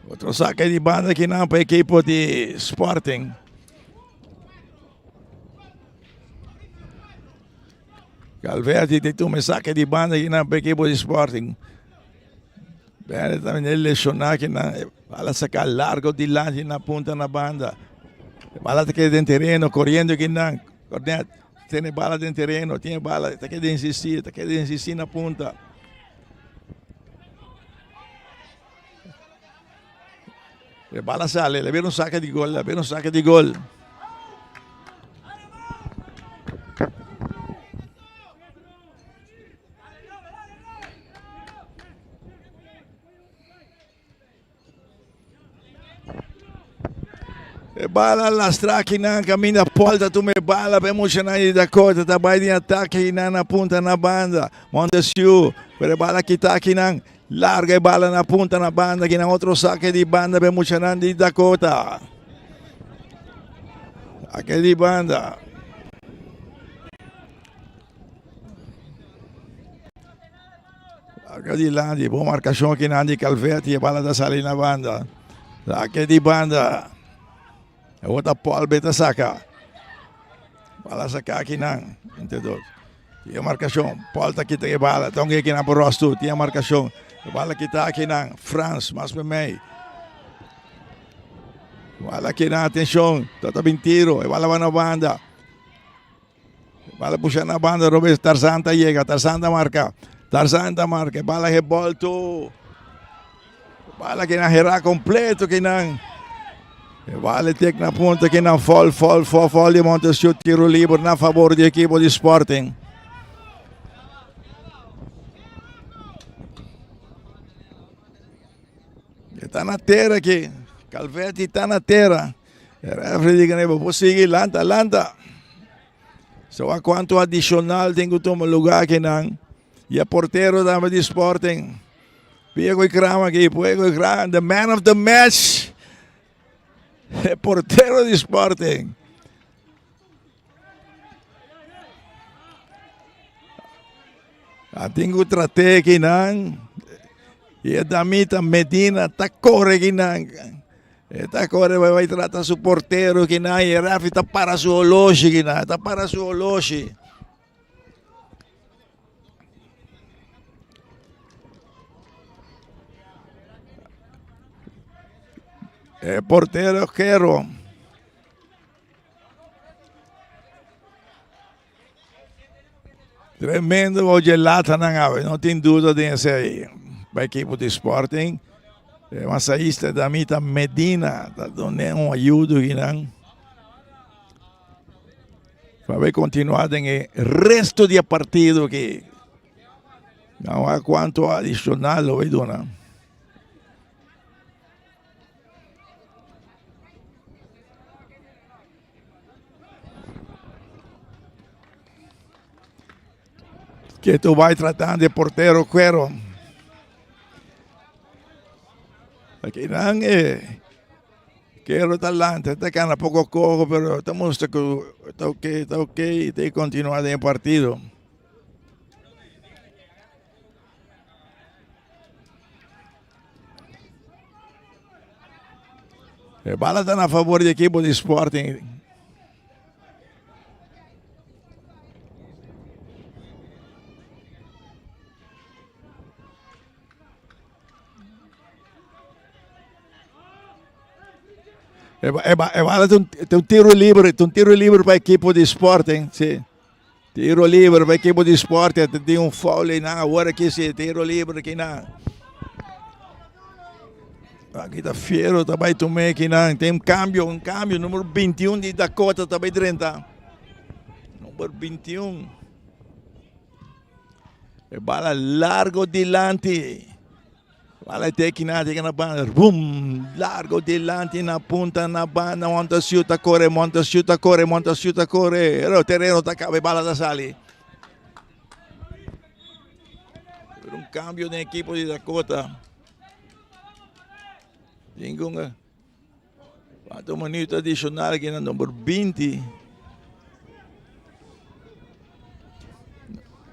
B: Otro saque di banda aki nan pa equipo di Sporting. Calverti te tuma e saque di banda aki nan pa equipo di Sporting. Bennett tambe lesioná aki nan. Bala saca largo dilanti na punta na banda. Bala ta keda den tereno coriendo aki nan. Cornet tene bala den tereno, tiene bala, ta keda insisti, ta keda insisti na punta. E bala sale, le bira un saque di gol, le bira un saque di gol. E bala lastra akinan kaminda Paul ta tuma e bala pa e muchanan di Dakota ta bai den atake akinan na punta na banda. Montesiu pero e bala kita akinan larga e bala na punta na banda akinan otro sake di banda pa e muchanan di Dakota. Sake di banda. Saca dilanti, bon marcacion akinan di Calvetti, e bala ta sali na banda. Saca di banda. Awor ta Paul be ta saca. Bala saca akinan, entre dos. Tin marcacion, Paul ta kita e bala, ta un akinan por Rostu, tin marcacion. E bala kita akinan, Frans, mas pe mei. Bala akinan, atencion, ta ta bin tiro, e bala ba na banda. Bala pusha na banda robes Tarzan ta yega Tarzan ta marca Tarzan ta marca bala rebolto bala que na hera completo que nan bala tek na punta que nan fol fol fol fol de Montesquieu tiro libre na favor di equipo di Sporting. Ta na tera aki. Calvetti ta na tera. E referee di kende bo por sigui lanta lanta. So a cuanto adicional tin cu tuma lugar akinan. Y e portero tambe di Sporting. Pia cu e krama aki, pia cu e krama. The man of the match. E portero di Sporting. A tin ku trat'é kinan. I e damita Medina ta kore kinan. E ta kore bai bai trata su portero kinan i e refi ta para su oloshi kinan, ta para su oloshi. E portero Gero. Tremendo oye latanan awe, no tin duda den esei. Pa ekipo di Sporting, e masahista Damita Medina ta done un ayudo kinan. Pa bay continua den e resto di e partido aki. Nan wak cuanto adicional lo bay duna. Que tu vai tratando de portero cuero. Aquí nan eh. Quero talante, ta cana poco cojo, pero ta muestra que está ok, está ok, y te continúa den partido. E bala ta na favor di ekipo di Sporting. E, e, e bala ta un tiro libre, ta un tiro libre pa ekipo di Sporting, si. Tiro libre pa ekipo di Sporting, tin un foul einan awor aki si, tiro libre kinan. Aki ta Fiero ta bai tum'é kinan, tin un cambio, un cambio, numero 21 di Dakota ta bai drenta. Number 21. E bala largo dilanti. Bala te kinan te na banda. Boom! Largo dilanti na punta na banda. Montasiu ta kore, Montasiu ta kore, Montasiu ta kore. Pero tereno ta kaba e bala ta sali. Pero un cambio den ekipo di Dakota. Ningun Falta un minuto adicional aki na number 20.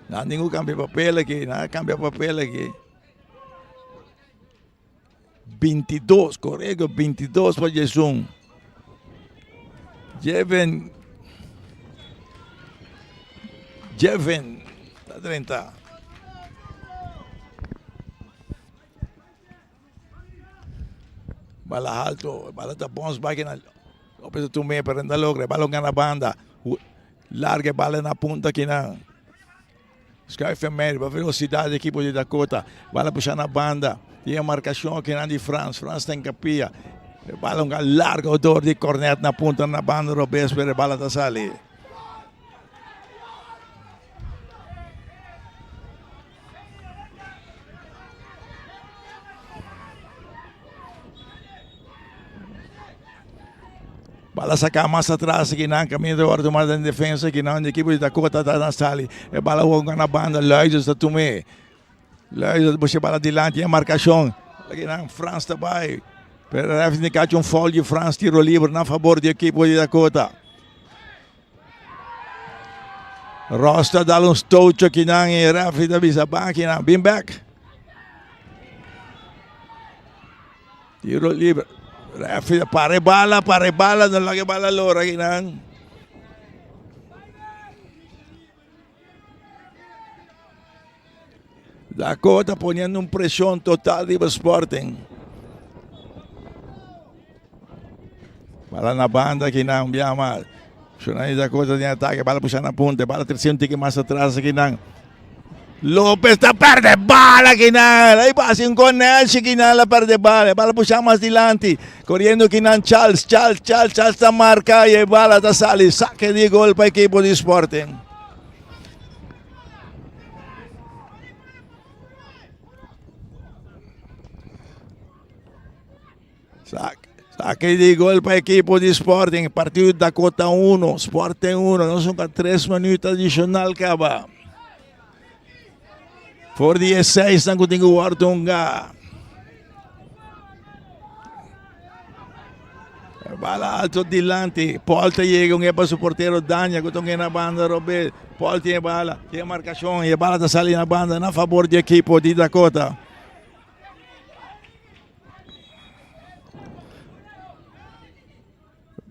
B: Nan tin ku kambia papel aki, nan a kambia papel aki. 22, korekto, 22 pa Jason. Jeven, Jeven ta drenta. Bala halto, bala ta bons baki na Lopez ta tum'é pero no ta logra, bala gana banda, larga e bala na punta kinan. Schuifenmeyer pa velocidad di ekipo di Dakota, bala pusha na banda, tin e marcacion kinan di Frans, Frans ta en capilla, e bala un larga door di Cornet na punta na banda robes pero e bala ta sali. Bala saca mas atras aki nan caminda ta worde tuma den defensa aki nan ekipo di Dakota ta na sali e bala wou na banda Luijers ta tum'e Luijers ta busca e bala dilanti e marcacion aki nan Frans ta bay pero ref tin cacha un foul di Frans tiro liber na fabor di ekipo di Dakota. Ross ta dal un stootje kinan y referee ta bisa ban kinan bin back. Tiro libre. Referee para e bala, para e bala, no laga e bala lora kinan. Dakota poniendo un presion total riba Sporting. Bala na banda aki nan un biaha mas. Shonani Dakota den atake, bala pusha na punta, bala trece un tiki mas atras aki nan. Lopez ta perde bala aki nan. Ahí va haci un connection aki nan, la perde bala. Bala pusha mas dilanti. Corriendo aki nan Charles, Charles, Charles, Charles ta marca y e bala ta sali. Saque di gol pa equipo di Sporting. Saque di gol pa equipo di Sporting. Partido Dakota 1, Sporting 1. Nos un 3 minutos adicional caba. For di e 6 nan ku tin ku wòrdu hunga. Bala alto dilanti. Paul ta yega un pa su portero Dania ku ta na banda robes. Paul tin e bala, tin e markashon i e bala ta sali na banda na fabor di ekipo di Dakota.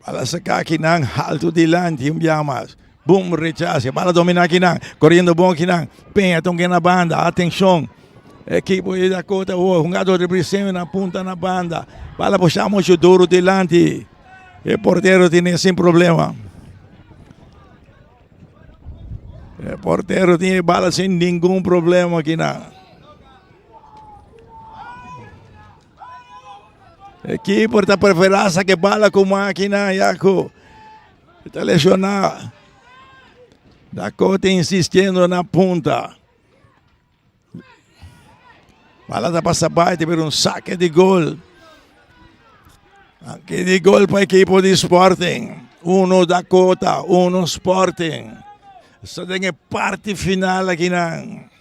B: Bala saca akinan, alto dilanti, un biaha mas. Boom, rechace. Bala domina akinan, coriendo bon akinan. Peña tonke na banda, atencion. Equipo di Dakota, oh, hungador di Briseño na punta na banda. Bala pusha mucho duro dilanti. E portero tiene sin problema. E portero tiene bala sin ningun problema akinan. E keeper ta preferá saque bala ku máquina ya ku ta lesioná. Dakota insistiendo na punta. Bala ta pasa bai, te un saque di gol. Saque di gol pa equipo di Sporting. Uno Dakota, uno Sporting. Esta den e parti final akinan.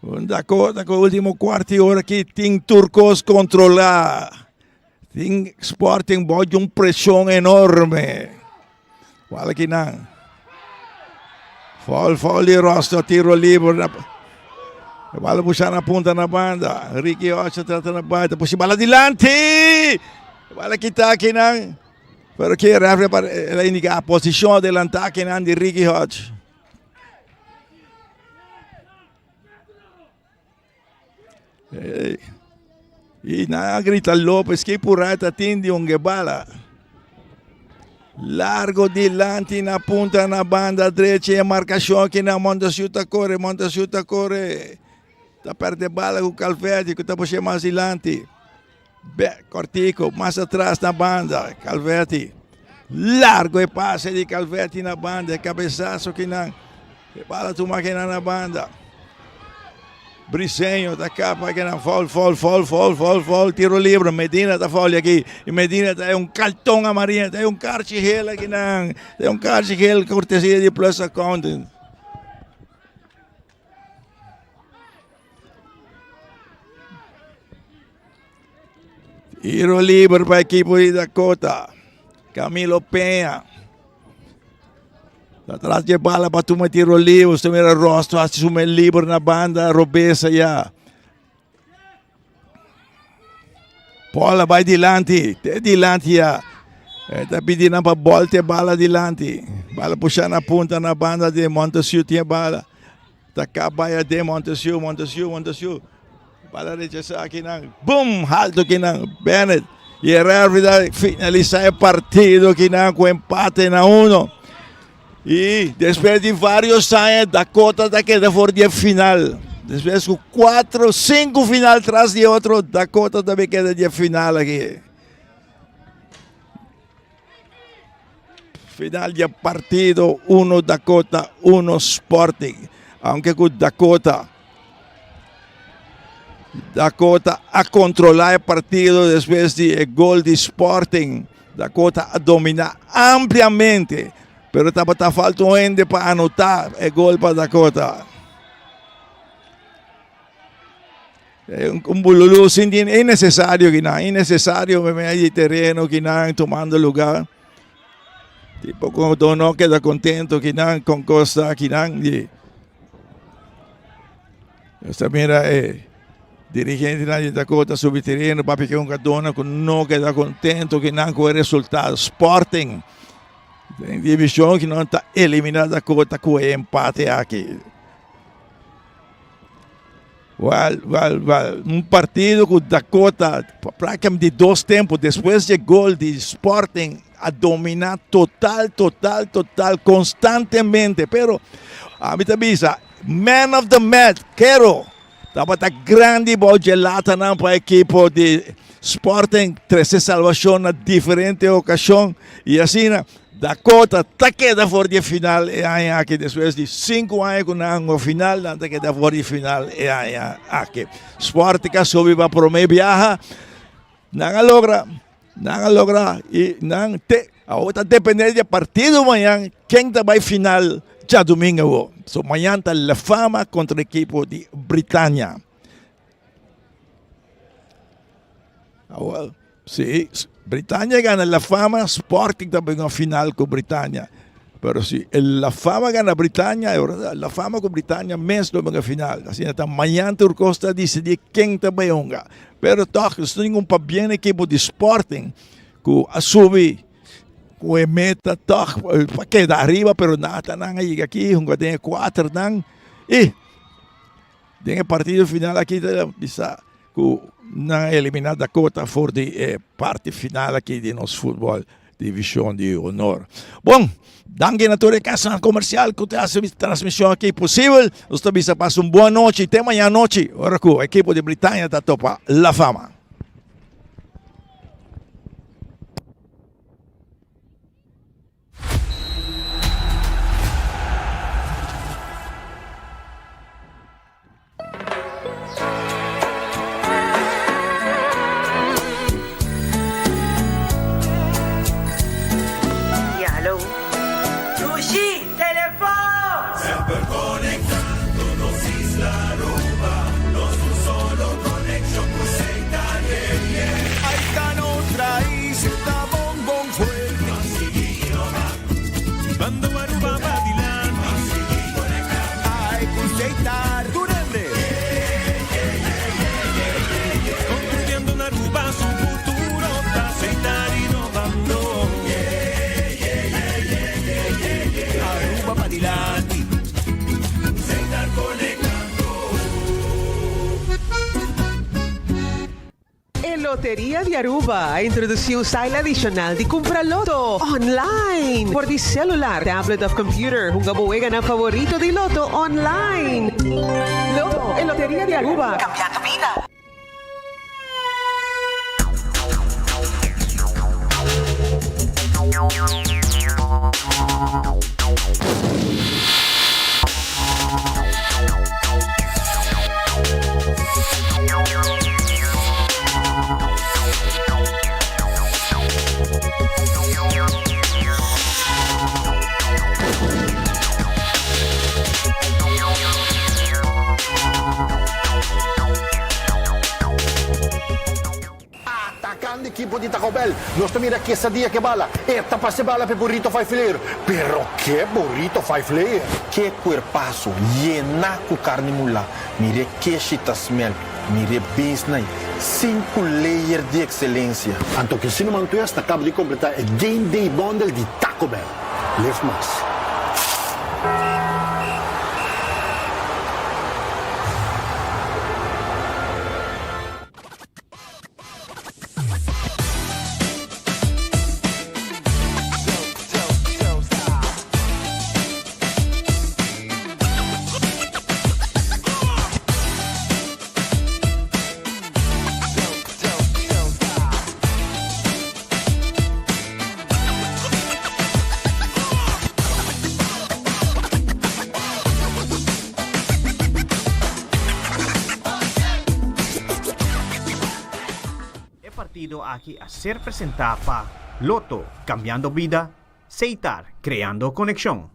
B: Un Dakota ku último kuarti ora aki tin tur kos kontrolá. Tin Sporting bou di un preshon enorme. Wal akinan. Foul, foul di Rosto, tiro liber. Na, bala busha na punta na banda. Ricky Ocha trata na banda. Pushi bala dilanti. Bala kita akinan. Pero ki referee el a indica posishon adelantá akinan di Ricky Hodge. I nan a grita Lopez ki purá ta tin di un gebala. Largo dilanti na punta na banda drecha e markashon aki na Montesiu ta kore, Montesiu ta kore. Ta perde bala ku Calvetti ku ta pushe mas dilanti. Bek kortiko mas atras na banda Calvetti. Largo e pase di Calvetti na banda e kabesaso kinan. E bala tuma kinan na banda. Briseño ta kapa kinan foul foul foul foul foul foul tiro libre Medina ta foul aki y Medina ta un cartón amarillo ta un karchi geel akinan ta un karchi geel cortesia di Plus Accountant. Tiro liber pa ekipo di Dakota. Camilo Peña. Atrás de bala pa tuma tiro liber. Usted mira Rosto hace su liber na banda. Robesa ya. Paul bai dilanti. Te dilanti ya. Ta pidi nan pa bolte bala dilanti. Bala pusha na punta na banda de Montesiu tiene bala. Ta kaba ya den Montesiu, Montesiu, Montesiu. Bala rechasa akinan. Boom! Halto akinan. Bennett. Y e referee ta finalisa e partido akinan cu empate na uno. Y despues di varios aña Dakota ta keda for di e final. Despues cu cuatro, cinco final tras di otro, Dakota ta keda di e final aki. Final di e partido, uno Dakota, uno Sporting. Aunke ku Dakota Dakota a kontrolá e partido despues di e gol di Sporting. Dakota a dominá ampliamente, pero tabata falta un hende pa anotá e gol pa Dakota. Un bululu sin tin innecesario kinan, innecesario me medio di terreno kinan tomando lugar. Tipo como to no queda contento kinan con cosa kinan di. Esta mira eh dirigente nan di Dakota subi terreno papi que un cadona ku no queda contento kinan ku e resultado. Sporting den division kinan ta elimina Dakota ku e empate aki. Wel, wel, wel, un partido cu Dakota prácticamente di dos tempo despues di e gol di Sporting a domina total, total, total, constantemente. Pero ami ta bisa, man of the match, Kero, tabata grandi bou dje latanan pa ekipo di Sporting, trece salvacion na diferente ocasion y asina Dakota ta keda for di e final e aña aki despues di sinku aña ku nan a final nan ta keda for di final e aña aki. Sporting a subi pa prome biaha nan a logra nan a logra i nan te awor ta depende di e partido mañan ken ta bai final djadumingu awor. So mañan ta La Fama kontra ekipo di Britania. Awor si Britania gana La Fama, Sporting ta bin final ku Britania. Pero si La Fama gana Britania, La Fama ku Britania mes lo bin final. Asina ta mañan tur kos ta disidí ken ta bai hunga. Pero tòg nos tin un pabien ekipo di Sporting. ku a subi ku e meta tòg pa keda ariba pero nata nan a yega aki hunga den e kuaternan i den e partido final aki ta bisa ku nan a eliminá Dakota for di e parti final aki di nos futbòl Divishon di Honor. Bon, danki na tur e kasanan komersial ku ta hasi transmishon aki posibel. Nos ta bisa pasa un bon anochi te mañana anochi ora ku ekipo di Britania ta topa La Fama.
E: Ya, hallo.
F: Dushi, telefon!
G: Semper conectando nos isla Aruba, nos un solo conexion cu Setar, yeah, yeah.
H: Ay ta nos raiz, ta bon bon fuerte.
G: Ban sigui innova.
H: Bando Aruba pa dilanti.
G: Ban sigui conecta.
H: Ay cu Setar. Tur hende.
G: Construyendo na Aruba su futuro ta Setar innovando.
H: Aruba pa dilanti.
G: Setar conectando.
J: E Loteria di Aruba a introduci un style adicional di cumpra loto online por di celular, tablet of computer. Hunga bo weganan favorito di loto online. Loto, e Loteria di Aruba, cambiando bida.
C: Atacando equipo di Taco Bell. Nos ta mira Quesadilla ke bala. E ta pasa e bala p'e Burrito Five Layer. Pero ke Burrito Five Layer?
D: Ke cuerpazo, yena cu carni mula. Mir'e keshi ta smel. Mir'e beans-nai. Sinku layer di excelencia.
C: Anto ke Cinnamon Twist ta caba di completa e Game Day Bundle di Taco Bell. Live mas.
A: E partido aki a ser presenta pa Lotto, cambiando bida, Seitar, creando conexion.